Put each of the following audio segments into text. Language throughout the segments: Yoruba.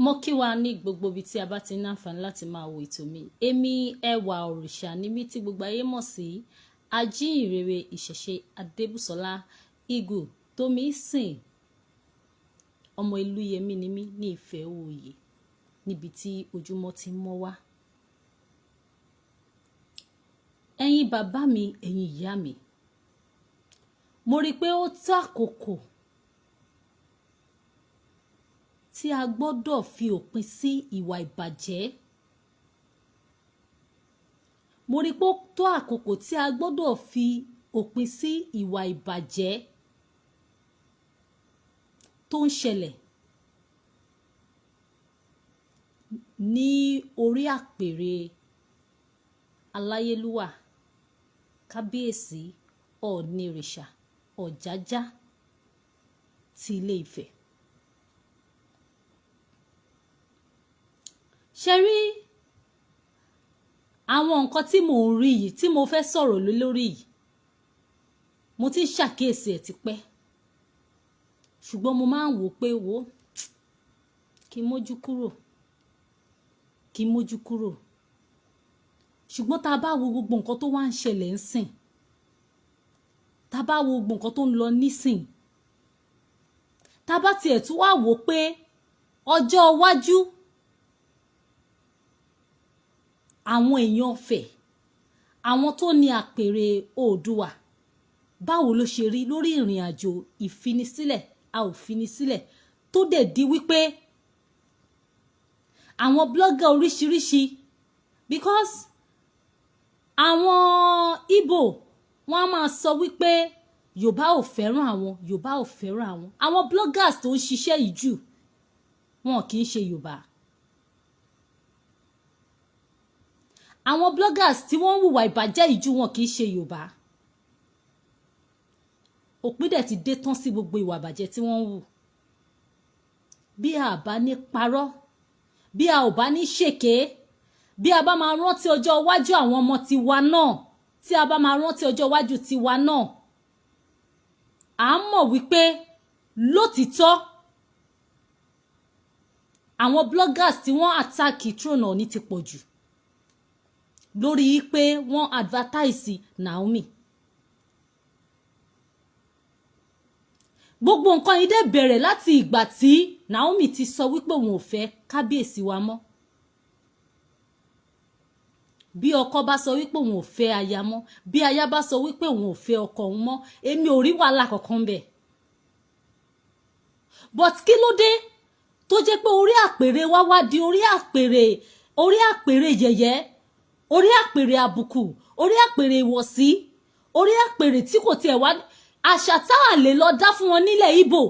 Mo kí wa ní gbogbo ibi tí a bá ti ní àǹfààní láti máa wo ètò mi. Èmi Ẹwà Òrìṣà ni mí tí gbogbo ayé mọ̀ sí Ajíhìnrere Ìṣẹ̀ṣe Adébùsọ́lá Igu tómi sìn. Ọmọ Elúyẹmí ni mí ní Ìfẹ́ Òye níbi tí ojúmọ́ ti ń mọ́ wá. Ẹ̀yin bàbá mi, ẹ̀yin ìyá mi, mo rí i pé ó tó àkókò tí a gbọ́dọ̀ fi òpin sí ìwà ìbàjẹ́. Mo rí i pé ó tó àkókò tí a gbọ́dọ̀ fi òpin sí ìwà ìbàjẹ́ tó ń ṣẹlẹ̀ ní orí àpèrè Aláyélúwà, Kábíyèsí Ọ̀ọ̀nirìṣà Ọ̀jájá ti Ilé Ifẹ̀. Ṣé rí àwọn nǹkan tí mò ń rí yìí tí mo fẹ́ sọ̀rọ̀ lé lórí yìí, mo ti ń ṣàkíyèsí ẹ̀ tipẹ́, ṣùgbọ́n mo máa ń wò pé wò kí n mójú kúrò, kí n mójú kúrò. Ṣùgbọ́n tá a bá wo gbogbo nǹkan tó wá ń ṣẹlẹ̀ ńsìn, tá a bá wo gbogbo nǹkan tó ń lọ nísìn, tá a bá tiẹ̀ tún wá wò pé ọjọ́ iwájú àwọn èèyàn Ifẹ̀, àwọn tó ní àpèrè Oòduà, báwo ló ṣe rí lórí ìrìn àjò ìfinisílẹ̀, a ò finisílẹ̀, tó dẹ̀ di wípé àwọn blogger oríṣiríṣi, because àwọn Ìgbò wọ́n á máa sọ wípé Yorùbá ò fẹ́ràn àwọn, Yorùbá ò fẹ́ràn àwọn. Àwọn bloggers tó ń ṣiṣẹ́ yìí jù, wọn kì í ṣe Yorùbá. Àwọn bloggers tí wọ́n ń hùwà ìbàjẹ́ yìí jù, wọn kì í ṣe Yorùbá. Òpin dẹ̀ ti dé tán sí gbogbo ìwà ìbàjẹ́ tí wọ́n ń hù. Bí a bá ní parọ́, bí a ò bá ní ṣèké, bí a bá máa rántí ọjọ́ iwájú àwọn ọmọ tiwa náà, tí a bá máa rántí ọjọ́ iwájú tiwa náà, à ń mọ̀ wípé lótìítọ́ àwọn bloggers tí wọ́n attack throne Ọọ̀ni ti pọ̀ jù lórí pé wọ́n advertise Naomi. Gbogbo nǹkan yìí dẹ̀ bẹ̀rẹ̀ láti ìgbà tí Naomi ti sọ wípé òun ò fẹ́ kábíyèsí wa mọ́. Bí ọkọ bá sọ wípé òun ò fẹ́ aya mọ́, bí aya bá sọ wípé òun ò fẹ́ ọkọ òun mọ́, èmi ò rí wàhálà kankan bẹ̀. But kí ló dé tó jẹ́ pé orí àpèrè wa wá di orí àpèrè, orí àpèrè yẹ̀yẹ́, orí àpèrè àbùkù, orí àpèrè ìwọ̀sí, orí àpèrè tí kò tiẹ̀ wá àṣà tá à lè lọ dá fún wọn nílẹ̀ Ìgbò,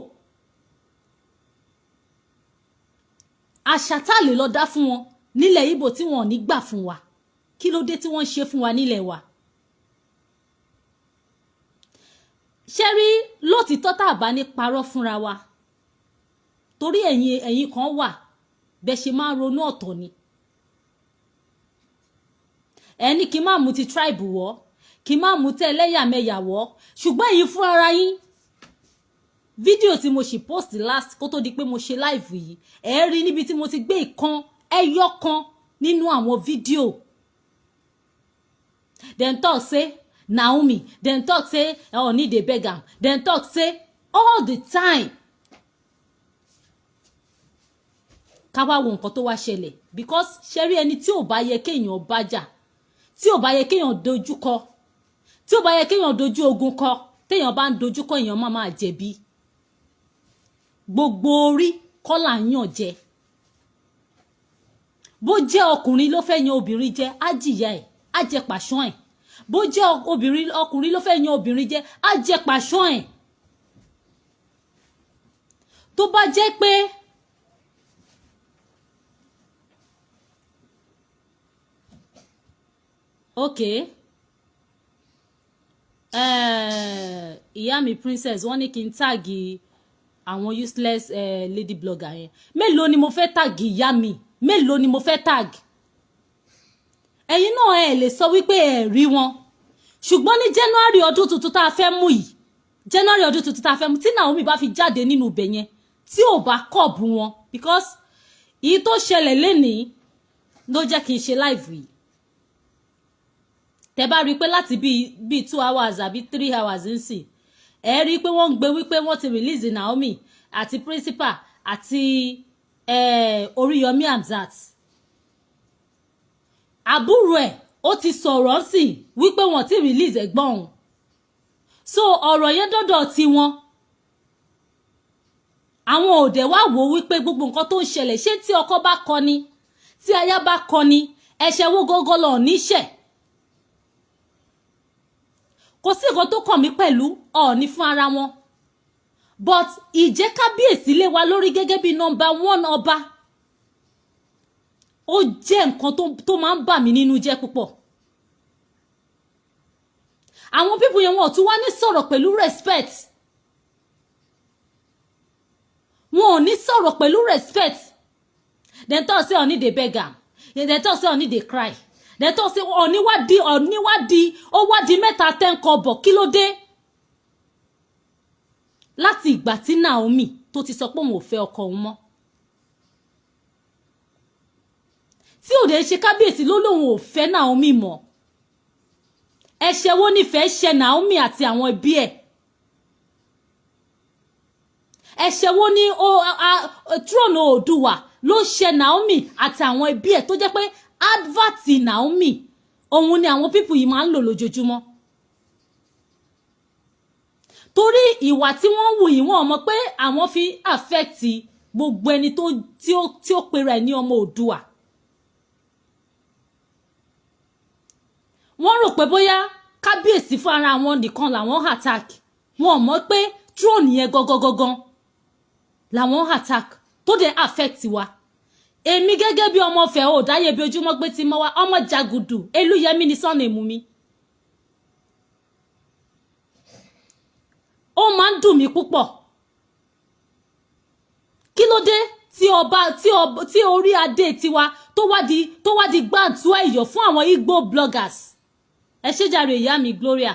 àṣà tá à lè lọ dá fún wọn nílẹ̀ Ìgbò tí wọn ò ní gbà fún wa. Kí ló dé tí wọ́n ń ṣe fún wa nílẹ̀ wa? Ṣé rí lótìítọ́ tá a bá ní parọ́ fúnra wa, torí ẹ̀yin kan wà bẹ́ ṣe máa ń ronú ọ̀tọ̀ ni. Ẹni kí n má mú ti tribe wọ́, kí n má mú tẹ́ ẹlẹ́yàmẹ̀yà wọ́, ṣùgbọ́n èyí fún ara yín. Fídíò tí mo ṣì post last kó tó di pé mo ṣe live yìí, ẹ rí níbi tí mo ti gbé ìkan ẹyọ kan nínú àwọn fídíò. Dem talk say Naomi, dem talk say Ooni dey beg am, dem talk say all the time. Ká wá wo nǹkan tó wá ṣẹlẹ̀, because ṣe rí ẹni tí ò bá yẹ kéèyàn bá jà, tí ò bá yẹ kéèyàn dojú kọ, tí ò bá yẹ kéèyàn dojú ogun kọ, téèyàn bá ń dojú kọ èèyàn máa máa jẹ̀bi. Gbogbo orí kọ́ là ń yàn jẹ. Bó jẹ́ ọkùnrin ló fẹ́ yan obìnrin jẹ, á jìyà ẹ̀, á jẹ pàṣán ẹ̀. Bó jẹ́ obìnrin, ọkùnrin ló fẹ́ yan obìnrin jẹ, á jẹ pàṣán ẹ̀. Tó bá jẹ́ pé okay, ìyá mi Princess wọ́n ní kí n táàgì àwọn useless lady blogger yẹn. Mélòó ni mo fẹ́ táàgì ìyá mi? Mélòó ni mo fẹ́ táàgì? Ẹ̀yin náà ẹ lè sọ wípé ẹ rí wọn. Ṣùgbọ́n ní January ọdún tuntun tá a fẹ́ mú yìí, January ọdún tuntun tá a fẹ́ mú, tí Naomi bá fi jáde nínú ibẹ̀ yẹn, tí ò bá kọ̀bù wọn, because Èyí tó ṣẹlẹ̀ lénìí ló jẹ́ kí n ṣe live yìí. Tẹ́ bá rí i pé láti bíi 2 hours àbí 3 hours ń sìn, ẹ rí i pé wọ́n ń gbé wípé wọ́n ti release Naomi àti principal àti Oríyọmí Hamzat. Àbúrò ẹ̀, ó ti sọ̀rọ̀ sí wípé wọ́n ti release ẹ̀gbọ́n òun. So ọ̀rọ̀ yẹn dọ́dọ̀ tiwọn. Àwọn òdẹ wá wò wípé gbogbo nǹkan tó ń ṣẹlẹ̀, ṣé tí ọkọ bá kọni, tí aya bá kọni, ẹ̀ṣẹ̀ wo gọ́gọ́ lọ níṣẹ̀? Kò sí nǹkan tó kàn mí pẹ̀lú Ọọ̀ni fún ara wọn, but ìjẹ́ kábíyèsí lé wa lórí gẹ́gẹ́ bí number one ọba, ó jẹ́ nǹkan tó máa ń bà mí nínú jẹ́ púpọ̀. Àwọn people yẹn, wọn ò tún wá ní sọ̀rọ̀ pẹ̀lú respect, wọn ò ní sọ̀rọ̀ pẹ̀lú respect. Dem talk say Ọọ̀ni dey beg am, dem talk say Ọọ̀ni dey cry, dem talk say Ọọ̀ni wá di, Ọọ̀ni wá di, ó wá di mẹ́ta ten kọ́bọ̀. Kí ló dé? Láti ìgbà tí Naomi tó ti sọ pé òun ò fẹ́ ọkọ òun mọ́, tí òde ṣe kábíyèsí ló lóun ò fẹ́ Naomi mọ́, ẹ̀ṣẹ̀ wo nífẹ̀ẹ́ ṣe Naomi àti àwọn ẹbí ẹ̀? Ẹ̀ṣẹ̀ wo ni throne Oòduà ló ṣe Naomi àti àwọn ẹbí ẹ̀, tó jẹ́ pé advert Naomi òun ni àwọn people yìí máa ń lò lójoojúmọ́? Torí ìwà tí wọ́n ń wù yìí, wọ́n mọ̀ pé àwọn fi affect gbogbo ẹni tó tí ó pera ẹ̀ ní ọmọ Oòduà. Wọ́n rò pé bóyá kábíyèsí fún ara wọn nìkan làwọn attack. Wọ́n mọ̀ pé throne yẹn gangan làwọn attack, tó dẹ̀ affect wa. Èmi gẹ́gẹ́ bí ọmọ ọ̀fẹ́ ò dáyé bí ojúmọ́ pé ti mọ́ wa, ọmọ Jàgùdù Elúyẹmí ni sọ́nà èmú mi. Ó máa ń dùn mí púpọ̀. Kí ló dé tí ọba tí orí adé tiwa tó wá di gbàǹtú ẹ̀yọ̀ fún àwọn Igbo bloggers? Ẹ ṣé jàre, ìyá mi Gloria.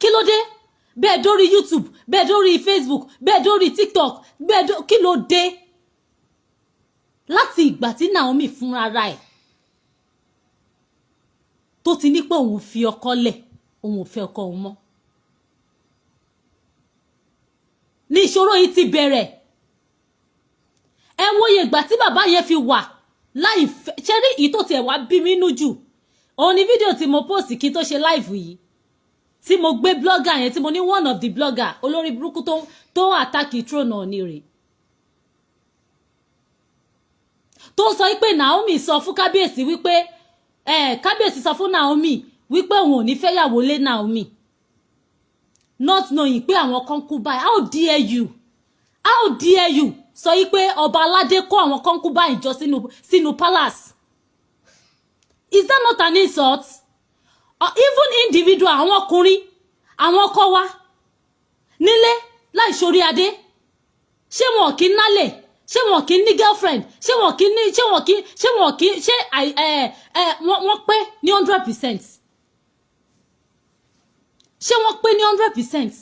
Kí ló dé? Bẹ́ẹ̀ dórí YouTube, bẹ́ẹ̀ dórí Facebook, bẹ́ẹ̀ dórí TikTok, bẹ́ẹ̀ dó, kí ló dé? Láti ìgbà tí Naomi fúnra ra ẹ̀ tó ti ní pé òun fi ọkọ lẹ̀, òun ò fẹ́ ọkọ òun mọ́, ní ìṣòro yìí ti bẹ̀rẹ̀. Ẹ wòye ìgbà tí bàbá yẹn fi wà láì fẹ́ ṣe rí. Èyí tó tiẹ̀ wá bí mi nú jù òun ni fídíò tí mo post kí n tó ṣe live yìí, tí mo gbé blogger yẹn, tí mo ní one of the blogger olórí burúkú tó attack throne Ọọ̀ni rè, tó sọ pé Naomi sọ fún kábíyèsí wípé kábíyèsí sọ fún Naomi wípé òun ò ní fẹ́yàwó lé Naomi, not knowing pé àwọn concubine. How dare you, how dare you sọ yí pé ọba aládé kó àwọn concubine jọ sínú palace? Is that not an insult? Or even individual, àwọn ọkùnrin, àwọn ọkọ wa nílé láì sórí adé, ṣé wọn kì í nálè? Ṣé wọn kì í ní girlfriend? Ṣé wọn kì í ní, ṣé wọn kì í, ṣé wọn kì í ṣé ẹ ẹ wọ́n pé ní 100%? Ṣé wọ́n pé ní 100%?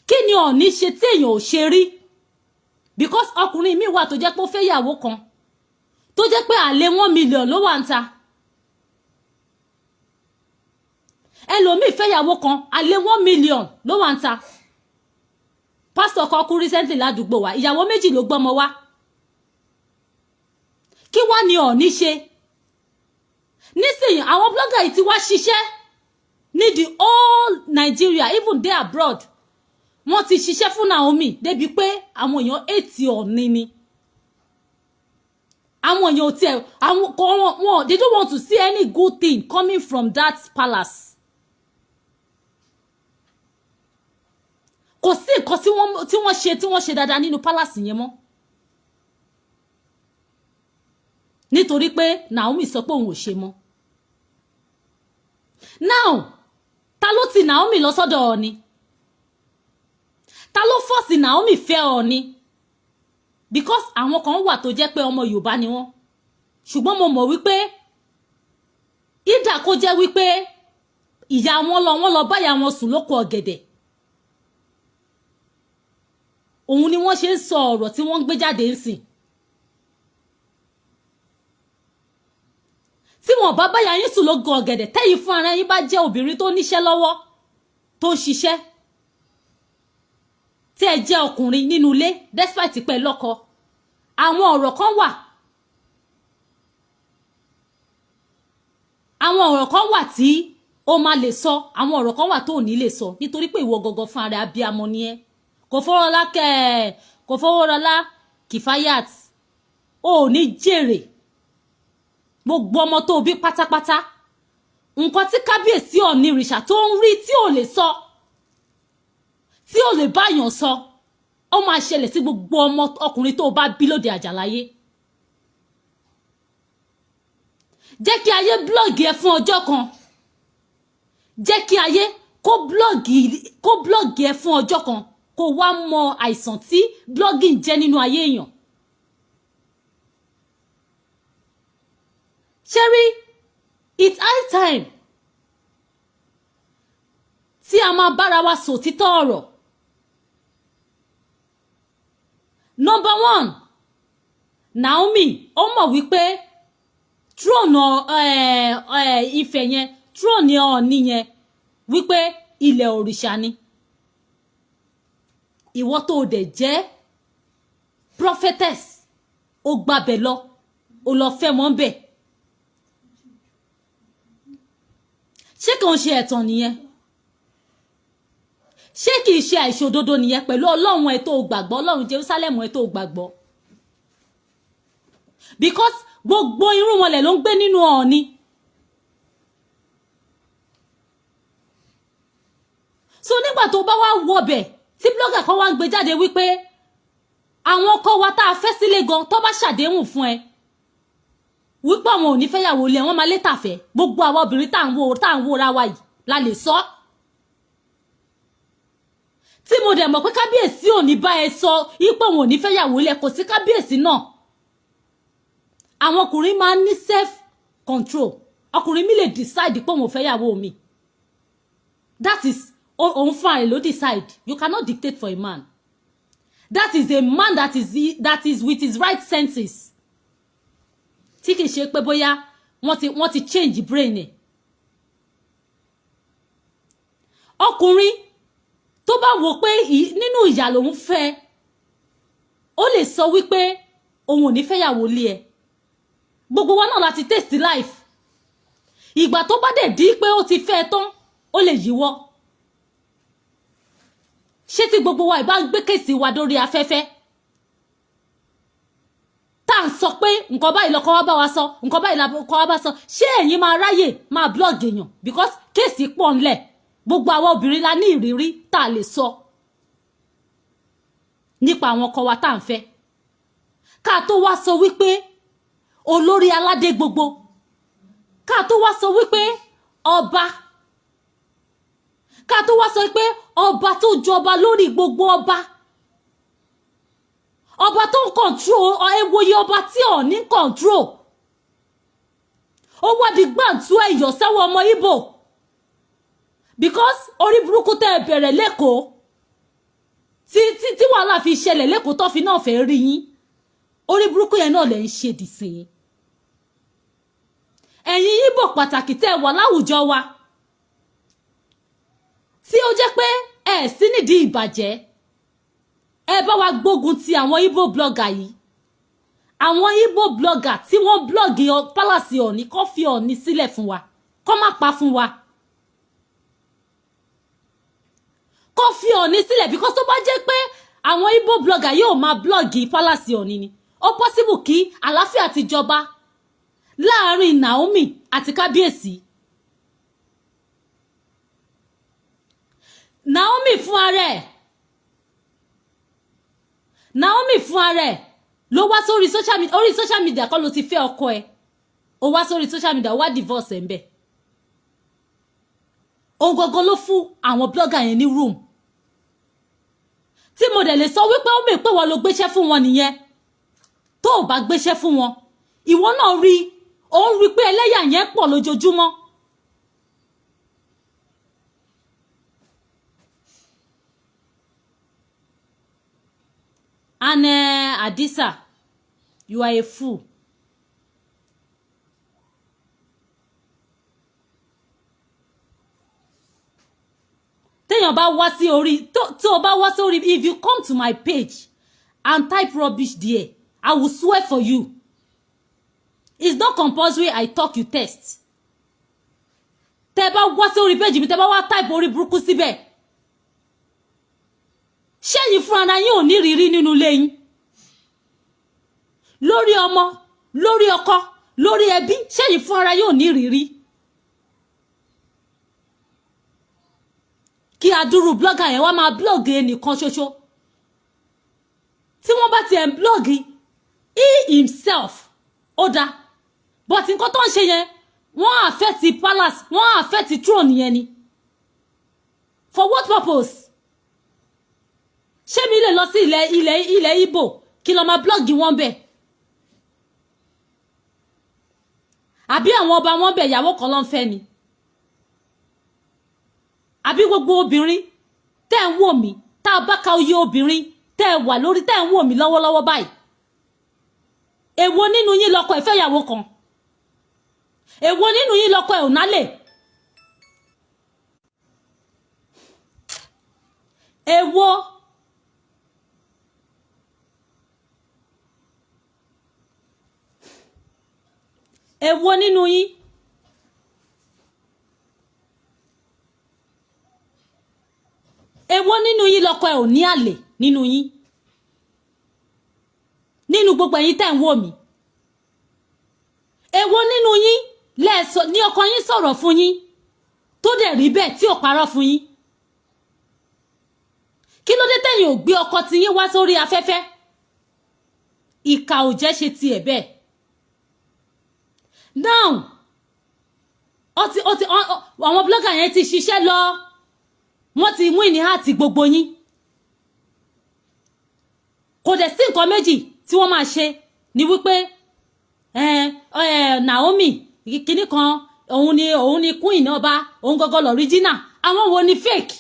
Kí ni Ọọ̀ni ṣe tí èèyàn ò ṣe rí? Because ọkùnrin mi wà tó jẹ́ pé ó fẹ́ yàwó kan, tó jẹ́ pé àlè 1 million ló wà ń ta. Ẹlòmíì fẹ́ yàwó kan, àlè 1 million ló wà ń ta. Pásítọ̀ kan kú recently ládùúgbò wa, ìyàwó méjì ló gbọ́mọ wá. Kí wá ni Ọọ̀ni ṣe nísìnyí? Àwọn blogger yìí ti wá ṣiṣẹ́ ní the whole Nigeria, even there abroad. Wọ́n ti ṣiṣẹ́ fún Naomi débi pé àwọn èèyàn ètì Ọọ̀ni ni. Àwọn èèyàn ò tiẹ̀, àwọn wọn, they don't want to see any good thing coming from that palace. Kò sí nǹkan tí wọ́n ṣe tí wọ́n ṣe dáadáa nínú palace yẹn mọ́, nítorí pé Naomi sọ pé òun ò ṣe mọ́. Now, ta ló ti Naomi lọ sọ́dọ̀ Ọọ̀ni? Ta ló force Naomi fẹ́ Ọọ̀ni? Because àwọn kan wà tó jẹ́ pé ọmọ Yorùbá ni wọ́n, ṣùgbọ́n mo mọ̀ wípé ìdà kó jẹ́ wípé ìyá wọn lọ, wọ́n lọ báyà wọn sùn lóko ọ̀gẹ̀dẹ̀, òun ni wọ́n ṣe ń sọ ọ̀rọ̀ tí wọ́n ń gbé jáde ń sìn. Tí wọn bá báyà yín sùn lógun ọ̀gẹ̀dẹ̀, tẹ́yìn fún ara yín bá jẹ́ obìnrin tó níṣẹ́ lọ́wọ́, tó ń ṣiṣẹ́, tí ẹ jẹ́ ọkùnrin nínú ilé, despite pé lọ́kọ, àwọn ọ̀rọ̀ kan wà, àwọn ọ̀rọ̀ kan wà tí o máa lè sọ, àwọn ọ̀rọ̀ kan wà tó ò ní lè sọ, nítorí pé ìwọ gangan fún ara abiyamọ ni ẹ́. Kò fọwọ́rọ́lá kẹ́ kò fọwọ́rọ́lá Kifayat, o ò ní jèrè gbogbo ọmọ tó bí pátápátá. Nǹkan tí kábíyèsí Ọọ̀ni ìrìṣà tó ń rí tí ò lè sọ, tí ò lè báyàn sọ, ó máa ṣẹlẹ̀ sí gbogbo ọmọ ọkùnrin tó bá bí lóde àjàláyé. Jẹ́ kí ayé blog ẹ fún ọjọ́ kan, jẹ́ kí ayé kó blog ẹ fún ọjọ́ kan, kó wá mọ àìsàn tí blogging jẹ́ nínú ayé èèyàn. Ṣẹ́rí, it's high time tí a máa bára wa sòtítọ́ ọ̀rọ̀. Number one, Naomi ó mọ̀ wípé throne Ifẹ̀ yẹn, throne Ọọ̀ni yẹn, wípé ilẹ̀ òrìṣà ni. Ìwọ tó dẹ̀ jẹ́ prophetess, ó gbabẹ̀ lọ, ó lọ fẹ́ wọn bẹ̀. Ṣé kò ń ṣe ẹ̀tàn nìyẹn? Ṣé kìí ṣe àìṣòdodo nìyẹn pẹ̀lú Ọlọ́run ẹ̀ tó gbàgbọ́, Ọlọ́run Jerusalem ẹ̀ tó gbàgbọ́? Because gbogbo irú wọn lẹ̀ ló ń gbé nínú Ọọ̀ni. So nígbà tó bá wá wọbẹ̀, tí blogger kan wá ń gbé jáde wípé àwọn ọkọ wa tá a fẹ́ sílé gan, tó bá ṣàdéhùn fún ẹ wípé àwọn ò ní fẹ́yàwó ilé, wọn máa lé tàfẹ́. Gbogbo àwa obìnrin tá à ń wo ra wa yìí la lè sọ, tí mo dẹ̀ mọ̀ pé kábíyèsí ò ní bá ẹ sọ ipò òun ò ní fẹ́yàwó ilé. Kò sí kábíyèsí náà. Àwọn ọkùnrin máa ń ní self control. Ọkùnrin mi lè decide pé òun ò fẹ́yàwó mi. That is, òun fúnra rẹ̀ ló decide. You cannot dictate for a man. That is a man that is with his right senses, tí kì í ṣe pé bóyá wọ́n ti change brain ẹ̀. Ọkùnrin tó bá wò pé nínú ìyà lòun fẹ́, ó lè sọ wípé òun ò ní fẹ́yàwó lé ẹ. Gbogbo wa náà láti taste life. Ìgbà tó bá dẹ̀ di pé ó ti fẹ́ tán, ó lè yíwọ́. Ṣé tí gbogbo wa ìbá ń gbé case wa dórí afẹ́fẹ́, tá à ń sọ pé nǹkan báyìí lọkọ wa bá wa sọ, nǹkan báyìí lọkọ wa bá sọ, ṣé ẹ̀yin máa ráyè máa blog èèyàn? Because case pọ̀ ńlẹ̀. Gbogbo àwa obìnrin la ní ìrírí tá a lè sọ nípa àwọn ọkọ wa tá à ń fẹ́. Ká tó wá sọ wípé olórí aládé gbogbo, ká tó wá sọ wípé ọba, ká tó wá sọ pé ọba tó jọba lórí gbogbo ọba, ọba tó ń control ewòye, ọba tí ò ní control, ó wá di gbàǹtú ẹ̀yọ̀ sẹ́wọ̀n ọmọ Ìgbò, because orí burúkú tẹ́ ẹ bẹ̀rẹ̀ lẹ́kọ̀ọ́, tí wàhálà fi ṣẹlẹ̀ lẹ́kọ̀ọ́, tó fi náà fẹ́ rí yín, orí burúkú yẹn náà lẹ̀ ń ṣe dìsìn. Ẹ̀yin Ìgbò pàtàkì tẹ́ ẹ wà láwùjọ wa, tí ó jẹ́ pé ẹ sí nídìí ìbàjẹ́, ẹ bá wa gbógun ti àwọn Igbo blogger yìí, àwọn Igbo blogger tí wọ́n blog palace Ọ̀ọ̀ni. Kó fi Ọ̀ọ̀ni sílẹ̀ fún wa, kó má pa fún wa, kó fi Ọ̀ọ̀ni sílẹ̀, because tó bá jẹ́ pé àwọn Igbo blogger yóò máa blog palace Ọ̀ọ̀ni ni, ó possible kí àlàáfíà ti jọba láàrin Naomi àti kábíyèsí. Naomi fún ara ẹ̀, Naomi fún ara ẹ̀ ló wá sórí social media. Orí social media kọ́ ló ti fẹ́ ọkọ ẹ̀? Ó wá sórí social media, ó wá divorce ẹ̀ ń bẹ̀. Òun gangan ló fún àwọn blogger yẹn ní room, tí mo dẹ̀ lè sọ wípé ó mè pé wọ́n ló gbéṣẹ́ fún wọn nìyẹn. Tó o bá gbéṣẹ́ fún wọn, ìwọ náà rí, ó ń rí pé ẹlẹ́yà yẹn pọ̀ lójoojúmọ́. And Adisa, you are a fool. Téèyàn bá wá sí orí, tó o bá wá sórí, if you come to my page and type rubbish there, I will swear for you. It's not compulsory I talk, you test. Tẹ́ bá wá sórí page mi, tẹ́ bá wá type orí burúkú síbẹ̀, ṣẹ́yìn fúnra yín ò ní rírí nínú ilé yín, lórí ọmọ, lórí ọkọ, lórí ẹbí? Ṣẹ́yìn fúnra yín ò ní rírí? Kí adúrú blogger yẹn wá máa blog ẹnìkan ṣoṣo, tí wọ́n bá tiẹ̀ ń blog he himself, ó dáa, but nǹkan tó ń ṣe yẹn, wọ́n affect palace, wọ́n affect throne yẹn ni. For what purpose? Ṣé mi lè lọ sí ilẹ̀ Ìgbò kí lọ máa blog wọn bẹ̀? Àbí àwọn ọba wọn bẹ̀, ìyàwó kan ló ń fẹ́ ni? Àbí gbogbo obìnrin tẹ́ ń wò mí, tá a bá ka oyè obìnrin tẹ́ ẹ wà lórí, tẹ́ ń wò mí lọ́wọ́lọ́wọ́ báyìí, èwo nínú yín lọ́kọ ẹ̀ fẹ́ ìyàwó kan? Èwo nínú yín lọ́kọ ẹ̀ ò nálè? Èwo? Èwo nínú yín? Èwo nínú yín lọ́kọ ẹ̀ ò ní àlè nínú yín? Nínú gbogbo ẹ̀yin tẹ́ ń wò mí, èwo nínú yín lẹ́ẹ̀sọ ní ọkọ yín sọ̀rọ̀ fún yín tó dẹ̀ rí bẹ́ẹ̀, tí ò parọ́ fún yín? Kí ló dé tẹ̀yin ò gbé ọkọ tí yín wá sórí afẹ́fẹ́? Ìkà ò jẹ́ ṣe tiẹ̀ bẹ́ẹ̀. Now ọtí ọtí àwọn blogger yẹn ti ṣiṣẹ́ lọ, wọ́n ti win ní heart gbogbo yín. Kò dẹ̀ sí nǹkan méjì tí wọ́n máa ṣe ni wípé Naomi kìíní kan, òun ni queen ọba, òun gọ́gọ́ l'original. Àwọn wo ni fake?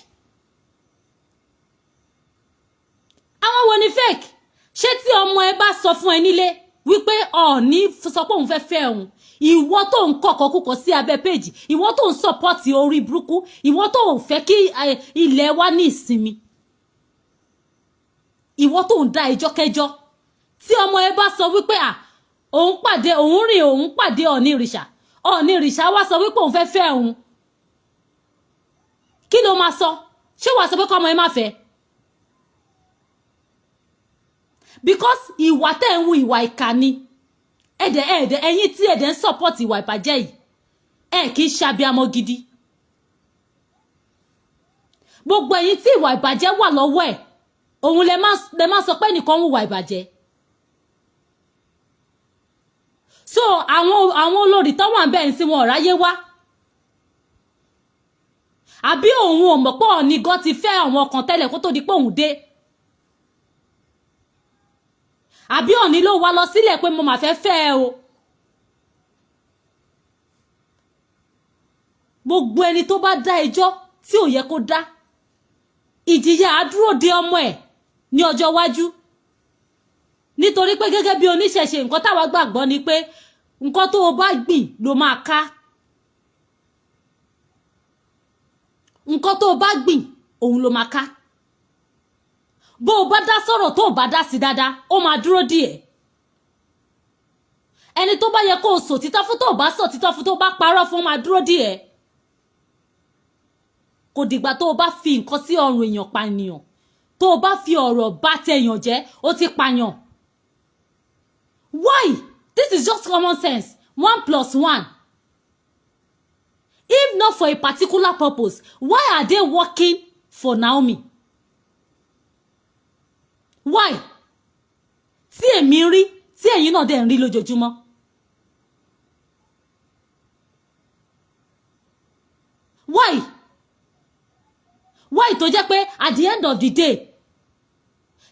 Àwọn wo ni fake? Ṣé tí ọmọ ẹ bá sọ fún ẹ nílé wípé Ọọ̀ni sọ pé òun fẹ́ fẹ́ òun, ìwọ tó ń kọ̀kọ́ kúkọ sí abẹ́ péjì, ìwọ tó ń sọpọ́tì orí burúkú, ìwọ tó ń fẹ́ kí ilẹ̀ wa ní ìsinmi, ìwọ tó ń dá ẹjọ́ kẹjọ́, tí ọmọ ẹ bá sọ wípé à òun pàdé, òun rìn, òun pàdé Ọọ̀ni ìrìṣà, Ọọ̀ni ìrìṣà wá sọ wípé òun fẹ́ fẹ́ òun, kí ló máa sọ? Ṣé wàá sọ pé kọ́mọ ẹ má fẹ́? Because ìwà tẹ́ ń hu, ìwà ìkà ni. Ẹ̀dẹ̀ ẹ̀dẹ̀ ẹ̀yin tí ẹ̀dẹ̀ ń support ìwà ìbàjẹ́ yìí, ẹ̀ kì í ṣàbíamọ gidi. Gbogbo ẹ̀yin tí ìwà ìbàjẹ́ wà lọ́wọ́ ẹ̀, òun lẹ má sọ pé ẹnìkan ń hùwà ìbàjẹ́. So àwọn olórí tó wà ń bẹ́ẹ̀ ń sí wọn ọ̀ráyé wá, àbí òun ò mọ̀ pé Ọọ̀ni gan ti fẹ́ àwọn kan tẹ́lẹ̀ kó tó di pé òun dé? Àbí Ọọ̀ni ló wá lọ sílẹ̀ pé mo mà fẹ́ fẹ́ ẹ o? Gbogbo ẹni tó bá dá ẹjọ́ tí ò yẹ kó dá, ìjìyà á dúró de ọmọ ẹ̀ ní ọjọ́ iwájú. Nítorí pé gẹ́gẹ́ bí oníṣẹ̀ṣe, nǹkan táwa gbàgbọ́ ni pé nǹkan tó o bá gbìn ló máa ká. Nǹkan tó o bá gbìn, òun ló máa ká. Bó o bá dá sọ̀rọ̀, tó o bá dá sí dáadáa, ó máa dúró díẹ̀. Ẹni tó bá yẹ kó o sọ títọ́ fún, tó o bá sọ títọ́ fún, tó o bá parọ́ fún, ó máa dúró díẹ̀. Kò dìgbà tó o bá fi nǹkan sí ọrùn èèyàn pànìyàn, tó o bá fi ọ̀rọ̀ bá tẹ̀yàn jẹ́, ó ti pààyàn. Why? This is just common sense. 1 + 1. If not for a particular purpose, why are they working for Naomi? Why? Tí èmi ń rí, tí ẹ̀yin náà dẹ̀ ń rí lójoojúmọ́. Why? Why tó jẹ́ pé at the end of the day,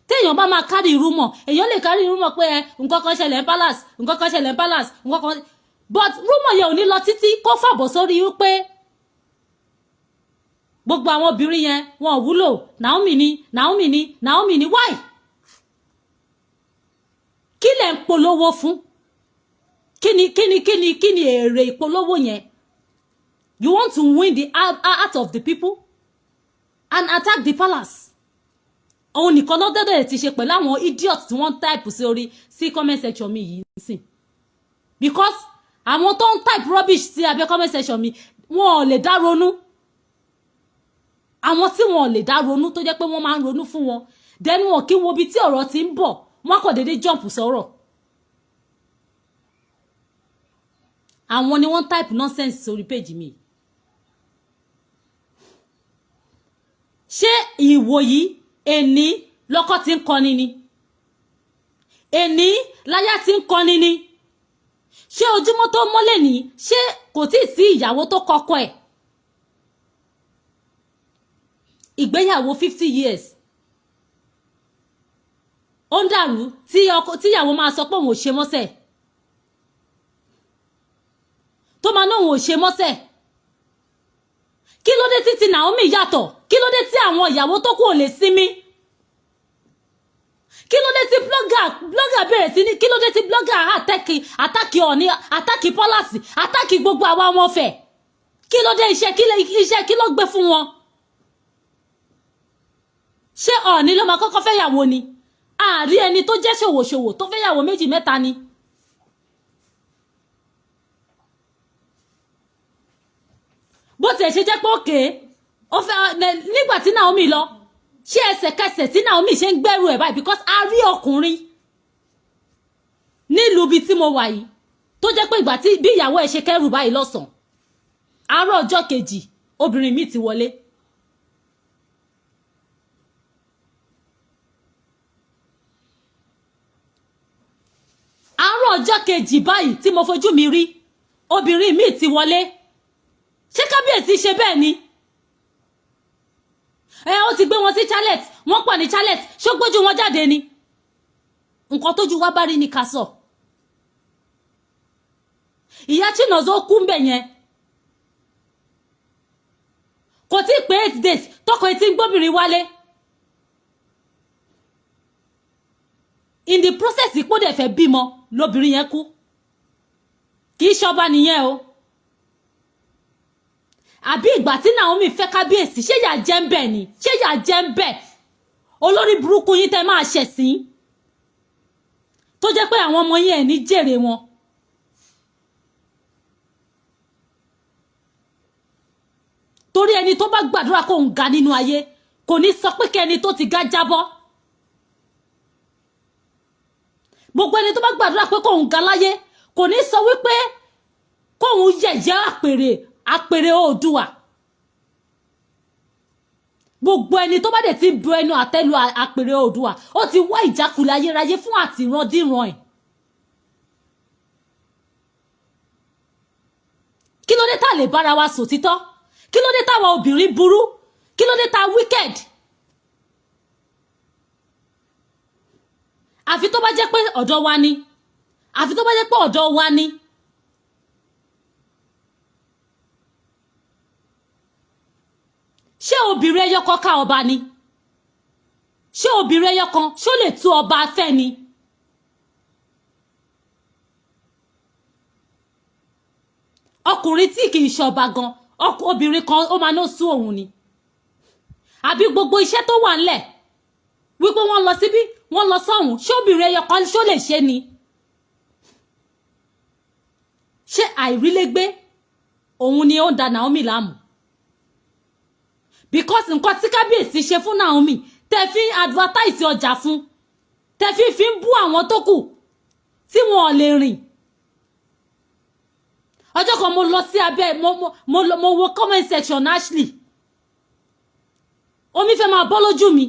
téèyàn bá máa kárí rumor, èèyàn lè kárí rumor pé ẹ nǹkan kan ṣẹlẹ̀ ní palace, nǹkan kan ṣẹlẹ̀ ní palace, nǹkan kan, but rumor yẹn ò ní lọ títí kó fàbọ̀ sórí wípé gbogbo àwọn obìnrin yẹn wọn ò wúlò, Naomi ni, Naomi ni, Naomi ni. Why? Kí lẹ̀ ń polówó fún? Kí ni kí ni kí ni kí ni èrè ìpolówó yẹn? You want to win the heart of the people? and attack the palace. Òun nìkan ló dẹ́dẹ̀ ti ṣe pẹ̀lú àwọn idiot tí wọ́n ń type sí orí sí comment section mi yìí sìn, because àwọn tó ń type rubbish sí abẹ́ comment section mi, wọn ò lè dá ronú. Àwọn tí wọn ò lè dá ronú, tó jẹ́ pé wọ́n máa ń ronú fún wọn, then wọn kí wo ibi tí ọ̀rọ̀ ti ń bọ̀, wọ́n kàn déédéé jump sọ̀rọ̀. Àwọn ni wọ́n type nonsense sórí page mi. Ṣé ìwòyí èní lọ́kọ tí ń kọni ni? Èní láyà tí ń kọni ni? Ṣé ojúmọ́ tó mọ́lẹ̀ ní, ṣé kò tí ì sí ìyàwó tó kọ́kọ́ ẹ̀? Ìgbéyàwó 50 years ó ń dàrú, tí ọkọ tíyàwó máa sọ pé òun ò ṣe mọ́sẹ̀, tó máa ní òun ò ṣe mọ́sẹ̀. Kí ló dé tí ti Naomi yàtọ̀? Kí ló dé tí àwọn ìyàwó tó kù ò lè sinmi? Kí ló dé tí blogger bẹ̀rẹ̀ sí ní, kí ló dé tí blogger attack Ọọ̀ni, attack palace, attack gbogbo àwa ọmọ Ifẹ̀? Kí ló dé? Iṣẹ́ kí ló gbé fún wọn? Ṣé Ọọ̀ni ló máa kọ́kọ́ fẹ́yàwó ni? Àárí ẹni tó jẹ́ ṣòwòṣòwò tó fẹ́yàwó méjì mẹ́ta ni. Bó tiẹ̀ ṣe jẹ́ pé òkè ó fẹ́ nígbà tí Naomi lọ, ṣé ẹsẹ̀kẹsẹ̀ tí Naomi ṣe ń gbẹ́rù ẹ̀ báyìí? Because a rí ọkùnrin nílùú ibi tí mo wà yìí tó jẹ́ pé ìgbà tí bí ìyàwó ẹ̀ ṣe kẹ́rù báyìí lọ́sàn-án, àárọ̀ ọjọ́ kejì, obìnrin mi ti wọlé. Àárọ̀ ọjọ́ kejì báyìí tí mo fojú mi rí, obìnrin mi ti wọlé. Ṣé kábíyèsí ṣe bẹ́ẹ̀ ni? Ẹ ó ti gbé wọn sí chalet, wọ́n pọ̀ ní chalet. Ṣó gbójú wọn jáde ni? Nǹkan tójú wa bá rí ni ká sọ. Ìyá Chinonso kú ń bẹ̀ yẹn, kò tí ì pé 8 days tọkọ etí ń gbóbìnrin wálé. In the process ipò dẹ̀ fẹ́ bímọ, lóbìnrin yẹn kú. Kì í ṣọba nìyẹn o. Àbí ìgbà tí Naomi fẹ́ kábíyèsí, ṣé yà jẹ́ ń bẹ̀ ni? Ṣé yà jẹ́ ń bẹ̀? Olórí burúkú yín tẹ́ máa ṣẹ̀sín, tó jẹ́ pé àwọn ọmọ yín ẹ̀ ní jèrè wọn. Torí ẹni tó bá gbàdúrà kó ń ga nínú ayé, kò ní sọ pé kí ẹni tó ti ga jábọ́. Gbogbo ẹni tó bá gbàdúrà pé kóun ga láyé, kò ní sọ wípé kóun yẹ̀yẹ́ àpèrè Oòduà. Gbogbo ẹni tó bá dẹ̀ ti bu ẹnu àtẹ́lu àpèrè Oòduà, ó ti wá ìjákulẹ̀ ayérayé fún àtìrandíran ẹ̀. Kí ló dé tá lè bára wa sòtítọ́? Kí ló dé táwa obìnrin burú? Kí ló dé tá wicked? Àfi tó bá jẹ́ pé ọ̀dọ̀ wa ni, àfi tó bá jẹ́ pé ọ̀dọ̀ wa ni. Ṣé obìnrin ẹyọ kan ká ọba ni? Ṣé obìnrin ẹyọ kan ṣó lè tú ọba afẹ́ ni? Ọkùnrin tí kì í ṣọba gan, obìnrin kan ó máa ná sú òun ni. Àbí gbogbo iṣẹ́ tó wà ńlẹ̀ wípé wọ́n lọ síbí, wọ́n lọ sọ́hùn, ṣé obìnrin ẹyọ kan ṣó lè ṣe ni? Ṣé àìrílégbé òun ni ó ń da Naomi láàmú? Because nǹkan tí kábíyèsí ṣe fún Naomi, tẹ́ fi ń advertise ọjà fún, tẹ́ fi ń bú àwọn tó kù tí wọn ò lè rìn. Ọjọ́ kan mo lọ sí abẹ́, mo wo comment section Ashley, omi fẹ́ máa bọ́ lójú mi.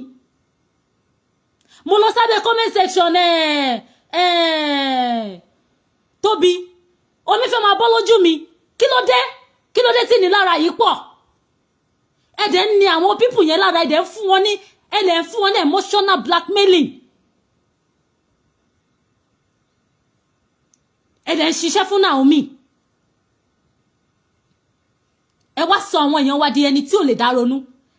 Mo lọ sábẹ́ comment section Tóbi, omi fẹ́ máa bọ́ lójú mi. Kí ló dé? Kí ló dé tí ní lára yìí pọ̀? Ẹ̀dẹ̀ ń ní àwọn people yẹn lára, ẹ̀dẹ̀ ń fún wọn ní, ẹ̀dẹ̀ ń fún wọn ní emotional blackmailing, ẹ̀dẹ̀ ń ṣiṣẹ́ fún Naomi. Ẹ wá sọ àwọn èèyàn wa di ẹni tí ò lè dá ronú,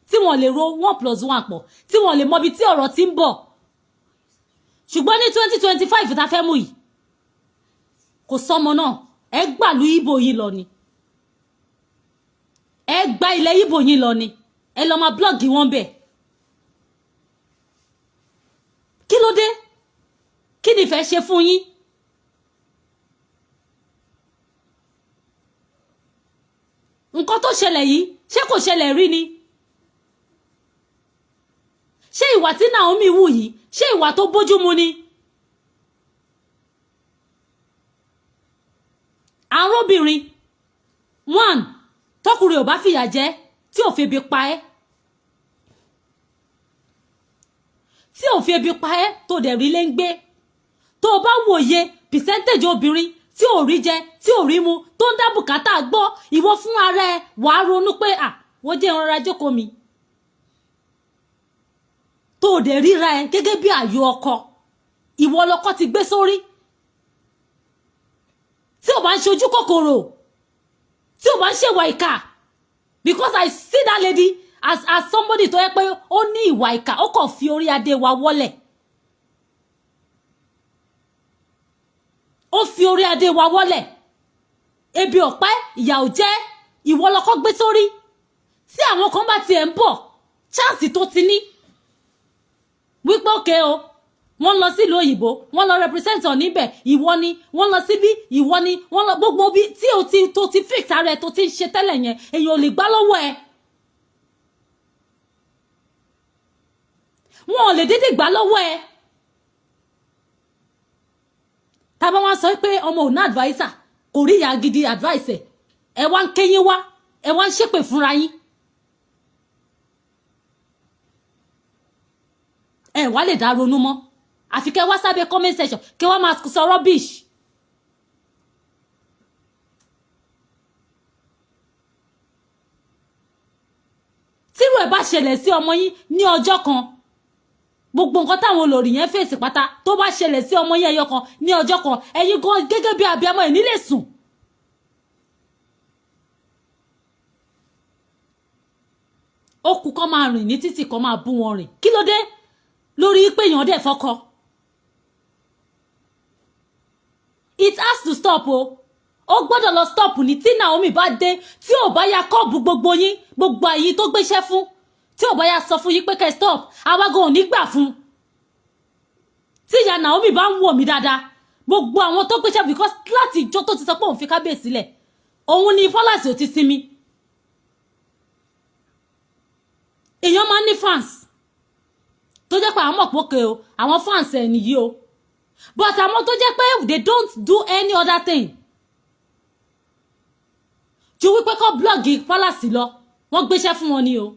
tí wọ́n lè ro 1 + 1 pọ̀, tí wọ́n lè mọbi tí ọ̀rọ̀ ti ń bọ̀. Ṣùgbọ́n ní 2025 tá fẹ́ mú yìí, kò sọmọ náà. Ẹ gbàlú ibo yìí lọ ni, ẹ gba ilẹ̀ ibo yín lọ ni. Ẹ lọ máa blog wọn bẹ̀. Kí ló dé? Kí ni ìfẹ́ ṣe fún yín? Nǹkan tó ṣẹlẹ̀ yìí, ṣé kò ṣẹlẹ̀ rí ni? Ṣé ìwà tí Naomi wù yìí, ṣé ìwà tó bójú mu ni? Àrùn one tọkùnrin ò bá fìyà jẹ, tí ò fi ebi pa ẹ́, tí ò fi ebi pa ẹ́, tó dẹ̀ rí lé ń gbé, tó o bá wòye percentage obìnrin tí ò rí jẹ, tí ò rí mu, tó ń dá bùkátà gbọ́, ìwọ fún ara ẹ wàá ronú pé à wọ́n jẹ́ ìrora jókòó mi, tó o dẹ̀ ríra ẹ gẹ́gẹ́ bí àyò ọkọ, ìwọ lọkọ ti gbé sórí, tí o bá ń ṣojú kòkòrò, tí o bá ń ṣèwà ìkà, because I see that lady as somebody tó yẹ pé ó ní ìwà ìkà, ó kàn fi orí adé wa wọ́lẹ̀, ó fi orí adé wa wọ́lẹ̀. Ebi ọ̀pẹ́ ìyà ò jẹ́, ìwọ lọkọ gbé sórí. Tí àwọn kan bá tiẹ̀ ń bọ̀, chance tó ti ní wípé òkè o, wọ́n lọ sílùú òyìnbó, wọ́n lọ represent ọ̀ níbẹ̀, ìwọ ni wọ́n lọ síbí, ìwọ ni wọ́n lọ gbogbo bí tí o ti tó ti fix ara ẹ tó ti ń ṣe tẹ́lẹ̀ yẹn, èèyàn ò lè gbá lọ́wọ́ ẹ. Wọn ò lè dédé gbá lọ́wọ́ ẹ. Tá bá wá sọ pé ọmọ ò ní adviser, kò rí ìyá gidi advice ẹ, ẹ wá ń kéyín wá, ẹ wá ń ṣépè fúnra yín. Ẹ wá lè dá ronú mọ́, àfi kẹ́ wá sábẹ́ comment section kẹ́ wá máa sọ rubbish. Tírú ẹ̀ bá ṣẹlẹ̀ sí ọmọ yín ní ọjọ́ kan, gbogbo nǹkan táwọn olórí yẹn fèsì pátá, tó bá ṣẹlẹ̀ sí ọmọ yín ẹyọ kan ní ọjọ́ kan, ẹ̀yin gan gẹ́gẹ́ bí abiyamọ ẹ̀ ní lè sùn. Ó kú kọ́ máa rìn ní títì, kọ́ máa bú wọn rìn. Kí ló dé? Lórí pé èèyàn dẹ̀ fọ́kọ. It has to stop o. Ó gbọ́dọ̀ lọ stop ní. Tí Naomi bá dé, tí ò bá ya kọ́ọ̀bù gbogbo yín, gbogbo àyí tó gbéṣẹ́ fún, tí ò bá ya sọ fún yín pé kẹ́ stop, àwa gan ò ní gbà fún. Tí ìyá Naomi bá ń wò mí dáadáa, gbogbo àwọn tó gbéṣẹ́, because láti ìjọ tó ti sọ pé òun fi kábíyèsí lẹ̀, òun ni palace ò ti sinmi. Èèyàn máa ń ní fans tó jẹ́ pé àwọn mọ̀ pókè o, àwọn fans ẹ̀ nìyí o, but àwọn tó jẹ́ pé they don't do any other thing ju wípé kọ́ blog palace lọ, wọ́n gbéṣẹ́ fún wọn ni o.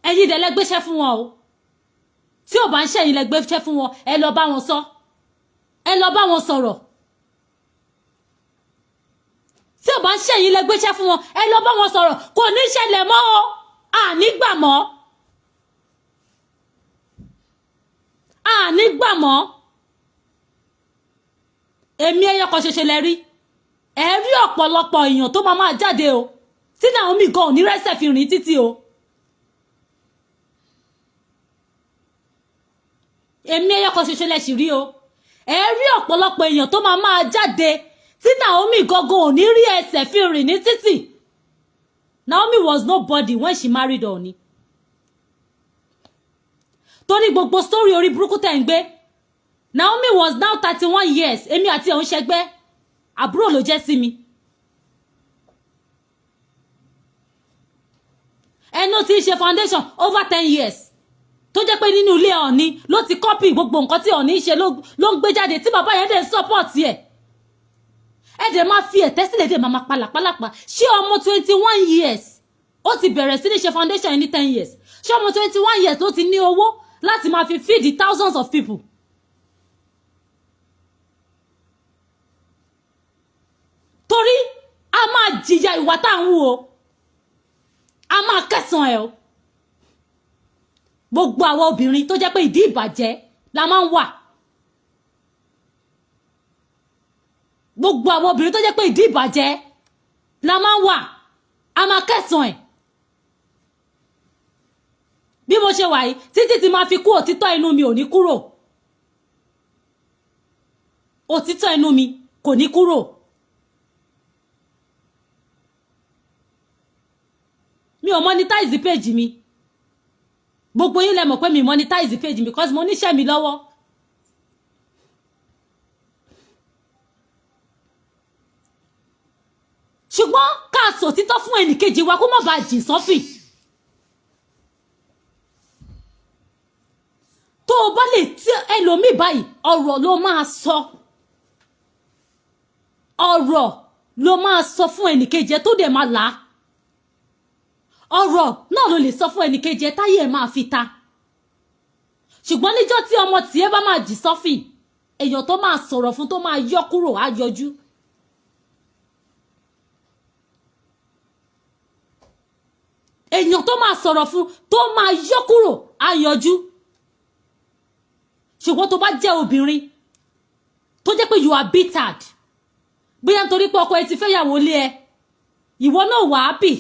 Ẹ̀yin dẹ̀ lẹ gbéṣẹ́ fún wọn o. Tí ò bá ń ṣẹ̀yin lẹ gbéṣẹ́ fún wọn, ẹ lọ bá wọn sọ, ẹ lọ bá wọn sọ̀rọ̀. Tí ò bá ń ṣẹ̀yin lẹ gbéṣẹ́ fún wọn, ẹ lọ bá wọn sọ̀rọ̀. Kò ní ṣẹlẹ̀ mọ́ o, àní gbà mọ́, àní gbà mọ́. Èmi ẹyọ kan ṣoṣo lẹ rí. Ẹ rí ọ̀pọ̀lọpọ̀ èèyàn tó máa máa jáde o, tí Naomi gan ò ní rẹ́sẹ̀ fi rìn títí o. Èmi ẹyọ kan ṣoṣo lẹ sì rí o. Ẹ rí ọ̀pọ̀lọpọ̀ èèyàn tó máa máa jáde tí Naomi gangan ò ní rí ẹsẹ̀ fi rìn ní títì. Naomi was nobody when she married Ọọ̀ni. Torí gbogbo story orí burúkú tẹ̀ ń gbé, Naomi was now 31 years. Èmi àti òun ṣẹgbẹ́, àbúrò ló jẹ́ sí mi. Ẹnu tí ń ṣe foundation over 10 years, tó jẹ́ pé nínú ilé Ọọ̀ni ló ti copy gbogbo nǹkan tí Ọọ̀ni ṣe, ló ń gbé jáde, tí bàbá yẹn dẹ̀ ń support ẹ̀. Ẹ dẹ̀ máa fi ẹ̀tẹ́ sílẹ̀, dẹ̀ máa máa palàpalàpà. Ṣé ọmọ 21 years, ó ti bẹ̀rẹ̀ sí ní ṣe foundation ní 10 years, ṣé ọmọ 21 years ló ti ní owó láti máa fi feed the thousands of people? Torí a máa jìyà ìwà tá à ń wù o, a máa kẹsàn-án ẹ o. Gbogbo àwọn obìnrin tó jẹ́ pé ìdí ìbàjẹ́ la máa ń wà, gbogbo àwọn obìnrin tó jẹ́ pé ìdí ìbàjẹ́ la máa ń wà, a máa kẹsàn-án ẹ̀. Bí mo ṣe wà yìí, títí tí máa fi kú, òtítọ́ inú mi ò ní kúrò, òtítọ́ inú mi kò ní kúrò. Mi ò monetize page mi. Gbogbo yín lẹ mọ̀ pé mi monetize page mi because mo níṣẹ́ mi lọ́wọ́. Ṣùgbọ́n ká sòtítọ́ fún ẹnìkejì wa kó má bàa jìn sọ́fìn. Tó o bá lè tí ẹlòmíì báyìí, ọ̀rọ̀ ló máa sọ, ọ̀rọ̀ ló máa sọ fún ẹnìkejì ẹ tó dẹ̀ máa là á. Ọ̀rọ̀ náà ló lè sọ fún ẹnìkejì ẹ táyé ẹ máa fi ta. Ṣùgbọ́n níjọ́ tí ọmọ tiẹ̀ bá máa jì sọ́fìn, èèyàn tó máa sọ̀rọ̀ fún tó máa yọ kúrò á yọjú. Èèyàn tó máa sọ̀rọ̀ fún tó máa yọ kúrò á yọjú. Ṣùgbọ́n tó bá jẹ́ obìnrin tó jẹ́ pé you are bittered, bóyá nítorí pé ọkọ ẹ ti fẹ́ yàwó lé ẹ, ìwọ náà wà happy,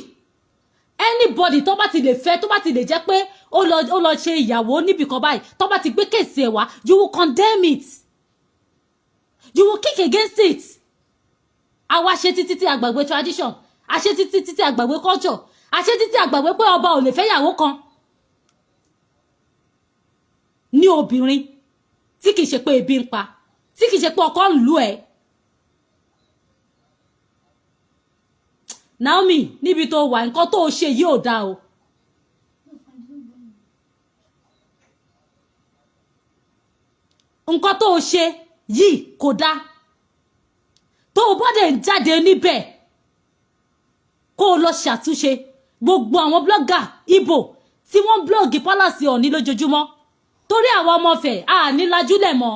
anybody tó bá ti lè fẹ́, tó bá ti lè jẹ́ pé ó lọ ṣe ìyàwó níbìkan báyìí, tó bá ti gbé case ẹ̀ wá, you will condemn it, you will kick against it. Àwa ṣe títí tí àgbàgbé tradition, a ṣe títí títí àgbàgbé culture, a ṣe títí àgbàgbé pé ọba ò lè fẹ́ yàwó kan ní obìnrin tí kìí ṣe pé ebi ń pa, tí kìí ṣe pé ọkọ ń lù ẹ́. Naomi, níbi tó wà, nǹkan tó ṣe yìí ò dáa o. Nǹkan tó ṣe yìí kò dáa. Tó o bá dẹ̀ ń jáde níbẹ̀, kó o lọ ṣàtúnṣe. Gbogbo àwọn blogger Ìgbò tí wọ́n blog palace Ọ̀ọ̀ni lójoojúmọ́, torí àwọn ọmọ Ifẹ̀ a ní lajúlẹ̀ mọ́.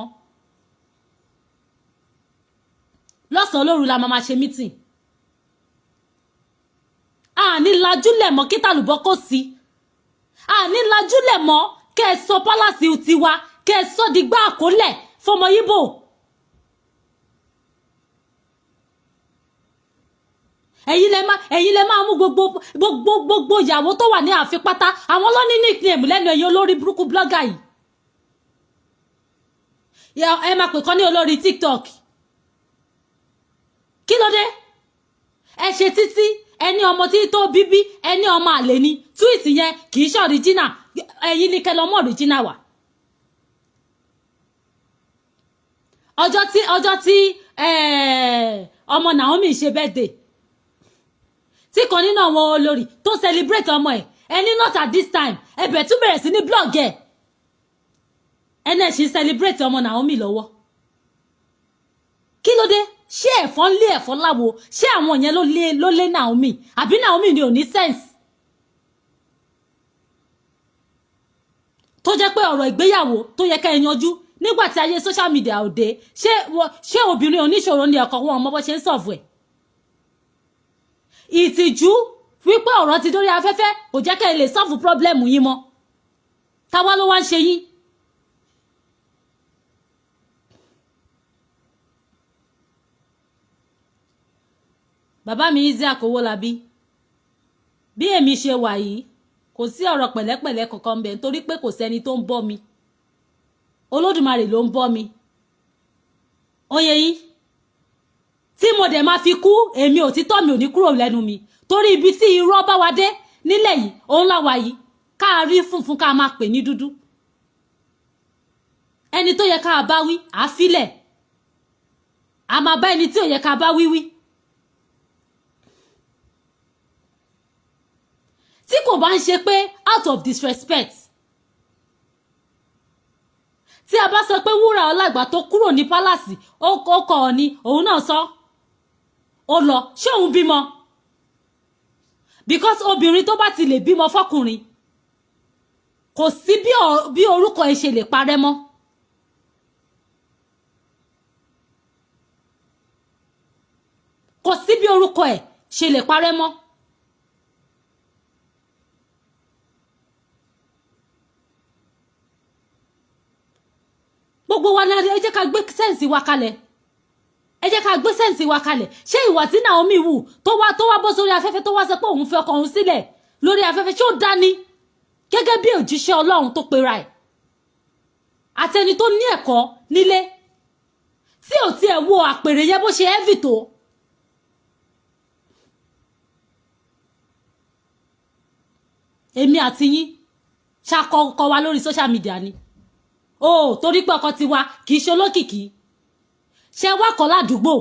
Lọ́sàn-án lóru la máa ṣe meeting. A ní lajúlẹ̀ mọ́ kí tàlùbọ́ kò sí. A ní lajúlẹ̀ mọ́ kẹ́ ẹ sọ palace tiwa, kẹ́ ẹ sọ di gbá àkólẹ̀ fọmọ Ìgbò. Ẹ̀yin lẹ máa mú gbogbo gbogbo gbogbo ìyàwó tó wà ní ààfin pátá, àwọn ló ní nickname lẹ́nu ẹ̀yin olórí burúkú blogger yìí. Ẹ máa pè kán ní olórí TikTok. Kí ló dé? Ẹ ṣe títí, ẹni ọmọ tí tó bíbí, ẹni ọmọ àlè ni. Tweet yẹn kì í ṣe original. Ẹ̀yin ní kẹ́ lọ mọ́ original wà. Ọjọ́ tí ọmọ Naomi ṣe birthday, tí kan nínú àwọn olórí tó celebrate ọmọ ẹ̀, ẹni not at this time. Ẹbẹ̀ tún bẹ̀rẹ̀ sí ní blog ẹ̀. Ẹni ẹ̀ ṣe celebrate ọmọ Naomi lọ́wọ́. Kí ló dé? Ṣé ẹ̀fọ́ ń lé ẹ̀fọ́ láwo? Ṣé àwọn yẹn ló lé Naomi, àbí Naomi ni ò ní sense, tó jẹ́ pé ọ̀rọ̀ ìgbéyàwó tó yẹ ká ẹ yanjú nígbà tí ayé social media ò dé? Ṣé obìnrin oníṣòro ní ẹ̀kọ́ wọn ọmọ bó ṣe ń solve ẹ̀? Ìtìjú wípé ọ̀rọ̀ ti dórí afẹ́fẹ́ kò jẹ́ kẹ́ ẹ lè solve problem yín mọ́. Táwa ló wá ń ṣe yín? Bàbá mi Isiaq Owólabí, bí èmi ṣe wà yìí, kò sí ọ̀rọ̀ pẹ̀lẹ́pẹ̀lẹ́ kankan bẹ́ẹ̀, nítorí pé kò sẹ́ni tó ń bọ́ mi. Olódùmarè ló ń bọ́ mi. Oyè yín tí mo dẹ̀ máa fi kú, èmi òtítọ́ mi ò ní kúrò lẹ́nu mi, torí ibi tí irọ́ bá wa dé nílẹ̀ yìí, òun láwa yìí, ká rí funfun ká máa pè ní dúdú. Ẹni tó yẹ ká bá wí àáfílẹ̀, a máa bá ẹni tí ò yẹ ká bá wí wí. Tí kò bá ń ṣe pé out of disrespect, tí a bá sọ pé Wúrà Ọláìgbà tó kúrò ní palace, ó kọ ọ ni òun náà sọ ó lọ. Ṣé òun bímọ? Because obìnrin tó bá ti lè bímọ fọkùnrin, kò sí bí orúkọ ẹ ṣe lè parẹ́ mọ́. Kò sí bí orúkọ ẹ ṣe lè parẹ́ mọ́. Gbogbo wa ní, ẹ jẹ́ ká gbé sense wa kalẹ̀, ẹ jẹ́ ká gbé sense wa kalẹ̀. Ṣé ìwà tí Naomi wù, tó wá bọ́ sórí afẹ́fẹ́, tó wá sọ pé òun fẹ́ ọkọ òun sílẹ̀ lórí afẹ́fẹ́, ṣé ó dání gẹ́gẹ́ bí òjíṣẹ́ Ọlọ́run tó pera ẹ̀, àtẹni tó ní ẹ̀kọ́ nílé, tí ò tiẹ̀ wo àpèrè yẹn bó ṣe heavy tó? Èmi àti yín ṣàkọ ọkọ wa lórí social media ni o, torí pé ọkọ tiwa kì í ṣe olókìkí. Ṣe wá kọ́ ládùúgbò,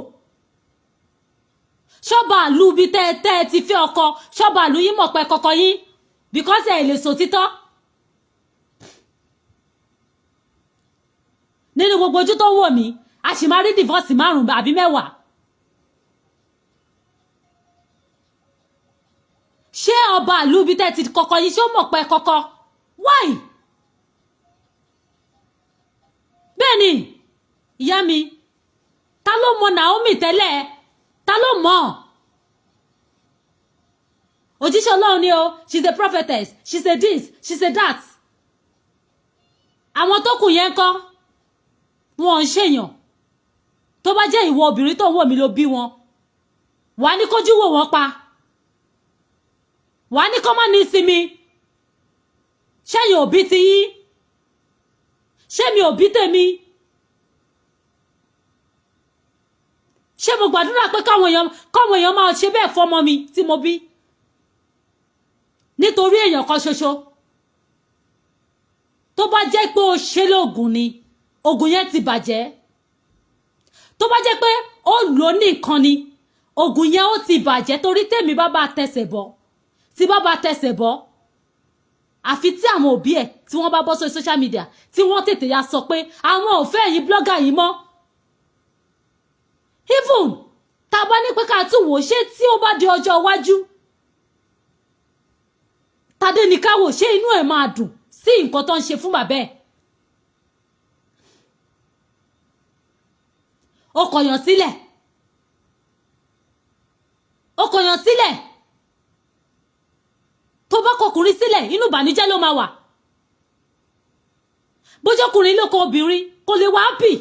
ṣọ́ba àlú bí tẹ́ ẹ ti fẹ́ ọkọ, ṣọ́ba àlú yín mọ̀ pé kọ́kọ́ yín, because ẹ lè sọ títọ́. Nínú gbogbo ojú tó ń wò mí, a sì máa rí divorce 5 àbí 10. Ṣé ọba àlú bí tẹ́ ti kọ́kọ́ yín, ṣé ó mọ̀ pé kọ́kọ́? Why? Bẹ́ẹ̀ ni ìyá mi, ta ló mọ Naomi tẹ́lẹ̀? Ta ló mọ̀? Òjíṣẹ́ Ọlọ́run ni o, she's a prophetess, she's a this, she's a that. Àwọn tó kù yẹn kọ́, wọn ń ṣèyàn. Tó bá jẹ́ ìwọ obìnrin tó ń wò mí ló bí wọn, wàá ní kójú wò wọ́n pa, wàá ní kó má ní ìsinmi. Ṣẹ́yìn òbí ti yín? Ṣé mi òbí tèmi? Ṣé mo gbàdúrà pé káwọn èèyàn máa ṣe bẹ́ẹ̀ fọmọ mi tí mo bí? Nítorí èèyàn kan ṣoṣo. Tó bá jẹ́ pé o ṣe lóògùn ni, ògùn yẹn ti bàjẹ́. Tó bá jẹ́ pé ó lò ní nǹkan ni, ògùn yẹn ó ti bàjẹ́. Torí tèmi bá bá tẹsẹ̀ bọ̀, tí bá bá tẹsẹ̀ bọ̀, àfi tí àwọn òbí ẹ̀ tí wọ́n bá bọ́ sórí social media, tí wọ́n tètè ya sọ pé àwọn ò fẹ́ yín blogger yìí mọ́. Even tá a bá ní pé ká tún wò, ṣé tí ó bá di ọjọ́ iwájú, Tadé ní ká wò, ṣé inú ẹ̀ máa dùn sí nǹkan tó ń ṣe fún bàbá ẹ̀? Ó kọ̀yàn sílẹ̀, ó kọ̀yàn sílẹ̀. Tó bá kọkùnrin sílẹ̀, inú ìbànújẹ́ ló máa wà. Bójọ́kùnrin ló kọ obìnrin, kò lè wá happy.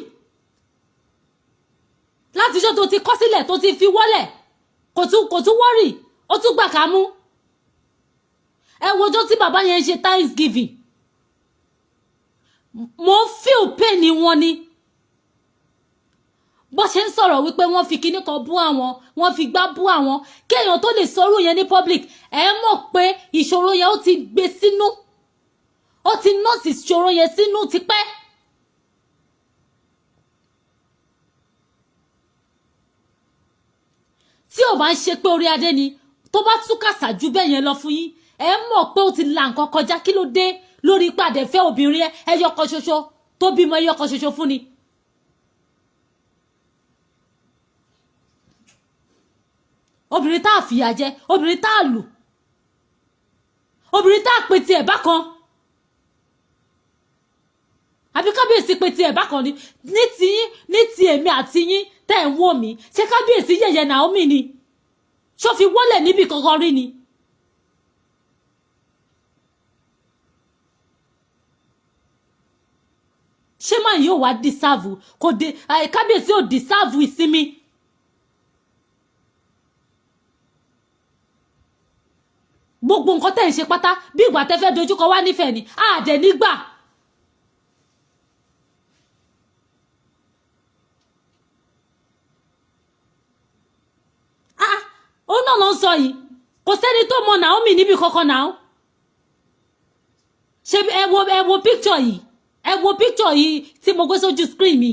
Látijọ́ tó ti kọ́ sílẹ̀, tó ti fi wọ́lẹ̀, kò tún wọ́rì, ó tún gbà ká mú. Ẹ wojọ́ tí bàbá yẹn ń ṣe Thanksgiving, mo ń feel pain ni wọ́n ni. Bó ṣe ń sọ̀rọ̀ wípé wọ́n fi kinní kan bú àwọn, wọ́n fi gbá bú àwọn, kéèyàn tó lè sọ̀rọ̀ yẹn ní public, ẹ mọ̀ pé ìṣòro yẹn ó ti gbé sínú, ó ti nọ́ọ̀sì ìṣòro yẹn sínú tipẹ́. Tí ò bá ń ṣe pé orí adé ni, tó bá tú kàṣà ju bẹ́ẹ̀ yẹn lọ fún yín, ẹ mọ̀ pé ó ti la nǹkan kọjá. Kí ló dé lórí pàdé fẹ́ obìnrin ẹyọ kan ṣoṣo tó bímọ ẹyọ kan ṣoṣo fún ni? Obìnrin tá a fìyà jẹ, obìnrin tá a lù, obìnrin tá a pè tiẹ̀ bákan, àbí kábíyèsí pè tiẹ̀ bákan ni? Ní ti yín, ní ti èmi àti yín tẹ́ ẹ̀ ń wò mí, ṣé kábíyèsí yẹ̀yẹ́ Naomi ni? Ṣó fi wọ́lẹ̀ níbi kankan rí ni? Ṣé máa yóò wá dísáàvù kò dé? Kábíyèsí ò dísáàvù ìsinmi. Gbogbo nǹkan tẹ́ ń ṣe pátá bí ìgbà tẹ́ fẹ́ dojúkọ wá nífẹ̀ẹ́ ni, àdẹ̀ nígbà. Ó náà ló ń sọ yìí, kò sẹ́ni tó mọ Naomi níbi kankan náà. Ṣe ẹ wo picture yìí, ẹ wo picture yìí tí mo gbé sójú screen mi.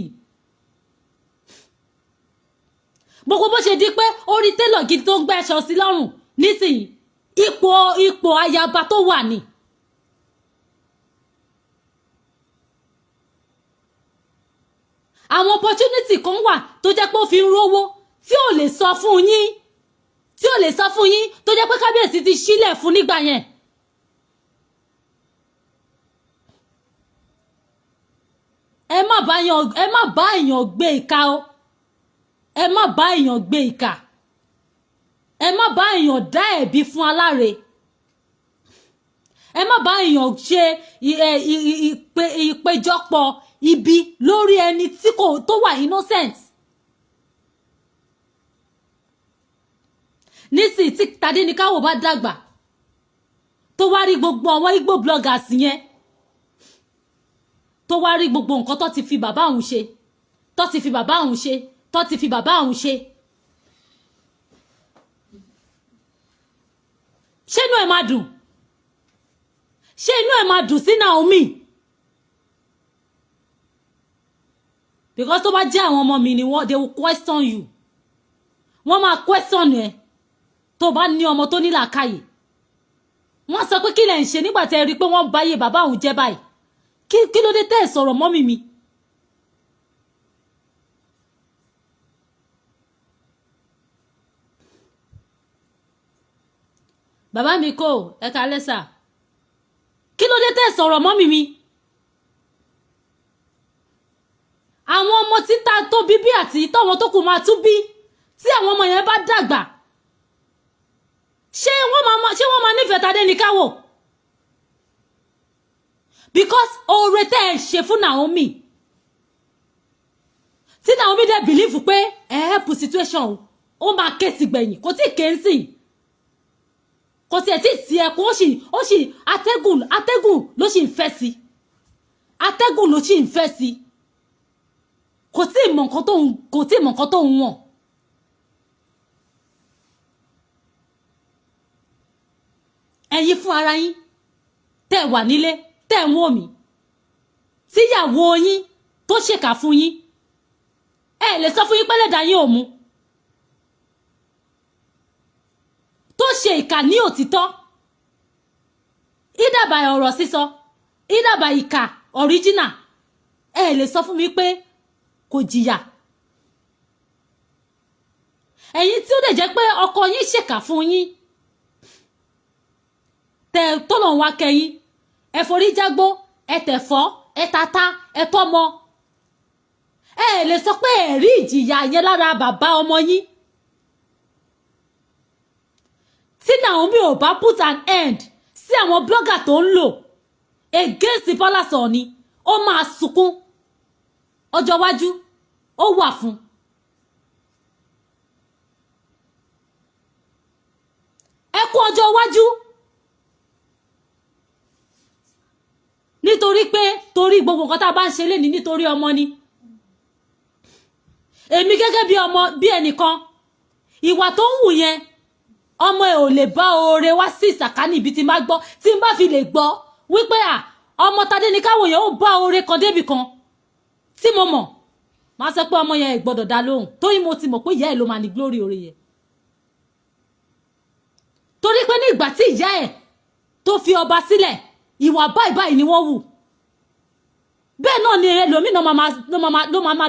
Gbogbo bó ṣe di pé ó rí télọ̀ gidi tó ń gbé aṣọ sí lọ́rùn nísìnyí, ipò ayaba tó wà ní. Àwọn opportunity kan wà tó jẹ́ pé ó fi ń rówó tí ò lè sọ fún yín, tí ò lè sọ fún yín, tó jẹ́ pé kábíyèsí ti sílẹ̀ fún nígbà yẹn. Ẹ má bá èèyàn gbé ìka o, ẹ má bá èèyàn gbé ìka, ẹ má bá èèyàn dá ẹ̀bi fún aláre, ẹ má bá èèyàn ṣe ìpéjọpọ̀ ibi lórí ẹni tí kò tó wà innocent. Nísìnyí tí Tadéníkáwò bá dàgbà tó wá rí gbogbo àwọn Igbo bloggers yẹn, tó wá rí gbogbo nǹkan tó ti fi bàbá òun ṣe, tó ti fi bàbá òun ṣe, tó ti fi bàbá òun ṣe, ṣé inú ẹ̀ máa dùn? Ṣé inú ẹ̀ máa dùn sí Naomi? Because tó bá jẹ́ àwọn ọmọ mi ni wọ́n, they will question you. Wọ́n máa question ẹ. Tó bá ní ọmọ tó ní làákàyè, wọ́n sọ pé kí lẹ̀ ń ṣe nígbà tẹ́ ẹ rí i pé wọ́n báyé bàbá òun jẹ́ báyìí? Kí ló dé tẹ́ ẹ sọ̀rọ̀ mọ́mì mi? Bàbá mi kò ẹ káalẹ́ sà. Kí ló dé tẹ́ ẹ sọ̀rọ̀ mọ́mì mi? Àwọn ọmọ títa tó bí àti tọ́wọn tó kù máa tún bí, tí àwọn ọmọ yẹn bá dàgbà, ṣé wọ́n máa nífẹ̀ẹ́ Tadéníkáwò? Because oore tẹ́ ẹ ṣe fún Naomi, tí Naomi dẹ̀ believe pé ẹ help situation, ó máa ké sí gbẹ̀yìn. Kò tí ì ké ń sìn, kò tiẹ̀ tí ì sí ẹkún, ó sì atẹ́gùn ló sì ń fẹ́ sí, atẹ́gùn ló sì ń fẹ́ sí. Kò tí ì mọ̀ nǹkan tó ń, kò tí ì mọ̀ nǹkan tó ń wọ̀n. Ẹ̀yin fún ara yín tẹ́ wà nílé, tẹ́ ń wò mí, tíyàwó yín tó ṣèkà fún yín, ẹ lè sọ fún yín pẹ́lẹ́dà yín ò mú, tó ṣe ìkà ní òtítọ́, ìdàbà ọ̀rọ̀ sísọ, ìdàbà ìkà original, ẹ lè sọ fún mi pé kò jìyà. Ẹ̀yin tí ó dẹ̀ jẹ́ pé ọkọ yín ṣèkà fún yín, tẹ tọ́lọ̀ wá kẹyìn, ẹ forí jágbó, ẹ tẹ̀fọ́, ẹ tata, ẹ tọ́mọ, ẹ lè sọ pé ẹ rí ìjìyà yẹn lára bàbá ọmọ yín. Tí Naomi ò bá put an end sí àwọn blogger tó ń lò against the palace Ọọ̀ni, ó máa sunkún ọjọ́ iwájú, ó wà fún. Ẹ kú ọjọ́ iwájú, nítorí pé torí gbogbo nǹkan tá a bá ń ṣe lénìí, nítorí ọmọ ni. Èmi gẹ́gẹ́ bí ọmọ, bí ẹnìkan, ìwà tó ń wù yẹn, ọmọ ẹ ò lè bá oore wá sí ìsàkánì ibi tí n bá gbọ́, tí n bá fi lè gbọ́ wípé à ọmọ Tadéníkáwò yẹn ó bá oore kan débì kan tí mo mọ̀, máa sọ pé ọmọ yẹn ẹ gbọ́dọ̀ dá lóhùn, torí mo ti mọ̀ pé ìyá ẹ̀ ló máa ní glory oore yẹn. Torí pé ní ìgbà tí ìyá ẹ̀ tó fi ọba sílẹ̀, ìwà báyìí báyìí ni wọ́n wù. Bẹ́ẹ̀ náà ni ẹlòmínà ló máa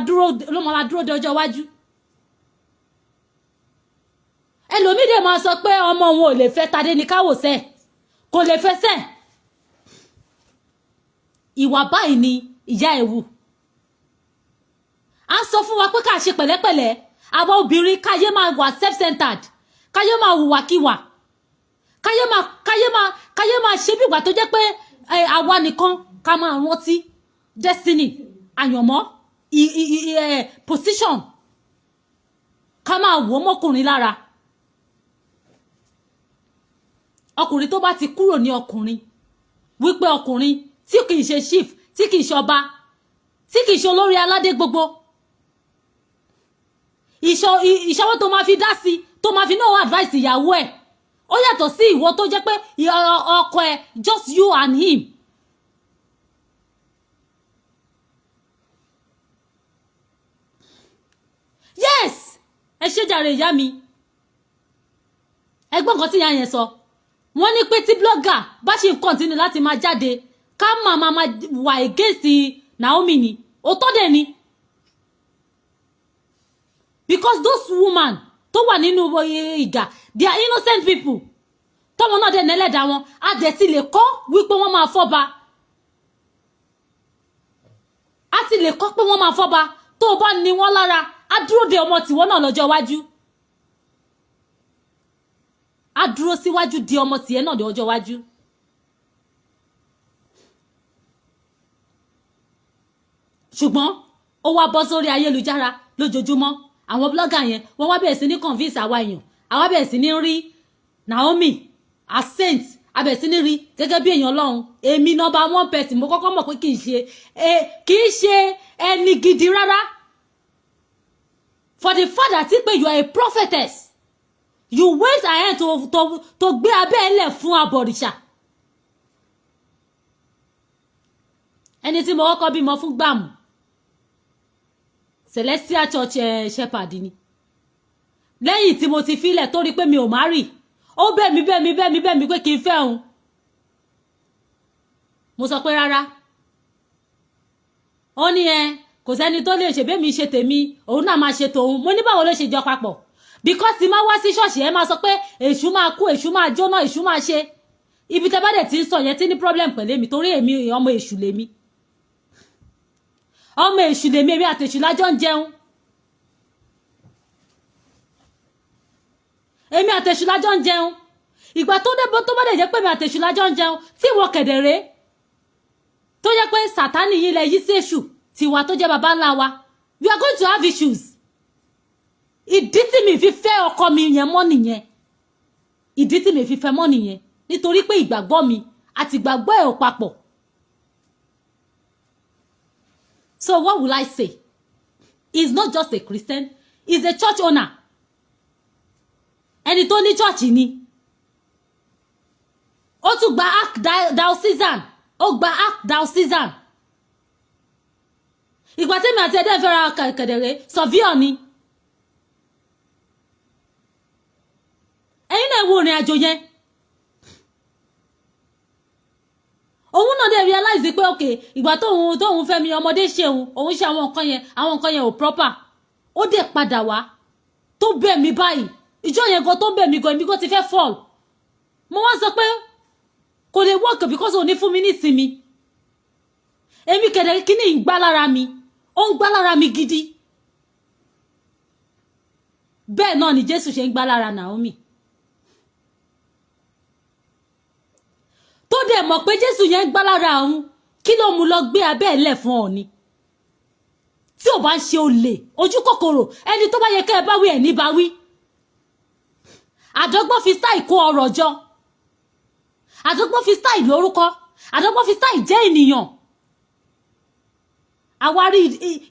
dúró de ọjọ́ iwájú. Ẹlòmíì dẹ̀ máa sọ pé ọmọ òun ò lè fẹ́ Tadéníkáwò sẹ́, kò lè fẹ́ sẹ́. Ìwà báyìí ni ìyá ẹ̀ wù. À ń sọ fún wa pé ká ṣe pẹ̀lẹ́pẹ̀lẹ́, àwa obìnrin, káyé máa wà self-centered, káyé máa hùwàkiwà, káyé máa ṣe bí ìgbà tó jẹ́ pé àwa nìkan, ká máa rántí destiny, àyànmọ́, position, ká máa wò mọ́kùnrin lára. Ọkùnrin tó bá ti kúrò ní ọkùnrin, wípé ọkùnrin tí kìí ṣe chief, tí kìí ṣe ọba, tí kìí ṣe olórí aládé, gbogbo ìṣọwọ́ tó máa fi dá sí, tó máa fi náà advice ìyàwó ẹ̀, ó yàtọ̀ sí ìwọ tó jẹ́ pé ọkọ ẹ̀, just you and him. Yes, ẹ ṣe jàre ìyá mi. Ẹgbọ́n nǹkan tí ìyá yẹn sọ, wọ́n ní pé tí blogger bá ṣì ń continue láti máa jáde, ká máa wà against Naomi ni, òótọ́ dẹ̀ ni. Because those women tó wà nínú ìgà, they are innocent people. Tọ́mọ náà dẹ̀ nẹ́lẹ̀dá wọn, a dẹ̀ ti lè kọ́ wípé wọ́n máa fọ́ba, a ti lè kọ́ pé wọ́n máa fọ́ba. Tó o bá ní wọ́n lára, á dúró de ọmọ tìwọ́ náà lọ́jọ́ iwájú, á dúró síwájú di ọmọ tìẹ náà lọ́jọ́ iwájú. Ṣùgbọ́n ó wá bọ́ sórí ayélujára lójoojúmọ́, àwọn blogger yẹn, wọ́n wá bẹ̀rẹ̀ sí ní convince àwa èèyàn, àwa bẹ̀rẹ̀ sí ní rí Naomi as saint, a bẹ̀rẹ̀ sí ní rí gẹ́gẹ́ bí èèyàn Ọlọ́run. Èmi number one person, mo kọ́kọ́ mọ̀ pé kì í ṣe ẹni gidi rárá. For the fact that pé you are a prophetess, you went ahead to gbé abẹ́ ẹlẹ̀ fún abọ̀rìṣà. Ẹni tí mo kọ́kọ́ bímọ fún gbàmù, Celestial Church shepherd ni. Lẹ́yìn tí mo ti filẹ̀ tó rí pé mi ò má rì, ó bẹ̀ mí, bẹ̀ mí, bẹ̀ mí, bẹ̀ mí pé kí n fẹ́ òun. Mo sọ pé rárá. Ó ní ẹ kò sẹ́ni tó lè ṣe bẹ́ẹ̀, mi ṣe tèmi, òun náà máa ṣe tòun. Mo ní báwo ló ṣe jọ papọ̀? Because tí máa wá sí ṣọ́ọ̀ṣì, ẹ máa sọ pé èṣù máa kú, èṣù máa jóná, èṣù máa ṣe. Ibi tẹ́ bá dẹ̀ ti ń sọ yẹn tí ní problem pẹ̀lú èmi, torí èmi, ọmọ èṣù lèmi, ọmọ èṣù lèmi, èmi àtèṣù lájọ ń jẹun, èmi àtèṣù lájọ ń jẹun. Ìgbà tó dé, tó bá dẹ̀ jẹ́ pé èmi àtèṣù lájọ ń jẹun, tí ìwọ kẹ̀dẹ̀rẹ́ tó jẹ́ pé Sátánì yìí lẹ yí sí èṣù tiwa tó jẹ́ baba ńlá wa, we are going to have issues. Ìdí tí mi fi fẹ́ ọkọ mi yẹn mọ́ nìyẹn. Ìdí tí mi fi fẹ́ mọ́ nìyẹn, nítorí pé ìgbàgbọ́ mi àti ìgbàgbọ́ ẹ̀ ò papọ̀. So what will I say? He's not just a Christian, he's a church owner. Ẹni tó ní church ni. Ó tún gba archdiocesan, ó gba archdiocesan. Ìgbà tí mi àti ẹ̀dẹ́ fẹ́ ra kẹ̀dẹ̀rẹ́, surveyor ni. Ẹ̀yin náà wo ìrìn àjò yẹn. Òun náà dẹ̀ realize pé ok, ìgbà tóun fẹ́ mi, ọmọdé ṣe òun, òun ṣe àwọn nǹkan yẹn, àwọn nǹkan yẹn ò proper. Ó dẹ̀ padà wá tó bẹ̀ mí báyìí. Ìjọ yẹn gan tó bẹ̀ mí gan, èmi gan ti fẹ́ fall. Mo wá sọ pé kò lè work because òun ní fún mi ní ìsinmi. Èmi kẹ̀dẹ̀, kíní ń gbá lára mi, ó ń gbá lára mi gidi. Bẹ́ẹ̀ náà ni Jésù ṣe ń gbá lára Naomi, tó dẹ̀ mọ̀ pé Jésù yẹn ń gbá lára òun. Kí ló mú lọ gbé abẹ́ ẹ̀ lẹ̀ fún Ọọ̀ni tí ò bá ń ṣe olè, ojú kòkòrò? Ẹni tó bá yẹ kẹ́ ẹ bá wí, ẹ̀ ní bá wí. Àdọ́gbọ́n fi style kó ọrọ̀ jọ, àdọ́gbọ́n fi style lórúkọ, àdọ́gbọ́n fi style jẹ́ ènìyàn. Àwa rí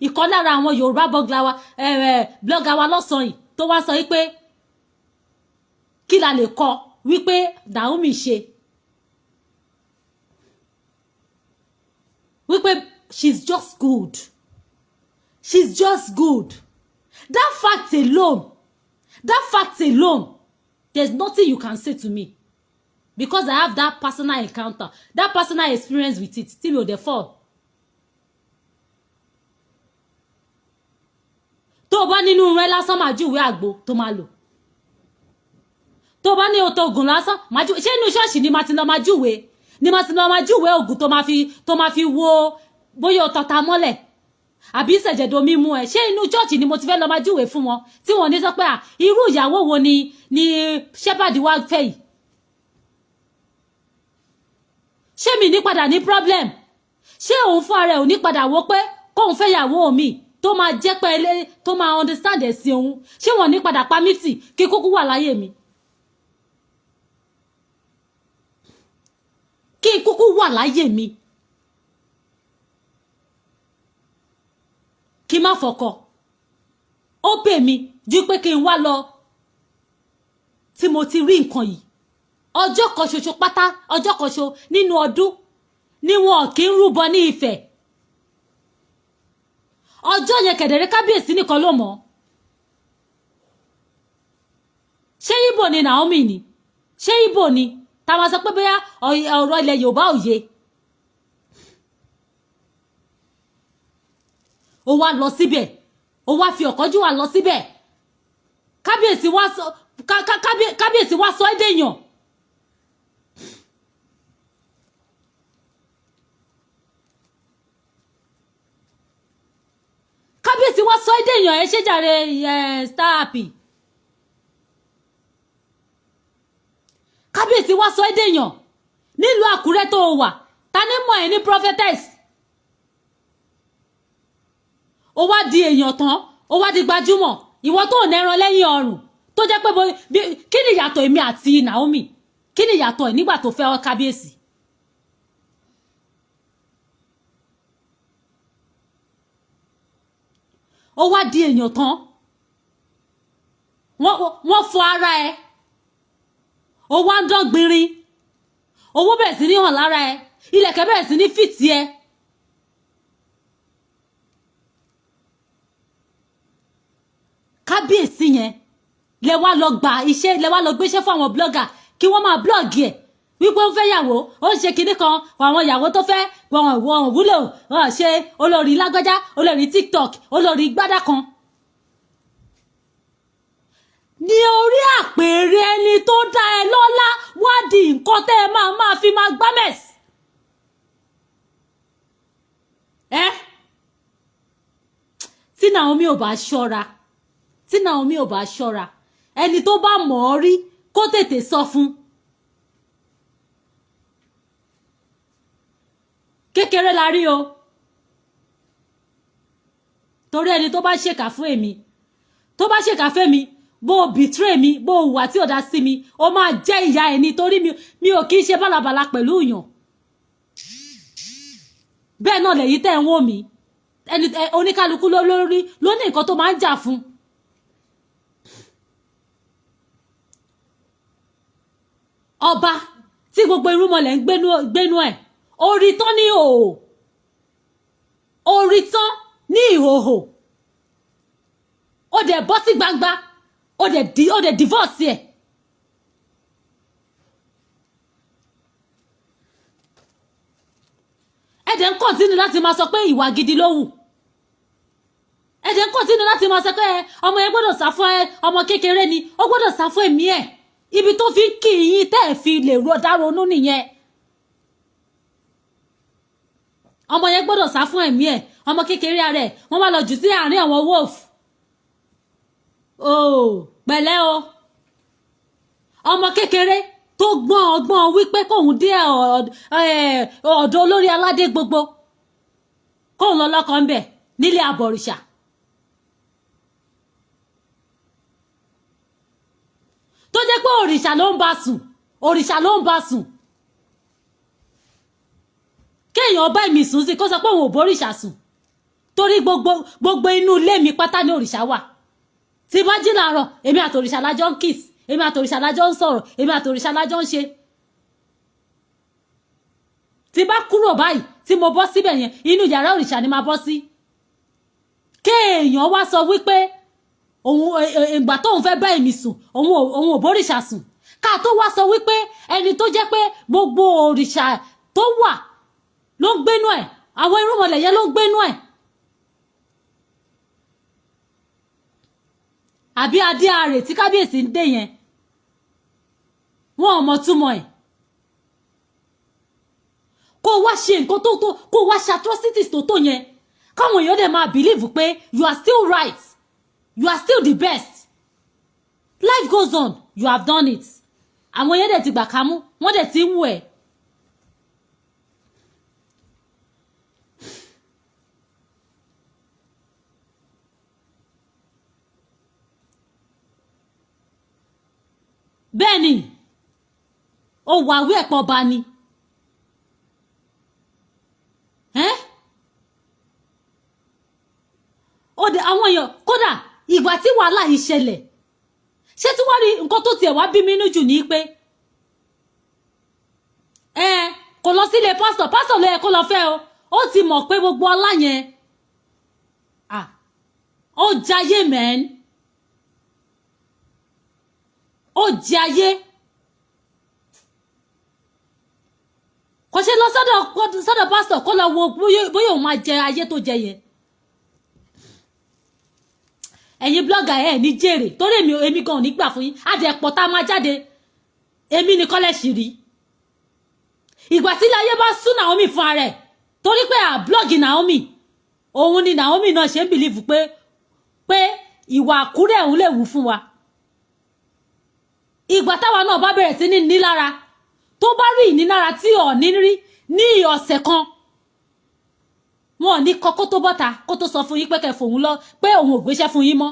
ìkan lára àwọn Yorùbá blogger wa lọ́sàn-án yìí tó wá sọ wípé kí la lè kọ wípé Naomi ṣe wípé she's just good, she's just good. That fact alone, that fact alone, there's nothing you can say to me, because I have that personal encounter, that personal experience with it, tí mi ò dẹ̀ fall. Tó o bá nínú rẹ lásán, máa júwèé àgbo tó máa lò. Tó o bá ní oto ògùn lásán, máa júwèé. Ṣé inú ṣọ́ọ̀ṣì ni máa ti lọ máa júwèé, ni máa ti lọ máa júwèé ògùn tó máa fi wo bóyá o tọ́ta mọ́lẹ̀ àbí ìṣẹ̀jẹ̀dọ̀ mímú ẹ̀? Ṣé inú church ni mo ti fẹ́ lọ máa júwèé fún wọn, tí wọ́n ní sọ pé à, irú ìyàwó wo ni shepherd wá fẹ́ yìí? Ṣé mi ní padà ní problem? Ṣé òun fún ara ẹ̀ ò ní padà wò pé kóun fẹ́ yàwó mi tó máa jẹ́ pé ilé tó máa understand ẹ̀sìn òun? Ṣé wọ́n ní padà pa mí tì kí kúkú wà láyé mi, kí n kúkú wà láyé mi, kí n má fọkọ? Ó pè mí ju pé kí n wá lọ tí mo ti rí nǹkan yìí. Ọjọ́ kan ṣoṣo pátá, ọjọ́ kan ṣo nínú ọdún ni wọn kì í rúbọ ní Ifẹ̀. Ọjọ́ yẹn kẹ̀dẹ̀rẹ́, kábíyèsí nìkan ló mọ̀. Ṣé Ìgbò ni Naomi ni? Ṣé Ìgbò ni tá a máa sọ pé bóyá ọ̀rọ̀ ilẹ̀ Yorùbá ò yé? Ó wá lọ síbẹ̀, ó wá fi ọ̀kánjú wà lọ síbẹ̀. Kábíyèsí wá sọ ẹ́ dèèyàn. Kábíyèsí wá sọ ẹ́ dèèyàn. Ẹ ṣé jàre. Ẹ star happy. Kábíyèsí wá sọ ẹ́ dèèyàn nílùú Àkúrẹ́ tó wà. Ta ní mọ̀ ẹ́ ní prophetess? Ó wá di èèyàn tán, ó wá di gbajúmọ̀. Ìwọ tó nẹran lẹ́yìn ọrùn, tó jẹ́ pé kí ni ìyàtọ̀ èmi àti Naomi? Kí ni ìyàtọ̀ ẹ̀ nígbà tó fẹ́ kábíyèsí? Ó wá di èèyàn tán, wọ́n fọ ara ẹ̀, ó wá ń dán gbinrin, owó bẹ̀rẹ̀ sí ní hàn lára ẹ̀, ilẹ̀kẹ̀ bẹ̀rẹ̀ sí ní fìtì ẹ̀. Kábíyèsí yẹn lẹ wá lọ gba iṣẹ́, lẹ wá lọ gbéṣẹ́ fún àwọn blogger kí wọ́n máa blog ẹ̀ wípé ó ń fẹ́ yàwó, ó ń ṣe kinní kan, àwọn ìyàwó tó fẹ́ wọn wọn wúlò, wọn ṣe olórí lágbájá, olórí TikTok, olórí gbádà kan. Ní orí àpèrè ẹni tó dá ẹ lọ́lá wá di nǹkan tẹ́ ẹ máa máa fi máa gbámẹ̀sì. Ẹ tí Naomi ò bá ṣọ́ra, tí Naomi ò bá ṣọ́ra, ẹni tó bá mọ̀ ọ́ rí kó tètè sọ fún. Kékeré la rí o, torí ẹni tó bá ṣèkà fún èmi, tó bá ṣèkà fún mi, bó o betray mi, bó o hùwà tí ò dá sí mi, ó máa jẹ́ ìyá ẹni, torí mi ò kì í ṣe bálabàla pẹ̀lú ìyàn. Bẹ́ẹ̀ náà lèyí tẹ́ ń wò mí, ẹni oníkálukú lórí ló ní nǹkan tó máa ń jà fún. Ọba tí gbogbo irúnmọlẹ̀ ń gbénú ẹ̀, orí tán ní ìhòòhò, orí tán ní ìhòòhò, ó dẹ̀ bọ́ sí gbangba, ó dẹ̀ divorce ẹ̀. Ẹ dẹ̀ ń continue láti máa sọ pé ìwà gidi ló wù. Ẹ dẹ̀ ń continue láti máa sọ pé ọmọ yẹn gbọ́dọ̀ sá fún ẹ, ọmọ kékeré ni, ó gbọ́dọ̀ sá fún ẹ̀mí ẹ̀. Ibi tó fi ń kí yín tẹ́ ẹ̀ fi lè dá ronú nìyẹn. Ọmọ yẹn gbọ́dọ̀ sá fún ẹ̀mí ẹ̀, ọmọ kékeré ara ẹ̀, wọ́n wá lọ jù sí àárín àwọn wolf. Oh, pẹ̀lẹ́ o. Ọmọ kékeré tó gbọ́n ọgbọ́n wípé kóun dé ọ̀dọ̀ olórí aládé gbogbo, kóun lọ lọ́kọ ń bẹ̀ nílé àbọ̀rìṣà. Tó jẹ́ pé òrìṣà ló ń bá sùn, òrìṣà ló ń bá sùn. Kéèyàn bá èmi sùn sí kó sọ pé òun ò bórìṣà sùn, torí gbogbo inú ilé mi pátá ní òrìṣà wà. Tí bá jí làárọ̀, èmi àtòrìṣà lájọ ń kiss, èmi àtòrìṣà lájọ ń sọ̀rọ̀, èmi àtòrìṣà lájọ ń ṣe. Tí bá kúrò báyìí tí mo bọ́ síbẹ̀ yẹn, inú yàrá òrìṣà ni máa bọ́ sí. Kéèyàn wá sọ wípé òun ìgbà tóun fẹ́ bá èmi sùn, òun ò bórìṣà sùn. Ká tó wá sọ wípé ẹni tó jẹ́ pé gbogbo òrìṣà tó wà ló ń gbénú ẹ̀, àwọn irúnmọlẹ̀ yẹn ló ń gbénú ẹ̀. Àbí adé ààrẹ tí kábíyèsí ń dé yẹn, wọn ò mọ túmọ̀ ẹ̀. Kó wá ṣe nǹkan tó tó, kó wá ṣe atrocities tó tó yẹn, káwọn èèyàn dẹ̀ máa believe pé you are still right, you are still the best. Life goes on, you have done it. Àwọn yẹn dẹ̀ ti gbà kámú, wọ́n dẹ̀ ti ń wù ẹ́. Bẹ́ẹ̀ ni, ó wà wí ẹ̀pọ̀ ọba ni. Ó dẹ̀ àwọn èèyàn, kódà ìgbà tí wàhálà yìí ṣẹlẹ̀, ṣé tí wọ́n rí nǹkan tó tiẹ̀ wá bí mi nínú jù ní pé kò lọ sílé pásítọ̀, pásítọ̀ ló yẹ kó lọ fẹ́ o. Ó ti mọ̀ pé gbogbo ọlá yẹn ó jayé mẹ́rin, ó jayé. Kò ṣe lọ sọ́dọ̀ pásítọ̀ kó lọ wo bóyá òun máa jẹ ayé tó jẹ yẹn. Ẹ̀yin blogger ẹ̀ ní jèrè, torí èmi gan ò ní gbà fún yín. Àdẹ̀pọ̀ tá a máa jáde, èmi ní kọ́lẹ̀ sì rí. Ìgbà tí ilé ayé bá sú Naomi fún ara ẹ̀, torí pé à blog Naomi, òun ni Naomi náà ṣe ń bìlífù pé ìwà àkúrẹ́ òun lè wù fún wa. Ìgbà táwa náà bá bẹ̀rẹ̀ sí ní nílára, tó bá rí ìnílára tí ò ní rí ní ọ̀sẹ̀ kan, wọn ò ní kọ kó tó bọ́ta kó tó sọ fún yín pé kẹ́ fòun lọ, pé òun ò gbéṣẹ́ fún yín mọ́.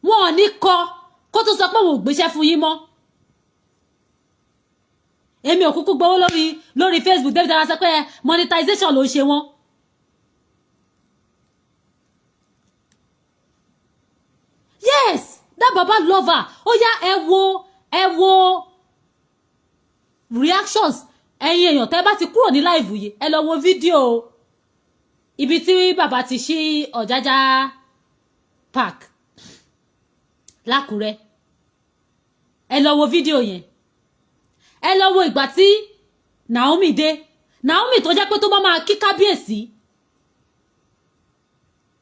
Wọn ò ní kọ kó tó sọ pé òun ò gbéṣẹ́ fún yín mọ́. Èmi ò kúkú gbowó lórí Facebook David ara sọ pé monetization ló ń ṣe wọ́n. Yes, that baba lover. Ó yá, ẹ wo reactions ẹ̀yin èèyàn tẹ́ bá ti kúrò ní live yìí, ẹ lọ wo fídíò Ibi tí bàbá ti ṣí Ọ̀jájá Park l'Ákúrẹ́, ẹ lọ wo fídíò yẹn. Ẹ lọ wo ìgbà tí Naomi dé. Naomi tó jẹ́ pé tó bá máa kí kábíyèsí,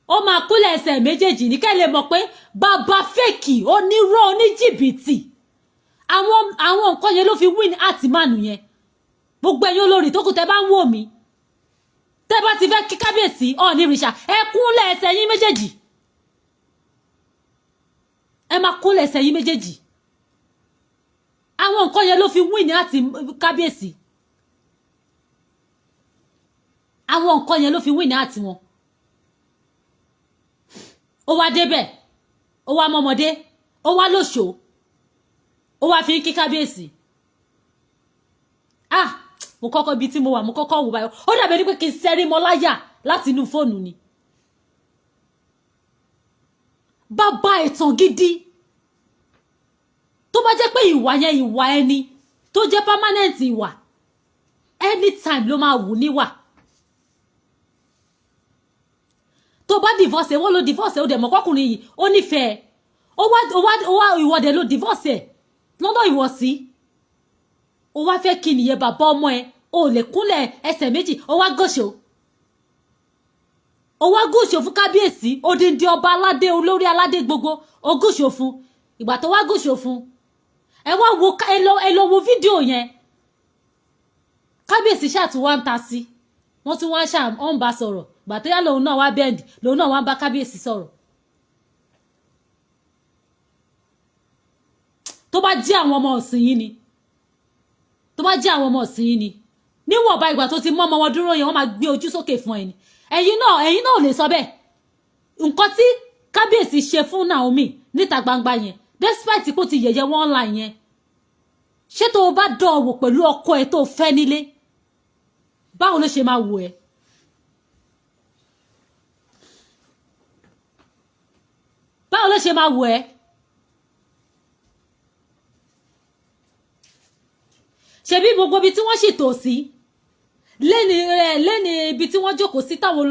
ó máa kúnlẹ̀ ẹsẹ̀ méjèèjì ní, kẹ́ lè mọ̀ pé bàbá fake, onírọ́, oníjìbìtì. Àwọn nǹkan yẹn ló fi win àtìmánu yẹn. Gbogbo ẹ̀yin olórí tó kù tẹ́ bá ń wò mí, tẹ́ bá ti fẹ́ kí kábíyèsí Ọọ̀nirìṣà, ẹ kúnlẹ̀ ẹsẹ̀ yín méjèèjì, ẹ máa kúnlẹ̀ ẹsẹ̀ yín méjèèjì. Àwọn nǹkan yẹn ló fi win àti kábíyèsí. Àwọn nǹkan yẹn ló fi win àti wọn. Ó wá débẹ̀, ó wá mọ́mọdé, ó wá lóṣòó, ó wá fi ń kí kábíyèsí. Ah, mo kọ́kọ́, ibi tí mo wà, mo kọ́kọ́ wò báyọ̀, ó dàbí ẹni pé kí n sẹ́rí mọ́ láyà láti inú fóònù ni. Bàbá ẹ̀tàn gidi. Tó bá jẹ́ pé ìwà yẹn, ìwà ẹni tó jẹ́ permanent ìwà, anytime ló máa wù níwà. Tó bá divorce ẹ, wọ́n ló divorce ẹ, ó dẹ̀ mọ̀ kọ́kùnrin yìí ó nífẹ̀ẹ́, ó wá ìwọ́dẹ̀ ló divorce ẹ lọ́nà ìwọ̀sí. Ó wá fẹ́ kí nìyẹn, bàbá ọmọ ẹ, ó lè kúnlẹ̀ ẹsẹ̀ méjì. Ó wá gòṣò, ó wá gòṣò fún kábíyèsí, odindi ọba aládé, olórí aládé gbogbo, ó gòṣò fún. Ìgbà tó wá gòṣò fún, ẹ wá wo, ẹ lọ wo fídíò yẹn. Kábíyèsí ṣàtúwá ń ta sí, wọ́n tún wá ń ṣà ń bá sọ̀rọ̀. Gbà tó yá, lòun náà wá bend, lòun náà wá ń bá kábíyèsí sọ̀rọ̀. Tó bá jẹ́ àwọn ọmọ ọ̀sìn yín ni, tó bá jẹ́ àwọn ọmọ ọ̀sìn yín ni, níwọ̀nba ìgbà tó ti mọ́ ọmọ wọn dúró yẹn, wọ́n máa gbé ojú sókè fún ẹni. Ẹ̀yin náà ò lè sọ bẹ́ẹ̀. Nǹkan tí kábíyèsí ṣe fún Naomi níta gbangba yẹn, despite kó ti yẹ̀yẹ́ wọn online yẹn, ṣé tó o bá dán ọ wò pẹ̀lú ọkọ ẹ tó fẹ́ nílé, báwo ló ṣe máa wò ẹ́? Báwo ló ṣe máa wò ẹ́? Ṣebí gbogbo ibi tí wọ́n sì tò sí lẹ́ni ẹ lẹ́ni, ibi tí wọ́n jókòó sí, táwọn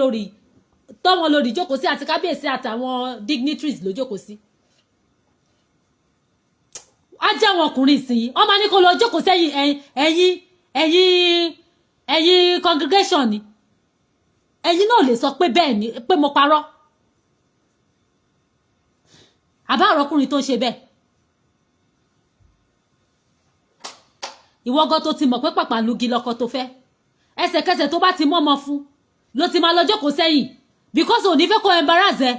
olórí jókòó sí, àti kábíyèsí àtàwọn dignitaries ló jókòó sí. Á jẹ́ àwọn ọkùnrin ìsìn wọ́n máa ní kó lọ jókòó sẹ́yìn ẹ̀yìn congregation ni. Ẹ̀yin náà lè sọ pé bẹ́ẹ̀ ni, pé mo parọ́. Àbá àrọ́kùnrin tó ń ṣe bẹ́ẹ̀, ìwọ gan tó ti mọ̀ pé pàpàlùgì lọkọ tó fẹ́, ẹsẹ̀kẹsẹ̀ tó bá ti mọ́ ọmọ fún ló ti máa lọ jókòó sẹ́yìn, because ò ní fẹ́ kó embarrass ẹ.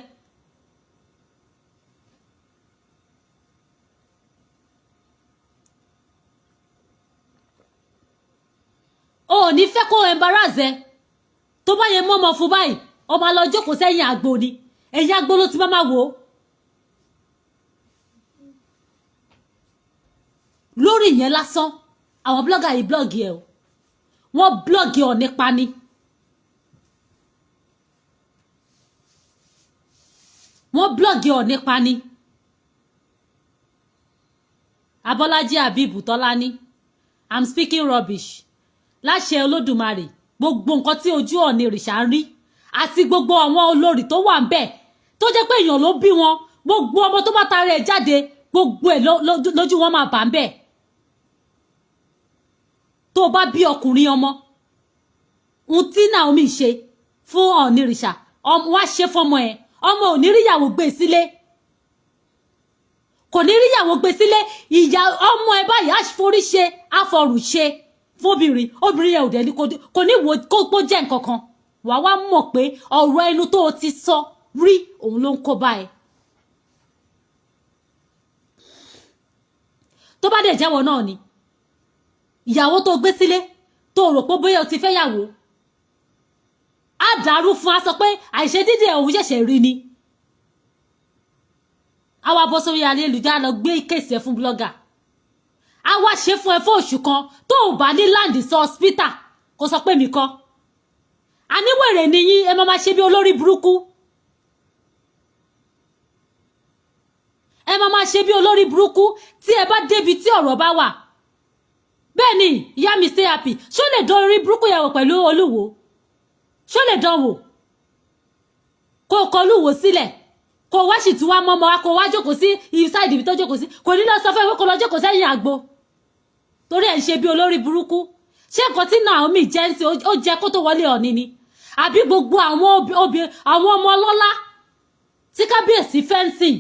Ò ní fẹ́ kó embarrass ẹ. Tó bá yẹ mọ́ ọmọ fún báyìí, ó máa lọ jókòó sẹ́yìn àgbo ni. Ẹ̀yìn àgbo ló ti máa wò ó. Lórí ìyẹn lásán, àwọn blogger yìí blog ẹ o, wọ́n blog ọ̀ nípa ni. Wọ́n blog ọ̀ nípa ni. Abọ́lájí Abibu Tọ́lání, I'm speaking rubbish. Láṣẹ Olódùmarè, gbogbo nǹkan tí ojú Ọ̀ọ̀ni ìrìṣà ń rí àti gbogbo àwọn olórí tó wà ń bẹ̀, tó jẹ́ pé èèyàn ló bí wọn, gbogbo ọmọ tó bá tara ẹ̀ jáde, gbogbo ẹ̀ lójú wọn máa bà ń bẹ̀. Tó o bá bí ọkùnrin ọmọ, ohun tí Naomi ṣe fún Ọ̀ọ̀ni ìrìṣà, wá ṣe fọmọ ẹ. Ọmọ ò ní ríyàwó gbé sílé, kò ní ríyàwó gbé sílé. Ìyá ọmọ ẹ báyìí á forí ṣe, àfọrùn ṣe fóbìnrin. Obìnrin yẹn ò dẹ̀ ní kò ní wo kó jẹ́ nǹkan kan. Wàá wá mọ̀ pé ọ̀rọ̀ ẹnu tó o ti sọ rí, òun ló ń kó bá ẹ. Tó bá dẹ̀ jẹ́wọ́ náà ni ìyàwó tó gbé sílé, tó rò pé bóyá o ti fẹ́ yàwó, á dàrú fún a, sọ pé àìṣedídì ẹ̀ òun ṣẹ̀ṣẹ̀ rí ni. A wá bọ́ sórí ayélujára, lọ gbé case ẹ̀ fún blogger, a wá ṣe fún ẹ fún oṣù kan. Tó o bá ní land sọ hospital, kó sọ pé mi kọ́. Àníwèrè ni yín, ẹ máa ma ṣe bí olórí burúkú, ẹ máa ma ṣe bí olórí burúkú. Tí ẹ bá débi tí ọ̀rọ̀ bá wà bẹ́ẹ̀ ni, ìyá mi, stay happy. Ṣó lè dán orí burúkú yẹn wò pẹ̀lú Olúwo? Ṣó lè dán wò? Kó o kọ Olúwo sílẹ̀, kó o wá sì tún wá mọ́mọ́ wa, kó o wá jókòó sí inside ibi tó jókòó sí. Kò ní lọ sọ fún ẹ pé kó lọ jókòó sẹ́yìn àgbo, torí ẹ̀ ń ṣe bí olórí burúkú. Ṣé nǹkan tí Naomi jẹ́ ń sìn, ó jẹ́ kó tó wọlé Ọ̀ọ̀ni ni? Àbí gbogbo àwọn obìnrin, àwọn ọmọ ọlọ́lá tí kábíyèsí fẹ́ ń sìn,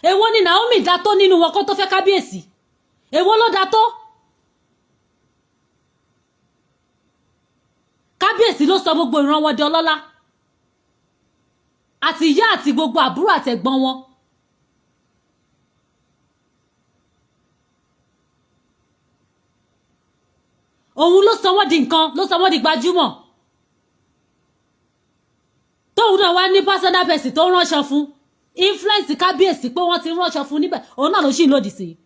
èwo ni Naomi dá tó nínú wọn kó tó fẹ́ kábíyèsí? Èwo ló dá tó? Kábíyèsí ló sọ gbogbo ìran wọn di ọlọ́lá, àti ìyá àti gbogbo àbúrò àtẹ̀gbọ́n wọn. Òun ló sọ wọ́n di nǹkan, ló sọ wọ́n di gbajúmọ̀. Tóun náà wá ní personal person tó ránṣọ fún, influence kábíyèsí pé wọ́n ti ránṣọ fún níbẹ̀, òun náà ló sì lòdì sí i.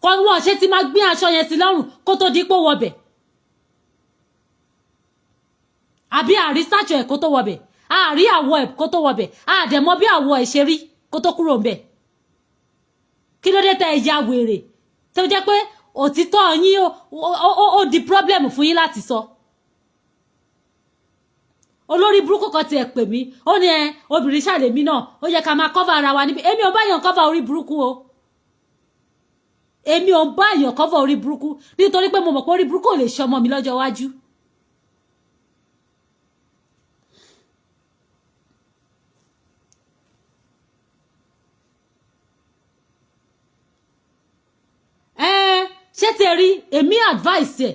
Kọ́ wọ́n ṣe ti máa gbé aṣọ yẹn sí lọ́rùn kó tó di pé wọbẹ̀, àbí àrí stature ẹ̀ kó tó wọbẹ̀, àrí àwọ̀ ẹ̀ kó tó wọbẹ̀, àdẹ̀mọ́ bí àwọ̀ ẹ̀ ṣe rí kó tó kúrò ńbẹ̀. Kí ló dé tẹ ẹ ya wèrè tó jẹ́ pé òtítọ́ yín ó di problem fún yín láti sọ? Olórí burúkú kan tiẹ̀ pè mí, ó ní ẹ obìnrin ṣàlèmí náà, ó yẹ ká máa cover ara wa níbi. Èmi ò bá yàn cover orí burúkú o. Èmi ò bá yàn cover orí burúkú, nítorí pé mo mọ̀ pé orí burúkú ò lè ṣe ọmọ mi lọ́jọ́ iwájú. Ẹ ṣé tí ẹ rí, èmi advice ẹ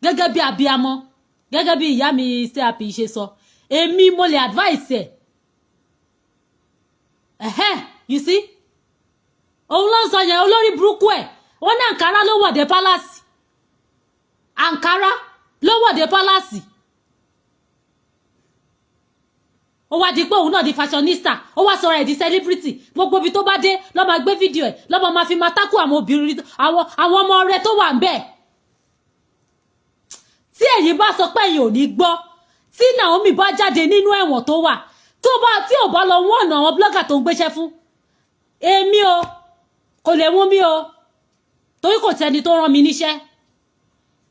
gẹ́gẹ́ bí abiamọ, gẹ́gẹ́ bí ìyá mi ṣe àpì ṣe sọ, èmi mo lè advice ẹ. Ẹ̀hẹ́, you see, òun ló ń sọ yẹn, olórí burúkú ẹ̀. Wọ́n ní àǹkárá ló wọ̀ dé palace, àǹkárá ló wọ̀ dé palace. Ó wá di pé òun náà di fashionista, ó wá sọ̀rọ̀ ẹ̀ di celebrity. Gbogbo ibi tó bá dé ló máa gbé fídíò ẹ̀, ló máa fi máa tákù àwọn obìnrin, àwọn ọmọ rẹ̀ tó wà ń bẹ̀. Tí ẹ̀yin bá sọ pé ẹ̀yin ò ní gbọ́, tí Naomi bá jáde nínú ẹ̀wọ̀n tó wà, tó bá tí ò bá lọ wọ́n ọ̀nà àwọn blogger tó ń gbéṣẹ́ fún, èmi o kò lè mú mi o, torí kò sẹ́ni tó rán mi níṣẹ́,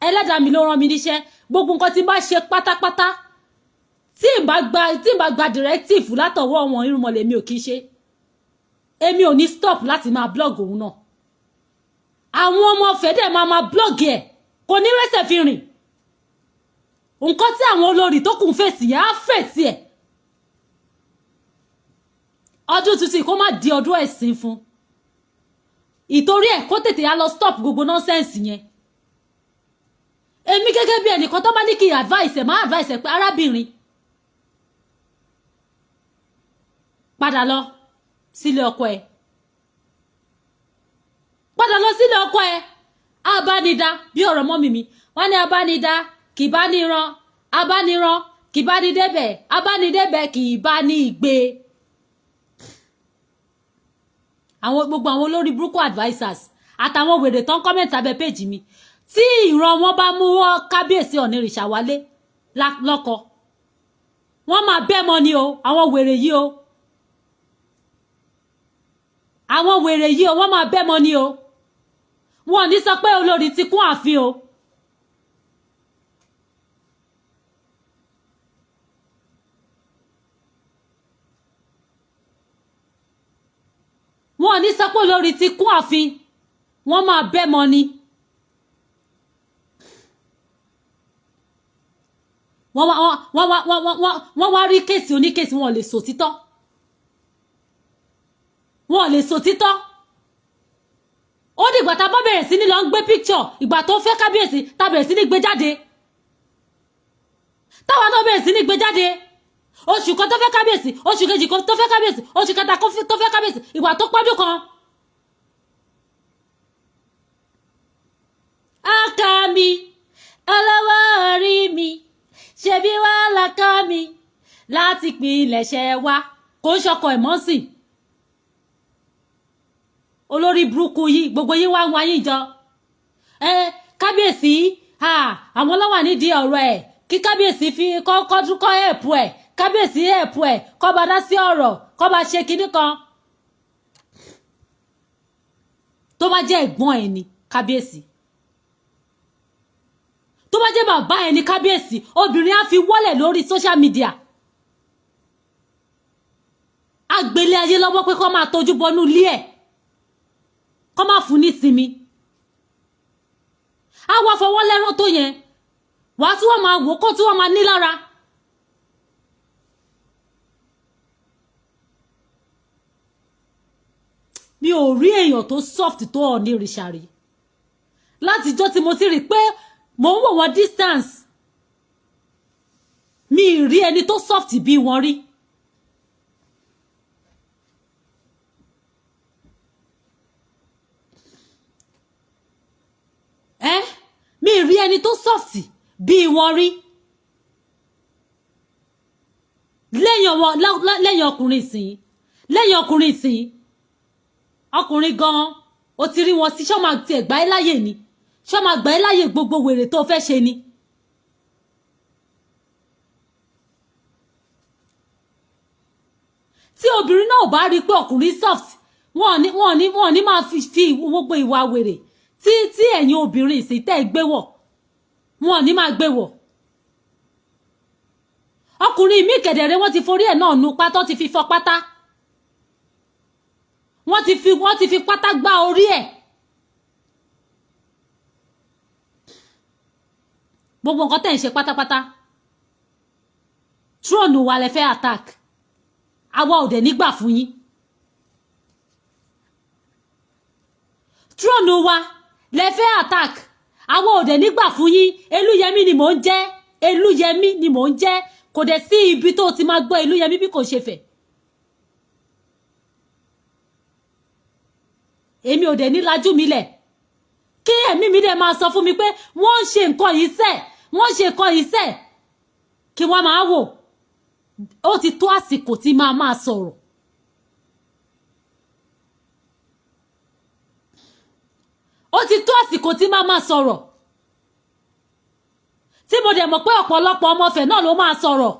ẹlẹ́dàá mi ló rán mi níṣẹ́. Gbogbo nǹkan tí n bá ṣe pátápátá, tí n bá gba directive látọwọ́ wọn irúnmọlẹ̀, mi ò kí ń ṣe. Èmi ò ní stop láti máa blog òun náà. Àwọn ọmọ ọ̀fẹ́ dẹ̀ máa máa blog ẹ̀, kò ní rẹ́sẹ̀ fi rìn. Nǹkan tí àwọn olórí tó kùn fèsì yẹn á fèsì ẹ̀. Ọdún tuntun, kó má di ọdún ẹ̀sìn fún ìtorí ẹ̀, kó tètè á lọ stop gbogbo nonsense yẹn. Èmi gẹ́gẹ́ bí ẹnìkan, tó bá ní kí advice ẹ̀, máa advice ẹ̀ pé, arábìnrin, padà lọ sílé ọkọ ẹ̀, padà lọ sílé ọkọ ẹ̀. Abánidá bí ọ̀rọ̀ mọ́ mi wọ́n ní abánidá kì bá ní ran, abániran kì bá ní débẹ̀, abánidébẹ̀ kì bá ní gbé. Àwọn gbogbo àwọn olórí burúkú advisers àtàwọn wèrè tán comment abẹ́ page mi, tí ìran wọn bá mú kábíyèsí Ọ̀nìrìṣà wálé lọ́kọ, wọ́n máa bẹ́ mọ́ ni o. Àwọn wèrè yìí o, àwọn wèrè yìí o, wọ́n máa bẹ́ mọ́ ni o. Wọn ò ní sọ pé olórí ti kún ààfin o. Wọn ò ní sọ pé olórí ti kún ààfin, wọ́n máa bẹ́ mọ́ ni. Wọ́n wá rí case onícase, wọn ò lè sọ títọ́, wọn ò lè sọ títọ́. Ó dìgbà tá a bá bẹ̀rẹ̀ sí ní lọ ń gbé picture ìgbà tó fẹ́ kábíyèsí, tá a bẹ̀rẹ̀ sí ní gbé jáde, táwa náà bẹ̀rẹ̀ sí ní gbé jáde, oṣù kan tó fẹ́ kábíyèsí, oṣù kejì kan tó fẹ́ kábíyèsí, oṣù kẹta tó fẹ́ kábíyèsí, ìgbà tó pọ́dún kan. Ọkọ mi, ọlọ́wọ́ orí mi, ṣebí wàhálà kọ́ mi láti pilẹ̀ṣẹ̀ wa, kò ń ṣọkọ ẹ̀ mọ́sìn. Olórí burúkú yìí, gbogbo yín wá ń wá yín jọ ẹ. Kábíyèsí, àwọn ló wà nídìí ọ̀rọ̀ ẹ̀, kí kábíyèsí fi kọ́ ẹ̀pù ẹ̀, kábíyèsí ẹ̀pù ẹ̀, kọ́ bá dá sí ọ̀rọ̀, kọ́ bá ṣe kinní kan. Tó bá jẹ́ ẹ̀gbọ́n ẹ̀ ni kábíyèsí, tó bá jẹ́ bàbá ẹ̀ ní kábíyèsí, obìnrin á fi wọ́lẹ̀ lórí social media. ayé lọ́wọ́ pé kó máa tójú bọnú ilé ẹ̀, kó máa fún ní sinmi. Á wá fọwọ́ lẹ́rán tó yẹn, wàá tí wọ́n máa wò kó tí wọ́n máa ní lára. Mi ò rí èèyàn tó soft tó Ọọ̀ni ìrìṣà rí látijọ́ tí mo ti rí pé mò ń wò wọ́n distance. Mi ì rí ẹni tó soft bí wọ́n rí. Ẹ mi ì rí ẹni tó soft bí wọ́n rí lẹ́yìn ọkùnrin ìsìn, lẹ́yìn ọkùnrin ìsìn. Ọkùnrin gan-an, ó ti rí wọn sí, ṣọ́ máa tiẹ̀ gbà ẹ́ láyè ni? Ṣọ́ máa gbà ẹ́ láyè gbogbo wèrè tó fẹ́ ṣe ni? Tí obìnrin náà bá rí i pé ọkùnrin soft, wọn ní máa fi gbogbo ìwà wèrè tí ẹ̀yin obìnrin ìsìn tẹ́ ẹ gbé wọ̀, wọn ní máa gbé wọ̀. Ọkùnrin mi kẹ̀dẹ̀rẹ́, wọ́n ti forí ẹ̀ náà nu pátá, ti fi fọ pátá, wọ́n ti fi pátá gbá orí ẹ̀. Gbogbo nǹkan tẹ̀ ń ṣe pátápátá, throne wa lẹ fẹ́ attack. Àwa ò dẹ̀ nígbà fún yín. Throne wa lẹ fẹ́ attack, àwa ò dẹ̀ nígbà fún yín. Elúyẹmí ni mò ń jẹ́, Elúyẹmí ni mò ń jẹ́. Kò dẹ̀ sí ibi tó ti máa gbọ́ Elúyẹmí bí kò ṣe fẹ̀. Èmi ò dẹ̀ ní lajú mi lẹ̀ kí ẹ̀mí mi dẹ̀ máa sọ fún mi pé wọ́n ń ṣe nǹkan yìí sẹ̀, wọ́n ń ṣe nǹkan yìí sẹ̀, kí wọ́n máa wò. Ó ti tó àsìkò tí máa máa sọ̀rọ̀. Ó ti tó àsìkò tí máa máa sọ̀rọ̀, tí mo dẹ̀ mọ̀ pé ọ̀pọ̀lọpọ̀ ọmọfẹ̀ náà ló máa sọ̀rọ̀.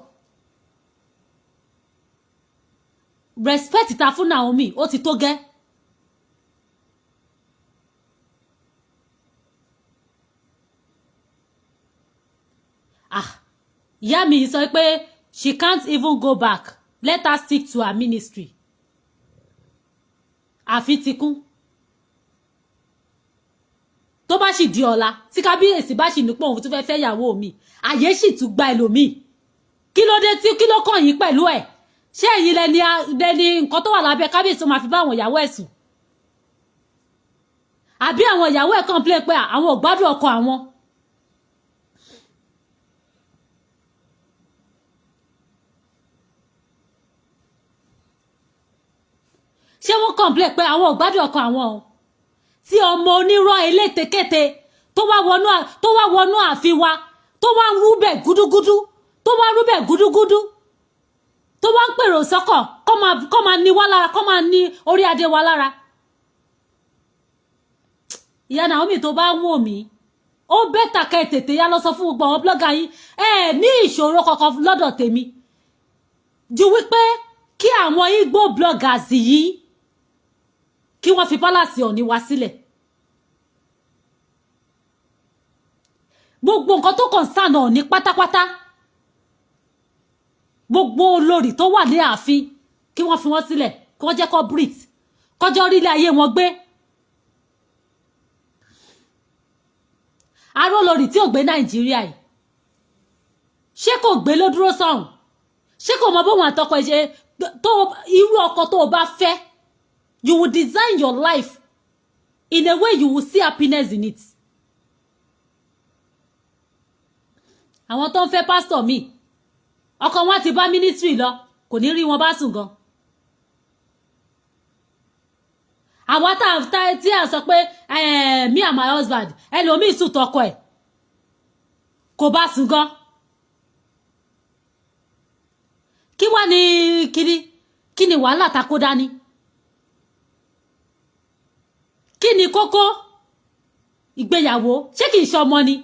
Respect ta fún Naomi, ó ti tó gẹ́. Ah, ìyá mi sọ pé she can't even go back, let her stick to her ministry. Àfi ti kún tó bá sì di ọ̀la, tí kábíyèsí bá sì nípò òun tó fẹ́ fẹ́ ìyàwó mi, àyè sì tún gba ẹlòmíì. Kí ló dé tí kí ló kàn yín pẹ̀lú ẹ̀? Ṣé ẹ̀yin lẹni nǹkan tó wà lábẹ́ kábíyèsí máa fi bá àwọn ìyàwó ẹ̀ sùn? Àbí àwọn ìyàwó ẹ̀ complain pé àwọn ò gbádùn ọkọ àwọn? Ṣé wọ́n complain pé àwọn ò gbádùn ọkọ àwọn o? Tí ọmọ onírọ́ elétekéte tó wá wọnú ààfin wa, tó wá ń rúbẹ̀ gúdúgúdú, tó wá ń rúbẹ̀ gúdúgúdú, tó wá ń pèrò sọ́kọ̀ kó máa ní wá lára, kó máa ní orí adé wa lára. Ìyá Naomi, tó bá ń wò mí, ó better kẹ́ ẹ tètè yá lọ sọ fún gbogbo àwọn blogger yín, ẹ ní ìṣòro kankan lọ́dọ̀ tèmi ju wípé kí àwọn Igbo bloggers yìí, kí wọ́n fi palace Ọ̀ọ̀ni wá sílẹ̀. Gbogbo nǹkan tó concern Ọ̀ọ̀ni pátápátá, gbogbo olórí tó wà ní ààfin, kí wọ́n fi wọ́n sílẹ̀, kí wọ́n jẹ́ kó breathe, kọjọ́ rí ilé ayé wọn gbé. Aró lórí tí ò gbé Nàìjíríà yìí, ṣé kò gbé ló dúró sọ̀hún? Ṣé kò mọ bóun àtọkọ ẹ ṣe tó? Irú ọkọ tó o bá fẹ́, you will design your life in a way you will see happiness in it. Àwọn tó ń fẹ́ pásítọ̀ míì, ọkọ wọn ti bá ministry lọ, kò ní rí wọn bá sùn gan. Àwa tá tí a sọ pé me and my husband, ẹlòmíì sùn tọkọ ẹ̀, kò bá sùn gan. Kí wá ní kíní? Kí ni wàhálà ta kó dání? Kí ni kókó ìgbéyàwó? Ṣé kìí ṣe ọmọ ni?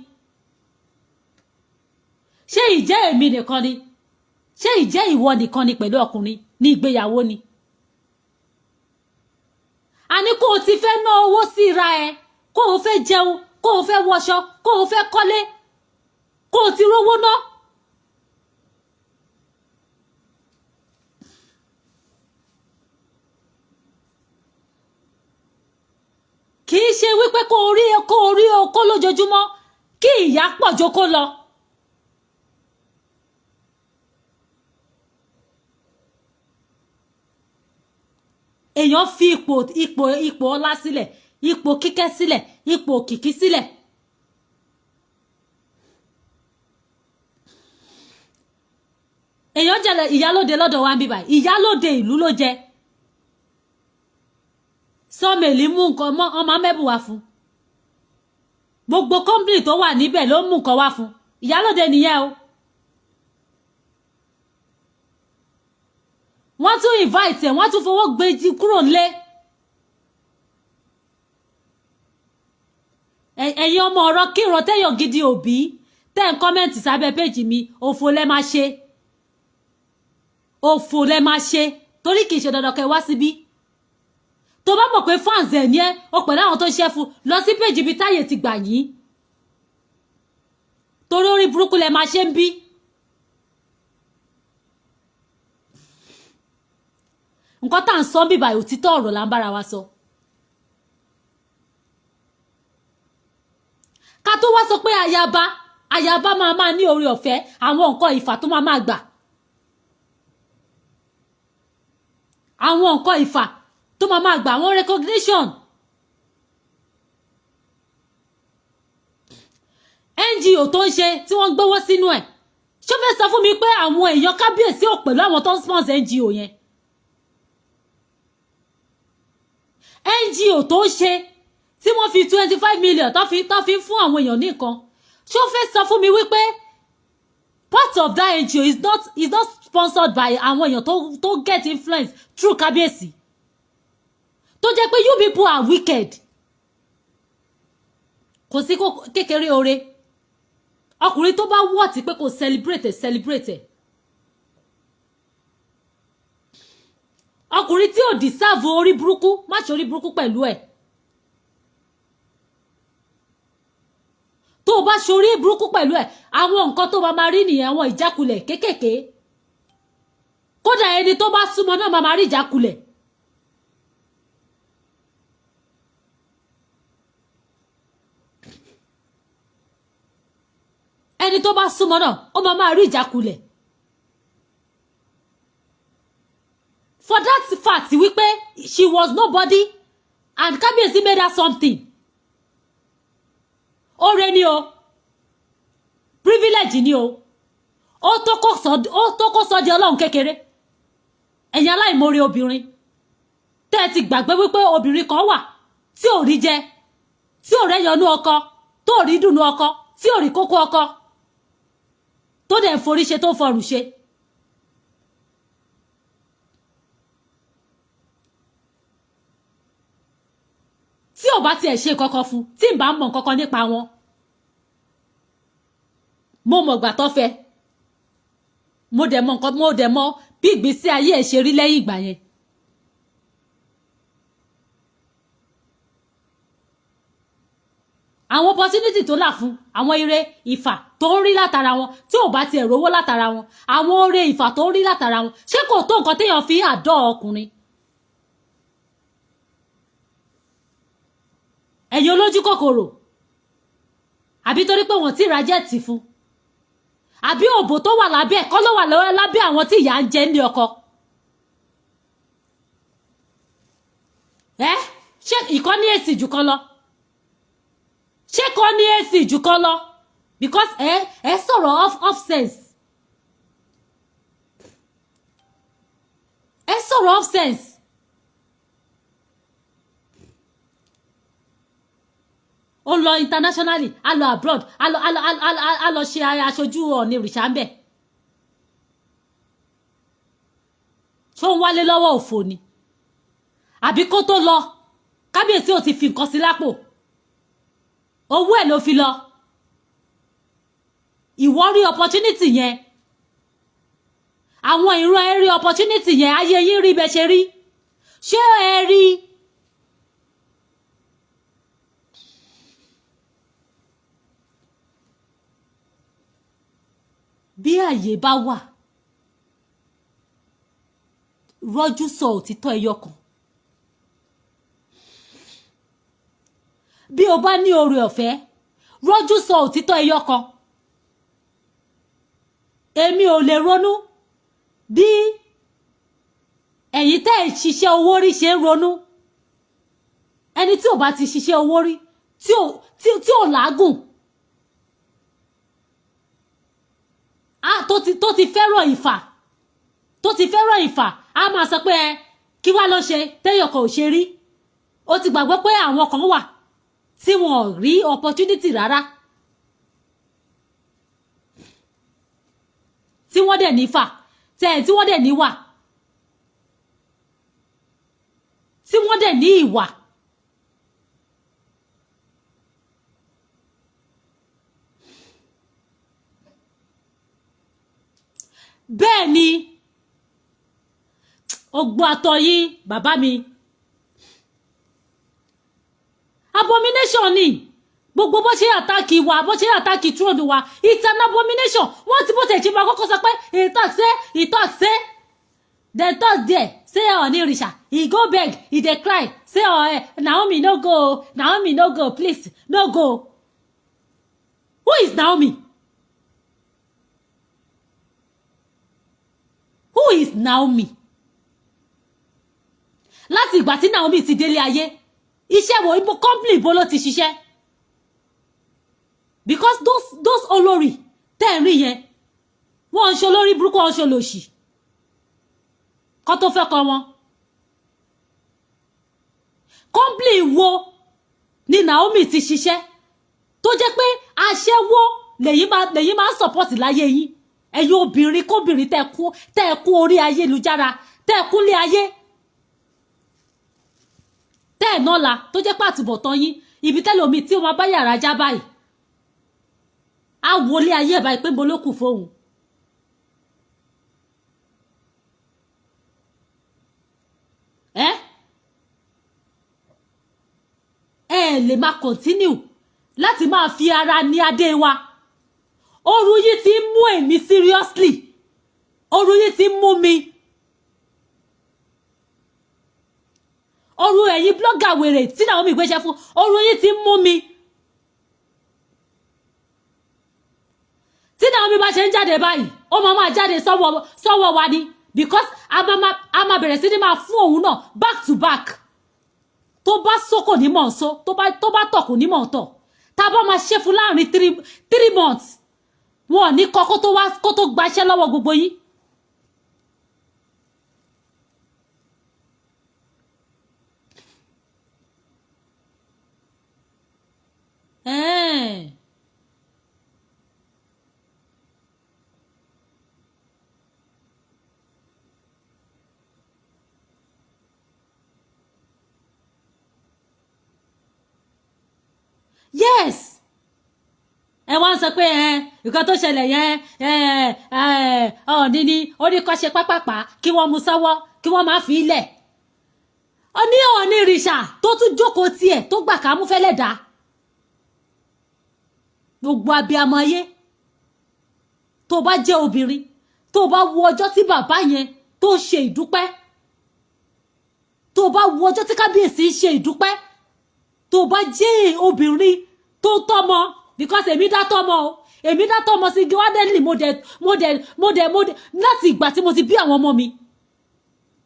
Ṣé ìjẹ́ èmi nìkan ni? Ṣé ìjẹ́ ìwọ nìkan ni pẹ̀lú ọkùnrin ní ìgbéyàwó ni? Àní kó o ti fẹ́ ná owó síra ẹ, kó o fẹ́ jẹun, kó o fẹ́ wọṣọ, kó o fẹ́ kọ́lé, kó o ti rówó ná. wípé kó o rí okó lójoojúmọ́, kí ìyá pọ̀ jókòó lọ. Èèyàn fi ipò ọlá sílẹ̀, ipò kíkẹ́ sílẹ̀, ipò òkìkí sílẹ̀. Èèyàn jẹ́ ìyálóde lọ́dọ̀ wa ń bíbà, ìyálóde ìlú ló jẹ. Sọ́mẹ̀lì mú nǹkan mọ́, ọmọ mẹ́bù wá fún. Gbogbo company tó wà níbẹ̀ ló mú nǹkan wá fún. Ìyálóde nìyẹn o. Wọ́n tún invite ẹ̀, wọ́n tún fowó gbé kúrò nílé. Ẹ̀yin ọmọ ọ̀rọ̀ kírọ̀ tẹ́yọ̀ gidi òbí tẹ́ ń comment sábẹ́ page mi, òfò lẹ máa ṣe, òfò lẹ máa ṣe, torí kì í ṣe dandan kẹ́ wá síbí. Tó bá mọ̀ pé fans ẹ̀ ní ẹ́ o, pẹ̀lú àwọn tó ń ṣe fún, lọ sí page ibi táyè ti gbà yín, torí orí burúkú lẹ máa ṣe ń bí. Nǹkan tá à ń sọ bíbà, òtítọ́ ọ̀rọ̀ là ń bára wa sọ. Ká tó wá sọ pé ayaba máa ní oore ọ̀fẹ́ àwọn nǹkan ìfà tó máa gbà, àwọn nǹkan ìfà tó máa gbà, àwọn recognition. NGO tó ń ṣe tí wọ́n gbówó sínú ẹ̀, ṣó fẹ́ sọ fún mi pé àwọn èèyàn kábíyèsí ò pẹ̀lú àwọn tó ń sponsor NGO yẹn? NGO tó ń ṣe tí wọ́n fi 25 million tó fi fún àwọn èèyàn ní nǹkan, ṣó fẹ́ sọ fún mi wípé part of that NGO is not sponsored by àwọn èèyàn tó get influence through kábíyèsí? Tó jẹ́ pé you people are wicked. Kò sí kékeré oore. Ọkùnrin tó bá wọ̀tí pé kò celebrate ẹ̀, celebrate ẹ̀. Ọkùnrin tí ò deserve orí burúkú, má ṣe orí burúkú pẹ̀lú ẹ̀. Tó o bá ṣe orí burúkú pẹ̀lú ẹ̀, àwọn nǹkan tó máa rí nìyẹn, àwọn ìjákulẹ̀ kéékèèké. Kódà ẹni tó bá súnmọ́ náà máa rí ìjákulẹ̀. Ẹni tó bá súnmọ́ náà, ó máa rí ìjákulẹ̀. For that fact wípé she was nobody and kábíyèsí made her something, oore ni o, privilege ni o. Ó tó kó sọ di ọlọ́run kékeré. Ẹ̀yin aláìmoore obìnrin tẹ́ ẹ ti gbàgbé wípé obìnrin kan wà tí ò rí jẹ, tí ò rẹ́yọnú ọkọ, tó rí dùnú ọkọ, tí ò rí kókó ọkọ, tó dẹ̀ ń forí ṣe, tó ń fọrùn ṣe. Tí ò bá tiẹ̀ ṣe kankan fún, tí n bá mọ̀ kankan nípa wọn, mo mọ̀ gbà tó fẹ́, mo dẹ̀ mọ̀ nǹkan, mo dẹ̀ mọ̀ bí ìgbésí ayé ẹ̀ ṣe rí lẹ́yìn ìgbà yẹn. Àwọn opportunity tó là fún, àwọn ire ìfà tó ń rí látara wọn, tí ò bá tiẹ̀ rówó látara wọn, àwọn oore ìfà tó ń rí látara wọn, ṣé kò tó nǹkan téèyàn fi ń àdọ́ ọkùnrin? Ẹ̀yin olójú kòkòrò, àbí torí pé wọ́n ti ra jet fún, àbí òbò tó wà lábẹ́ ẹ̀kọ́ ló wà lọ́wọ́ lábẹ́ àwọn tí ìyà ń jẹ ní ọkọ ẹ? Ṣé ìkan ní èsì jù kan lọ? Ṣé kan ní èsì jù kan lọ? Because ẹ sọ̀rọ̀ off sense, ẹ sọ̀rọ̀ off sense. Ó lọ internationally, a lọ abroad, a lọ ṣe aṣojú Ọ̀ọ̀ni ìrìṣà ń bẹ̀. Ṣó ń wálé lọ́wọ́ òfò ni? Àbí kó tó lọ, kábíyèsí ò ti fi nǹkan sí lápò? Owó ẹ̀ ló fi lọ. Ìwọ rí opportunity yẹn, àwọn ìran ẹ rí opportunity yẹn, ayé yín rí bẹ́ẹ̀ ṣe rí. Ṣé ẹ rí? Bí àyè bá wà, rọ́jú sọ òtítọ́ ẹyọ kan. Bí o bá ní oore ọ̀fẹ́, rọ́jú sọ òtítọ́ ẹyọ kan. Èmi ò lè ronú bí ẹ̀yin tẹ́ ẹ̀ ṣiṣẹ́ owó rí ṣe ń ronú. Ẹni tí ò bá ti ṣiṣẹ́ owó rí, tí ò làágùn, tó ti fẹ́ràn ìfà, tó ti fẹ́ràn ìfà, á máa sọ pé ẹ kí wá ló ṣe téèyàn kan ò ṣe rí. Ó ti gbàgbọ́ pé àwọn kan wà tí wọn ò rí opportunity rárá, tí wọ́n dẹ̀ ní fà tẹ̀, tí wọ́n dẹ̀ ní wà, tí wọ́n dẹ̀ ní ìwà. Bẹ́ẹ̀ ni ogbó atọ́ yín, bàbá mi, abomination ni gbogbo bó ṣe attack wa, bó ṣe attack throne wa. It's an abomination. Wọ́n ti bó tẹ̀ ṣe máa kọ́kọ́ sọ pé he talk say, he talk say, dem talk there say Ọọ̀nirìṣà, he go beg, he dey cry say, oh, Naomi, no go, Naomi, no go, please no go. Who is Naomi? Who is Naomi? Láti ìgbà tí Naomi ti délé ayé, iṣẹ́ wo, ibo, company ibo ló ti ṣiṣẹ́? Because those olórí tẹ́ ẹ̀ rí yẹn, wọ́n ń ṣe olórí burúkú, wọ́n ń ṣe olòṣì kọ́ tó fẹ́ kọ́ wọn. Company wo ni Naomi ti ṣiṣẹ́ tó jẹ́ pé aṣẹ́wó lèyí máa ń support láyé yín? Ẹ̀yin obìnrin kóbìnrin tẹ́ kú orí ayélujára, tẹ́ kú lé ayé, tẹ́ ẹ̀ náà la tó jẹ́ pé àtúbọ̀tán yín, ibi tẹ́lẹ̀ omi tí wọ́n bá yàrá já báyìí, á wọlé ayé ẹ̀ báyìí pé mo ló kù fóun. Ẹ ẹ lè máa continue láti máa fi ara ní adé wa. Oru yìí ti ń mú èmi, seriously, oru yìí ti ń mú mi. Oru ẹ̀yin blogger wèrè tí Naomi gbéṣẹ́ fún, oru yìí ti ń mú mi. Tí Naomi bá ṣe ń jáde báyìí, ó máa máa jáde sọ́wọ́ sọ́wọ́ wa ni, because a máa bẹ̀rẹ̀ sí ní máa fún òun náà back to back. Tó bá sókò ní mọ̀ ń só, tó bá tọ̀ kò ní mọ̀ ń tọ̀. Tá a bá máa ṣe fún láàrin 3 months, wọn ò ní kọ́ kó tó wá kó tó gbaṣẹ́ lọ́wọ́ gbogbo yín. Eh. Yes, ẹ wá ń sọ pé ẹ nǹkan tó ṣẹlẹ̀ yẹn, ẹ ẹ Ọọ̀ni ni ó ní kó ṣe pápápá, kí wọ́n mú sọ́wọ́, kí wọ́n má fi ilẹ̀. Ó ní Ọọ̀nirìṣà tó tún jókòó tiẹ̀ tó gbà ká mú fẹ́lẹ̀ dá gbogbo abiyamọ ayé. Tó bá jẹ́ obìnrin, tó bá wo ọjọ́ tí bàbá yẹn tó ṣe ìdúpẹ́, tó bá wo ọjọ́ tí kábíyèsí ṣe ìdúpẹ́, tó bá jẹ́ obìnrin tó tọ́mọ, because èmi dá tọ́mọ o, èmi dá tọ́mọ sí gíwádẹ́lì, mo dẹ̀ láti ìgbà tí mo ti bí àwọn ọmọ mi,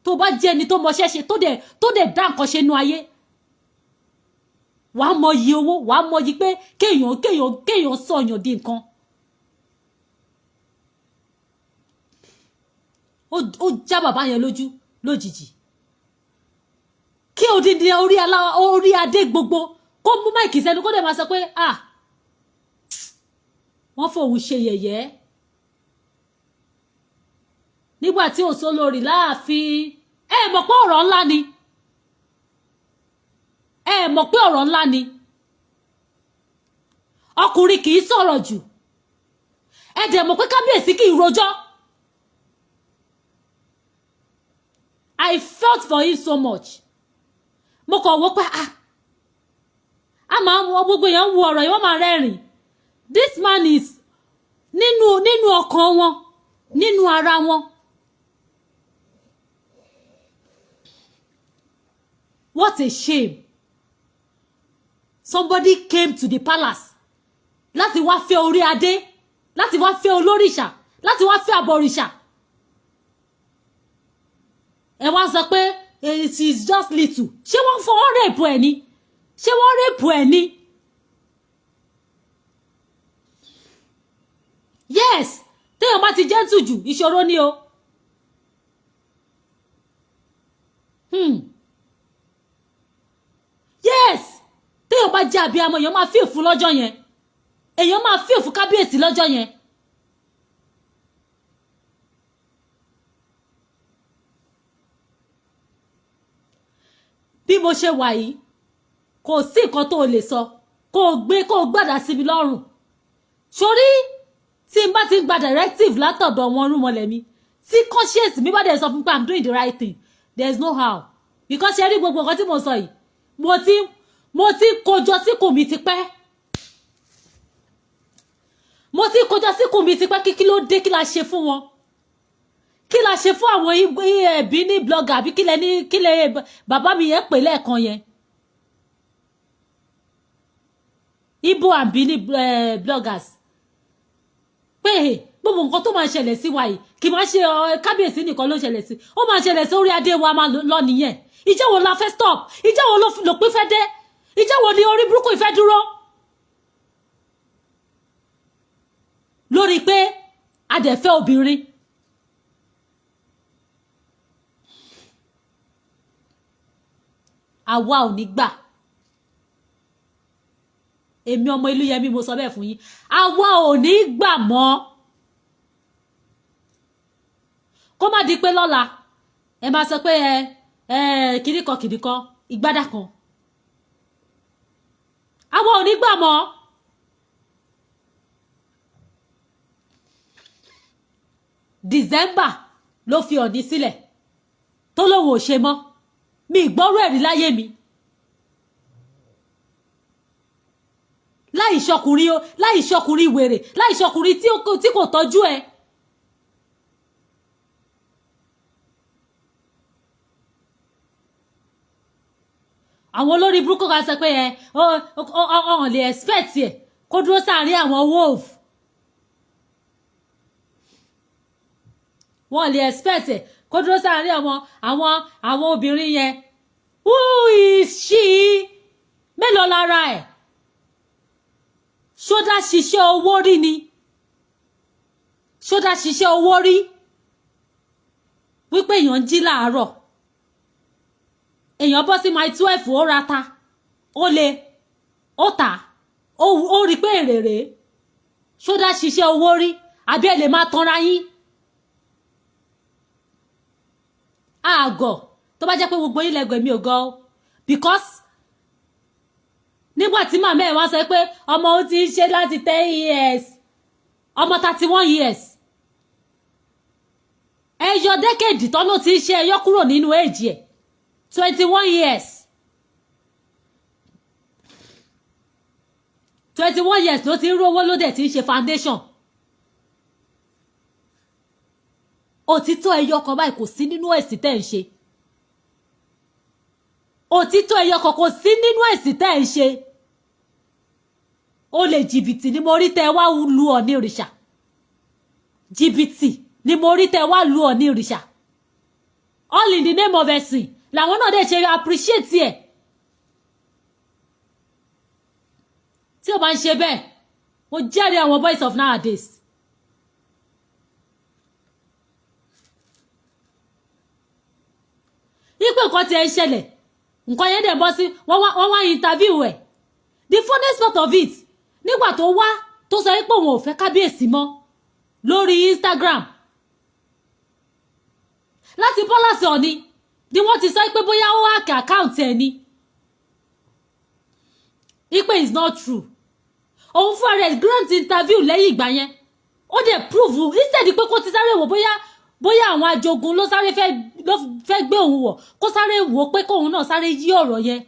tó bá jẹ́ ẹni tó mọṣẹ́ ṣe, tó dẹ̀ dá nǹkan ṣe nú ayé, wàá mọyì owó, wàá mọyì pé kéèyàn sọ̀yàn di nǹkan. Ó já bàbá yẹn lójú lójijì kí odindi orí adé gbogbo kó mú mic sẹ́nu, kó dẹ̀ máa sọ pé, ah, wọ́n fòun ṣe yẹ̀yẹ́ nígbà tí ò sólórí láàfin. Ẹ mọ̀ pé ọ̀rọ̀ ńlá ni. Ẹ mọ̀ pé ọ̀rọ̀ ńlá ni. Ọkùnrin kì í sọ̀rọ̀ jù. Ẹ dẹ̀ mọ̀ pé kábíyèsí kì í rojọ́. I felt for him so much. Mo kàn wò pé, ah, a máa ń wọ gbogbo èèyàn ń wo ọ̀rọ̀ yìí, wọ́n máa rẹ́rìn. This man is nínú ọkàn wọn, nínú ara wọn. What a shame. Somebody came to the palace láti wá fẹ́ orí adé, láti wá fẹ́ olórìṣà, láti wá fẹ́ abọ̀rìṣà. Ẹ wá sọ pé it is just little. Ṣé wọ́n fọwọ́ rape ẹ̀ ni? Ṣé wọ́n rape ẹ̀ ni? Yes, téèyàn bá ti gentle jù, ìṣòro ni o. Yes, téèyàn bá jẹ́ abiyamọ, èèyàn máa feel fún lọ́jọ́ yẹn, èèyàn máa feel fún kábíyèsí lọ́jọ́ yẹn. Bí mo ṣe wà yìí, kò sí nǹkan tó o lè sọ kó o gbé kó o gbàdá sí mi lọ́rùn. Sórí tí n bá ti ń gba directive látọ̀dọ̀ wọn rúmọlẹ̀ mi, tí conscience mi bá dẹ̀ sọ fún pé I'm doing the right thing, there is no how. Because ṣe rí gbogbo nǹkan tí mo sọ yìí, mo ti kójọ síkùn mi ti pẹ́, mo ti kójọ síkùn mi ti pẹ́. Kí ló dé? Kí la ṣe fún wọn? Kí la ṣe fún àwọn ẹbí ní blogger, àbí kí lẹ ní, kí lẹ bàbá mi yẹn pè lẹ́ẹ̀kan yẹn, Igbo and Bini bloggers, pé gbogbo nǹkan tó máa ṣẹlẹ̀ sí wa yìí, kì máa ṣe kábíyèsí nìkan ló ń ṣẹlẹ̀ sí, ó máa ṣẹlẹ̀ sí orí adé wa máa lọ nìyẹn. Ìjẹ́ wo la fẹ́ stop? Ìjẹ́ wo lòpin fẹ́ dé? Ìjẹ́ wo ni orí burúkú ìfẹ́ dúró lórí pé adẹ̀fẹ́ obìnrin? Àwa ò ní gbà. Èmi ọmọ Ìlúyẹmí, mo sọ bẹ́ẹ̀ fún yín, àwa ò ní gbà mọ́. Kó má di pé lọ́la ẹ máa sọ pé ẹ ẹ kìnnìkan kìnnìkan ìgbádà kan. Àwa ò ní gbà mọ́. December ló fi Ọ̀ọ̀ni sílẹ̀ tó lóun ò ṣe mọ́. Mi ìgbọ́rú ẹ̀rí láyé mi. Láì ṣọkùnrin o, láì ṣọkùnrin wèrè, láì ṣọkùnrin tí kò tọ́jú ẹ. Àwọn olórí burúkú kan sọ pé ẹ ọ̀hún lè expect ẹ kó dúró sáàárín àwọn wolf. Wọ́n lè expect ẹ kó dúró sáàárín àwọn obìnrin yẹn. Who is she? Mélòó lára ẹ̀? Ṣódà ṣiṣẹ́ owó rí ni? Ṣódà ṣiṣẹ́ owó rí? Wípé èèyàn ń jí láàárọ̀, èèyàn bọ́ sí Mile 12, ó ra ta, ó lè ó tà, ó rí pé èrè rèé. Ṣódà ṣiṣẹ́ owó rí? Àbí ẹ lè máa tanra yín? Àgọ̀ tó bá jẹ́ pé gbogbo yín lẹ́gbẹ̀ẹ́ mi ò gan o, because nígbà tí màmá ẹ̀ wá sọ pé ọmọ ó ti ń ṣe láti 10 years, ọmọ 31 years, ẹ yọ decade tán ló ti ń ṣe, ẹ yọ kúrò nínú age ẹ̀, 21 years. 21 years ló ti ń rówó, ló dẹ̀ ti ń ṣe foundation. Òtítọ́ ẹyọ kan báyìí kò sí nínú ẹ̀sìn tẹ́ ń ṣe. Òtítọ́ ẹyọ kan kò sí nínú ẹ̀sìn tẹ́ ń ṣe. Ó lè jìbìtì ni mo rí tẹ́ wá lu Ọ̀ọ̀ni òrìṣà. Jìbìtì ni mo rí tẹ́ wá lu Ọ̀ọ̀ni òrìṣà. All in the name of ẹ̀sìn làwọn náà dẹ̀ ṣe appreciate ẹ̀. Tí o bá ń ṣe bẹ́ẹ̀, mo jẹ́rìí àwọn boys of nowadays. Ipò nǹkan tí ẹ ń ṣẹlẹ̀, nǹkan yẹn dẹ̀ bọ́ sí wọ́n wá interview ẹ̀. The funniest part of it, nígbà tó wá tó sọ pé òun ò fẹ́ kábíyèsí mọ́ lórí Instagram láti palace Ọ̀ọ̀ni ni wọ́n ti sọ pé bóyá ó hack account ẹ̀ ni, ipe is not true. Òun fúnra rẹ̀ grant interview lẹ́yìn ìgbà yẹn, ó dẹ̀ prove. Instead pé kó ti sáré wò bóyá àwọn ajogun ló sáré fẹ́, ló fẹ́ gbé òun wọ̀, kó sáré wò pé kóun náà sáré yí ọ̀rọ̀ yẹn.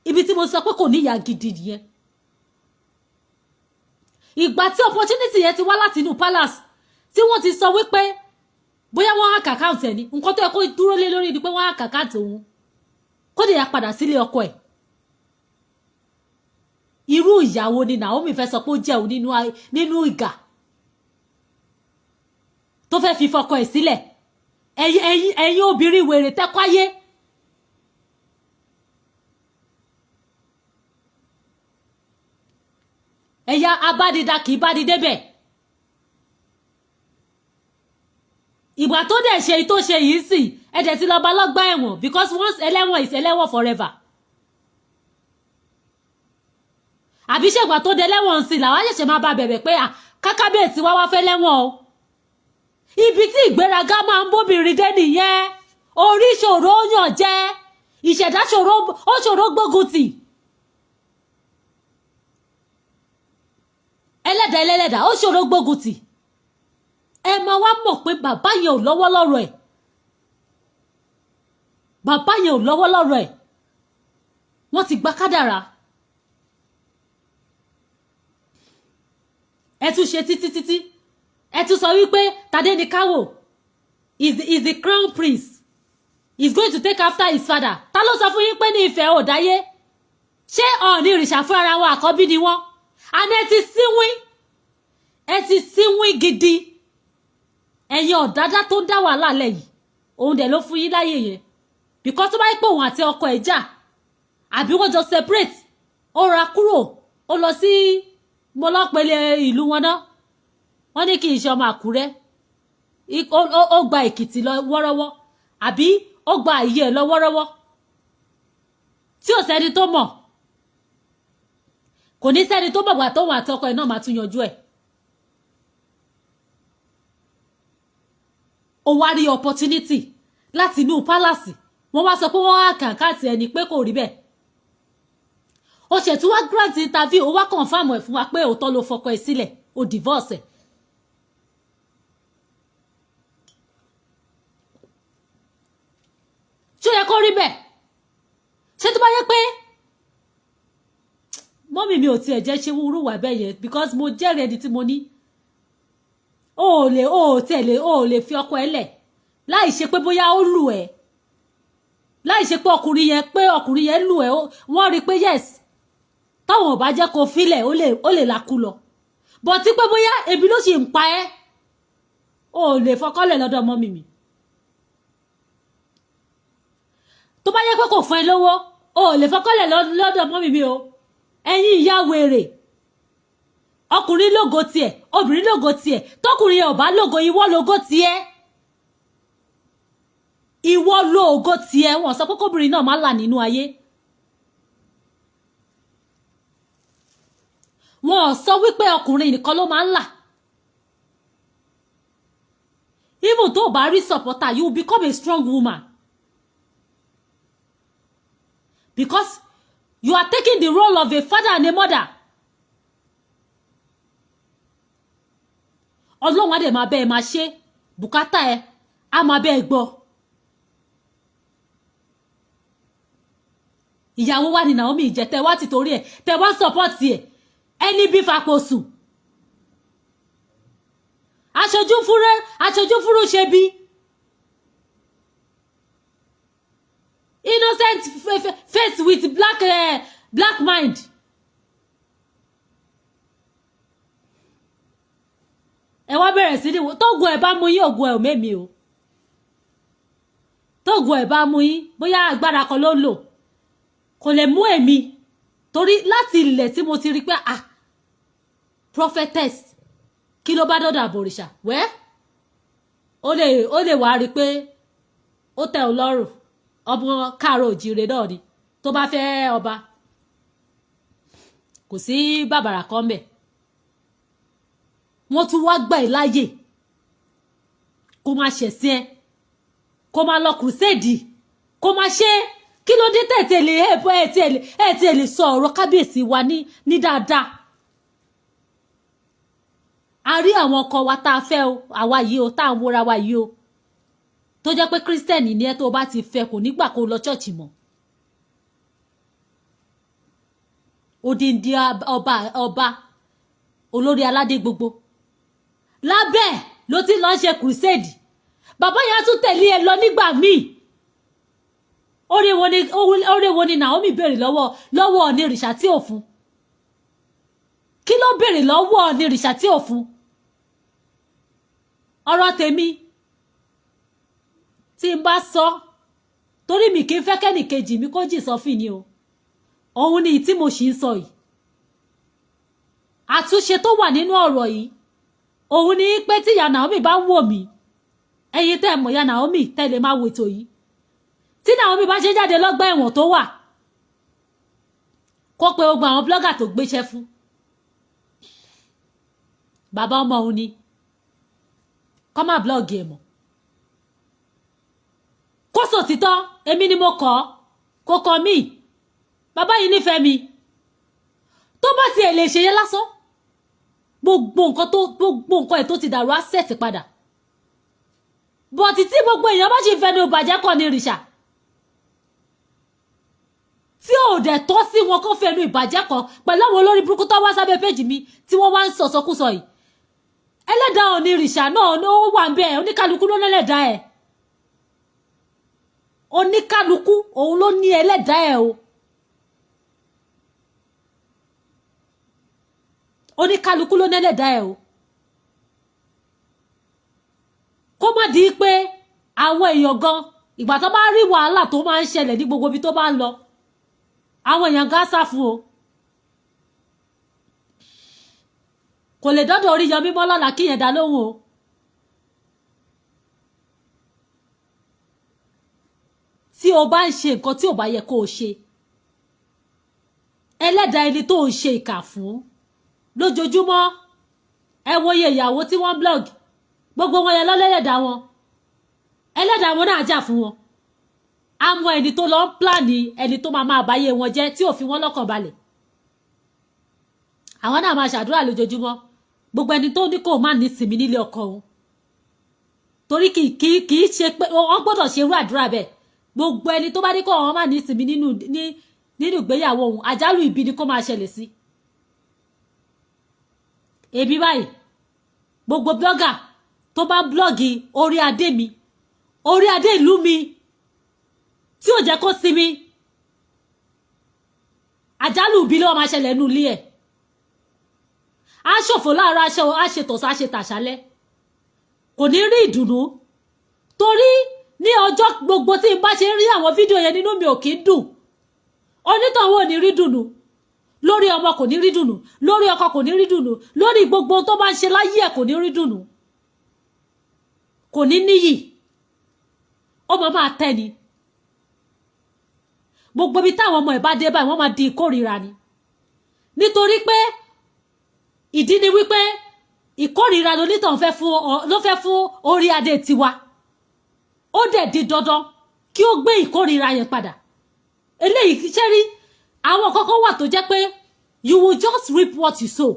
Ibi tí mo sọ pé kò ní ìyá gidi nìyẹn. Ìgbà tí opportunity yẹn ti wá láti inú palace, tí wọ́n ti sọ wípé bóyá wọ́n hack account ẹ̀ ní, nǹkan tó yẹ kó dúró lé lórí ni pé wọ́n hack account òun, kó dẹ̀ yà padà sílé ọkọ ẹ̀. Irú ìyàwó ni Naomi fẹ́ sọ pé ó jẹun nínú ìgà tó fẹ́ fi fọkọ ẹ̀ sílẹ̀? Ẹ̀yin obìnrin wèrè tẹ́kọ̀áyé. Ẹ̀yà abádidá kì í bá di débẹ̀. Ìgbà tó dẹ̀ ṣe tó ṣe yìí sì, ẹ dẹ̀ ti lọ bá lọ́gbà ẹ̀wọ̀n, because once ẹlẹ́wọ̀n is ẹlẹ́wọ̀n forever. Àbí ṣègbà tó dé lẹ́wọ̀n sí làwọn ṣẹ̀ṣẹ̀ máa bá bẹ̀bẹ̀ pé kákábíyèsí wá wá fẹ́ lẹ́wọ̀n o? Ibi tí ìgbéraga máa ń bóbìnrin dé nìyẹn. Orí ṣòro ó yàn jẹ, ìṣẹ̀dá ṣòro, ó ṣòro gbógun tì. Ẹlẹ́dàá ẹlẹ́dàá, ó ṣòro gbógun tì. Ẹ máa wá mọ̀ pé bàbá yẹn ò lọ́wọ́ lọ́rọ̀ ẹ̀, bàbá yẹn ò lọ́wọ́ lọ́rọ̀ ẹ̀. Wọ́n ti gba kádàrá. Ẹ tún ṣe títí títí, ẹ tún sọ wípé Tadéníkáwò is the crown prince, is going to take after his father. Ta ló sọ fún yín pé ní Ifẹ̀ ò dáyé? Ṣé Ọọ̀ni ìrìṣà fún ara wọn àkọ́bí ni wọ́n? Àná ẹ ti síwín, ẹ ti síwín gidi. Ẹ̀yin ọ̀dádá tó ń dá wàhálà lẹ̀ yìí, òun dẹ̀ ló fún yín láyè yẹn, because tó bá yẹ pé òun àti ọkọ ẹ̀ jà àbí wọ́n jọ separate, ó ra kúrò, ó lọ sí mọlọ́pẹ̀lẹ̀ ìlú wọn náà, wọ́n ní kì í ṣe ọmọ Àkúrẹ́, ó gba Èkìtì lọ wọ́rọ́wọ́ àbí ó gba àyè ẹ̀ lọ wọ́rọ́wọ́ tí ò sẹ́ni tó mọ̀, kò ní sẹ́ni tó mọ̀gbà tóun àti ọkọ ẹ̀ náà máa tún yanjú ẹ̀. Ó wá rí opportunity láti inú palace, wọ́n wá sọ pé wọ́n á kàǹkàtì ẹni pé kò rí bẹ́ẹ̀. Ó ṣètò wá grant interview, ó wá confirm ẹ̀ fún wa pé òótọ́ ló fọkọ ẹ̀ sílẹ̀, ó divorce ẹ̀. Ṣó yẹ kó rí bẹ́ẹ̀? Ṣé tó bá yẹ pé mummy mi ò tiẹ̀ jẹ́ ṣe wúrú wà bẹ́ẹ̀ yẹn, because mo jẹ́rìí ẹni tí mo ní, o ò lè, o ò tẹ̀lé, o ò lè fi ọkọ ẹ lẹ̀ láì ṣe pé bóyá ó lù ẹ́, láì ṣe pé ọkùnrin yẹn, pé ọkùnrin yẹn lù ẹ́. Wọ́n rí i pé yes, táwọn ò bá jẹ́ kó filẹ̀, ó lè lakú lọ, but tí pé bóyá ebi ló sì ń pa ẹ́, o ò lè fọkọ́lẹ̀ lọ́dọ̀ mummy mi. Tó bá yẹ pé kò fún ẹ lówó, o ò lè fọkọ́lẹ̀ lọ́dọ̀ mummy mi o. Ẹ̀yin ìyá wèrè, ọkùnrin lógo tiẹ̀, obìnrin lógo tiẹ̀. Tọkùnrin yẹn ò bá lógo, ìwọ lógo tiẹ̀, ìwọ lógo tiẹ̀. Wọ́n sọ pé kóbìnrin náà má là nínú ayé. Wọ́n sọ wípé ọkùnrin nìkan ló máa ń là. Even tó o bá rí supporter, you will become a strong woman, because you are taking the role of a father and a mother. Ọlọ́run á dẹ̀ máa bẹ́ ẹ máa ṣe bùkátà ẹ, á máa bẹ́ ẹ gbọ́. Ìyàwó wa ni Naomi jẹ, tẹ wá ti torí ẹ, tẹ wá support ẹ. Ẹni bí fapò sùn, aṣojú fúrẹ́, aṣojú fúrú ṣe bí innocent face with black mind. Ẹ wá bẹ̀rẹ̀ sí ní tóògùn ẹ̀ bá mú yín, ògùn ẹ̀ ò mẹ́mi o. Tóògùn ẹ̀ bá mú yín, bóyá agbára kan ló lò, kò lè mú èmi, torí láti ilẹ̀ tí mo ti rí pé, ah, prophetess, kí ló bá dọ́dọ̀ àbòrìṣà wẹ́, ó lè wá rí i pé ó tẹ́ ọ lọ́rùn. Ọmọ káàárọ̀ òjìire náà ni, tó bá fẹ́ ọba, kò sí bàbàrà kan mẹ́. Wọ́n tún wá gbà ẹ́ láàyè kó máa ṣẹ̀sìn ẹ, kó máa lọ crusade, kó máa ṣe. Kí ló dé tẹ̀tẹ̀ lè ẹ̀ tẹ̀ lè sọ ọ̀rọ̀ kábíyèsí wa ní dáadáa? A rí àwọn ọkọ wa tá a fẹ́ o, àwa yìí o, tá à ń wóra wa yìí o, tó jẹ́ pé Christian ní ẹ, tó o bá ti fẹ́, kò nígbà kó lọ church mọ́. Odindi ọba, ọba olórí aládé gbogbo lábẹ́ ló ti lọ ṣe crusade. Bàbá yẹn á tún tẹ̀lé ẹ lọ nígbà míì. Oore wo ni Naomi béèrè lọ́wọ́ Ọọ̀ni ìrìṣà tí ò fún? Kí ló béèrè lọ́wọ́ Ọ̀nìrìṣà tí ò fún? Ọ̀rọ̀ tèmi tí n bá sọ, torí mi kì í fẹ́ kẹ́nìkejì mi kó jì sọ́fìn ni o. Òun ni tí mo sì ń sọ yìí. Àtúnṣe tó wà nínú ọ̀rọ̀ yìí, òun ni pé tí ìyá Naomi bá ń wò mí, ẹ̀yin tẹ́ ẹ mọ̀ ìyá Naomi, tẹ́ lè máa wò ètò yìí, tí Naomi bá ṣe jáde lọ́gbà ẹ̀wọ̀n tó wà, kó pe gbogbo àwọn blogger tó gbéṣẹ́ fún, bàbá ọmọ òun ni, kọ́ má blog ẹ̀ mọ́, kó sòtítọ́. Èmi ni mo kọ́, kó kọ́ mí. Bàbá yìí nífẹ̀ẹ́ mi. Tó bá tiẹ̀ lè ṣe yẹn lásán, gbogbo nǹkan ẹ̀ tó ti dàrú á set padà. But tí gbogbo èèyàn bá ṣe fẹnu ìbàjẹ́ kọ́ ní ìrìṣà tí ò dẹ̀ tọ́ sí wọn kó fẹnu ìbàjẹ́ kan pẹ̀lú àwọn olórí burúkú tó wá sábẹ́ péjì mi tí wọ́n wá ń sọ̀sọ́kúsọ yìí, ẹlẹ́dàá òní ìrìṣà náà ó wà ń bẹ́ẹ̀. Oníkálukú ló lẹ́lẹ́dàá ẹ̀. Oníkálukú òun ló ní ẹlẹ́dàá ẹ̀ o. Oníkálukú ló ní ẹlẹ́dàá ẹ̀ o. Kó má di pé àwọn èèyàn gan, ìgbà tó bá rí wàhálà tó máa ń ṣẹlẹ̀ ní gbogbo ibi tó bá ń lọ, àwọn èèyàn gan sá fún o. Kò lè dọ́dọ̀ Oríyọmí mọ́ lọ́la kí yẹn dá lóhùn o. Tí o bá ń ṣe nǹkan tí ò bá yẹ kó o ṣe, ẹlẹ́dàá ẹni tó ń ṣe ìkà fún lójoojúmọ́, ẹ wo iye ìyàwó tí wọ́n blog, gbogbo wọn yẹn lọ́lẹ́lẹ́dàá wọn, ẹlẹ́dàá wọn náà jà fún wọn. Àmọ́ ẹni tó lọ ń plan ẹni tó máa máa báyé wọn jẹ́, tí ò fi wọ́n lọ́kàn balẹ̀, àwọn náà máa ṣàdúrà lójoojúmọ́. Gbogbo ẹni tó ní kó má ní sinmi nílé ọkọ òun, torí kì í ṣe pé wọ́n gbọ́dọ̀ ṣe irú àdúrà bẹ́ẹ̀. Gbogbo ẹni tó bá ní kó wọn má ní sinmi nínú ìgbéyàwó òun, àjálù ibi ni kó máa ṣẹlẹ̀ sí. Èmi báyìí, gbogbo blogger tó bá blog orí adé mi, orí adé ìlú mi, tí ò jẹ́ kó sinmi, àjálù ibi ló máa ṣẹlẹ̀ nínú ilé ẹ̀. Á ṣòfò láàárọ̀, aṣọ á ṣe tọ̀sán, á ṣe tàṣálẹ́, kò ní rí ìdùnnú. Torí ní ọjọ́ gbogbo tí n bá ṣe ń rí àwọn fídíò yẹn, nínú mi ò kí ń dùn. Onítọ̀hún ò ní rí dùnnú lórí ọmọ, kò ní rí dùnnú lórí ọkọ, kò ní rí dùnnú lórí gbogbo tó bá ń ṣe láyé ẹ̀, kò ní rí dùnnú, kò ní níyì, ó máa máa tẹ́ ni. Gbogbo ibi táwọn ọmọ ẹ̀ bá dé báyìí, wọ́n máa di ìkórìíra ni. Nítorí pé ìdí ni wípé ìkórìíra lonítàn fẹ́ fún ọ, ló fẹ́ fún orí adé tiwa. Ó dẹ̀ di dandan kí ó gbé ìkórìíra yẹn padà. Eléyìí ṣe rí, àwọn kọ́kọ́ wà tó jẹ́ pé you will just reap what you sow.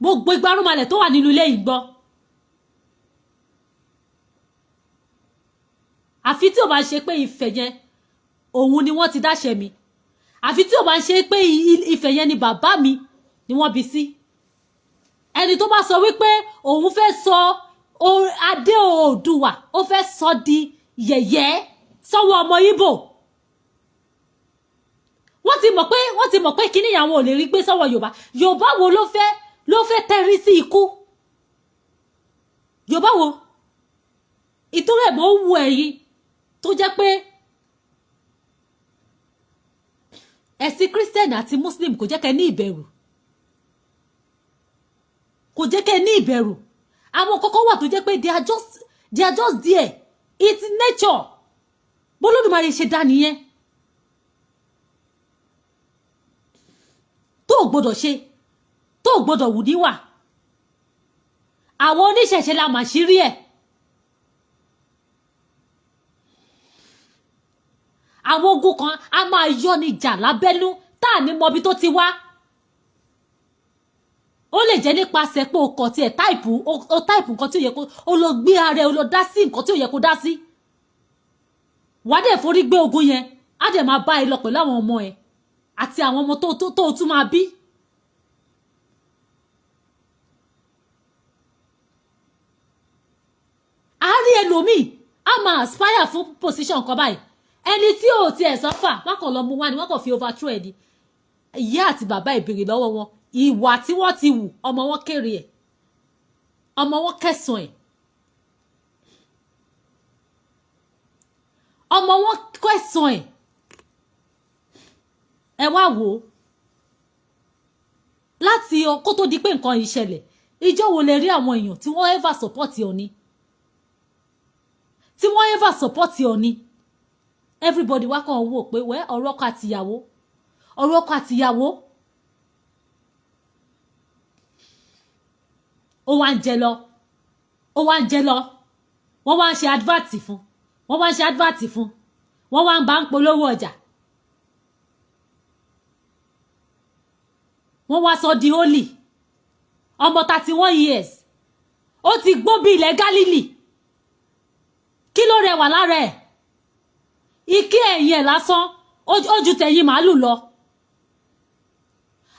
Gbogbo ìgbárùnmalẹ̀ tó wà nínú ilé yìí gbọ́, àfi tí ò bá ṣe pé ìfẹ́ yẹn òun ni wọ́n ti dáṣẹ mi, àfi tí ò bá ṣe pé ìfẹ́ yẹn ni bàbá mi ni wọ́n bí sí. Ẹni tó bá sọ wípé òun fẹ́ sọ adé Oòduà, ó fẹ́ sọ di yẹ̀yẹ́ sọ́wọ́ ọmọ Ìgbò, wọ́n ti mọ̀ pé kíní àwọn ò lè rí gbé sọ́wọ́ Yorùbá. Yorùbá wo ló fẹ́ tẹ́rí sí ikú? Yorùbá wo? Ìtorí ẹ̀ mọ́ ń wo ẹ̀yin tó jẹ́ pé ẹ̀sìn Christian àti Muslim kò jẹ́ kẹ́ ní ìbẹ̀rù, kò jẹ́ kẹ́ ní ìbẹ̀rù. Àwọn kọ́kọ́ wà tó jẹ́ pé they are just there. It's nature. Bólódùmarè ṣe dá nìyẹn, tó o gbọ́dọ̀ ṣe, tó o gbọ́dọ̀ wù níwà. Àwọn oníṣẹ̀ṣe la màṣírí ẹ̀. Àwọn ogun kan á máa yọ ní jà lábẹ́nú tá à ní mọbi tó ti wá. Ó lè jẹ́ nípasẹ̀ pé o kọ̀ tiẹ̀ type, o type nǹkan tí ò yẹ kó o lọ gbé ara ẹ, o lọ dá sí nǹkan tí ò yẹ kó dá sí. Wàá dẹ̀ forí gbé ogun yẹn, á dẹ̀ máa bá ẹ lọ pẹ̀lú àwọn ọmọ ẹ àti àwọn ọmọ tó tún máa bí. A rí ẹlòmíì, á máa aspire fún position kan báyìí, ẹni tí ò tiẹ̀ sọ́fà, wọ́n kàn lọ mú wá ni, wọ́n kàn fi overthrow ẹ̀ ni. Ìyá àti bàbá, ìbéèrè lọ́wọ́ wọn, ìwà tí wọ́n ti wù, ọmọ wọn kéré ẹ̀, ọmọ wọn kẹsàn ẹ̀, ọmọ wọn kẹsàn ẹ̀. Ẹ wá wò ó, láti kó tó di pé nǹkan yìí ṣẹlẹ̀, ìjọ́ wo lè rí àwọn èèyàn tí wọ́n ever support Ọọ̀ni, tí wọ́n ever support Ọọ̀ni? Everybody wá kàn wò pé wẹ́, ọ̀rọ̀ ọkọ àtìyàwó, ọ̀rọ̀ ọkọ àtìyàwó, ó wá ń jẹ lọ, ó wá ń jẹ lọ. Wọ́n wá ń ṣe advert fún, wọ́n wá ń ṣe advert fún, wọ́n wá ń bá ń polówó ọjà, wọ́n wá sọ di holy. Ọmọ 31 years, ó ti gbó bí ilẹ̀ Gálílì. Kí ló rẹwà lára ẹ̀? Ike ẹ̀yìn ẹ̀ lásán, ó ju tẹ̀yìn màálù lọ.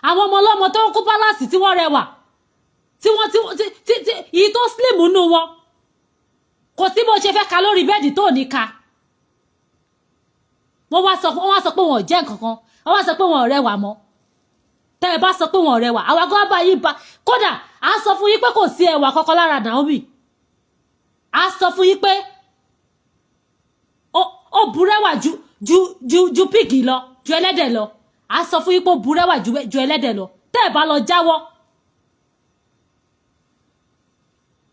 Àwọn ọmọ ọlọ́mọ tó ń kó pálásì tí wọ́n rẹwà, tí wọ́n tí tí èyí tó slim nù wọn, kò sí bó ṣe fẹ́ ka lórí bẹ́ẹ̀dì tó ní ka. Wọ́n wá sọ pé wọn ò jẹ́ nǹkan kan, wọ́n wá sọ pé wọn ò rẹwà mọ́. Tẹ́ ẹ bá sọ pé wọn ò rẹwà, àwa gan bá yín ba. Kódà à ń sọ fún yín pé kò sí ẹwà kankan lára Naomi. À ń sọ fún yín pé ó burẹ́wà ju ju ju ju píìgì lọ, ju ẹlẹ́dẹ̀ lọ. À ń sọ fún yín pé ó burẹ́wà ju ẹlẹ́dẹ̀ lọ. Tẹ́ ẹ bá lọ jáwọ́,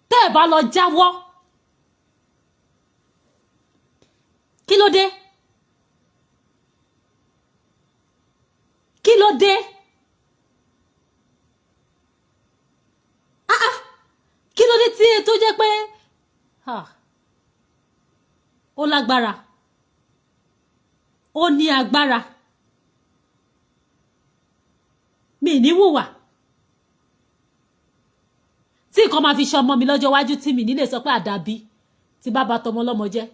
tẹ́ ẹ bá lọ jáwọ́, kí ló dé? Kí ló dé? Ah ah, kí ló dé tí tó jẹ́ pé ó lágbára, ó ní agbára, mi ní wùwà tí nǹkan máa fi ṣe ọmọ mi lọ́jọ́ iwájú, tí mi ní lè sọ pé àdàbí tí bá ba tọmọ lọ́mọ jẹ́.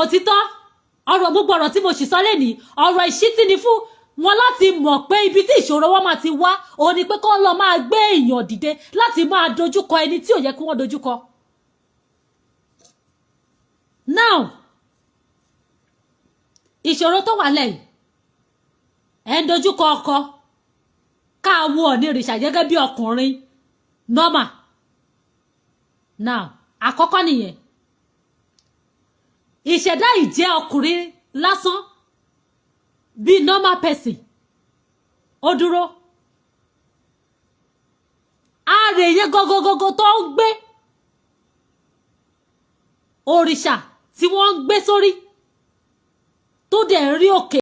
Òtítọ́ ọ̀rọ̀, gbogbo ọ̀rọ̀ tí mo sì sọ lẹ́nìí, ọ̀rọ̀ ìṣítí ni fún wọn láti mọ̀ pé ibi tí ìṣòro wọn máa ti wá òun ni pé kó lọ máa gbé èèyàn dìde láti máa dojúkọ ẹni tí ò yẹ kí wọ́n dojúkọ. Now, ìṣòro tó wà lẹ́yìn ẹ̀ ń dojúkọ ọkọ, káwo Ọọ̀ni ìrìṣà gẹ́gẹ́ bí ọkùnrin normal. Now, àkọ́kọ́ nìyẹn, ìṣẹ̀dá ìjẹ́ ọkùnrin lásán bí normal person, ó dúró ààrẹ yẹn gọgọgọgọ tó ń gbé òrìṣà tí wọ́n ń gbé sórí tó dẹ̀ ń rí òkè.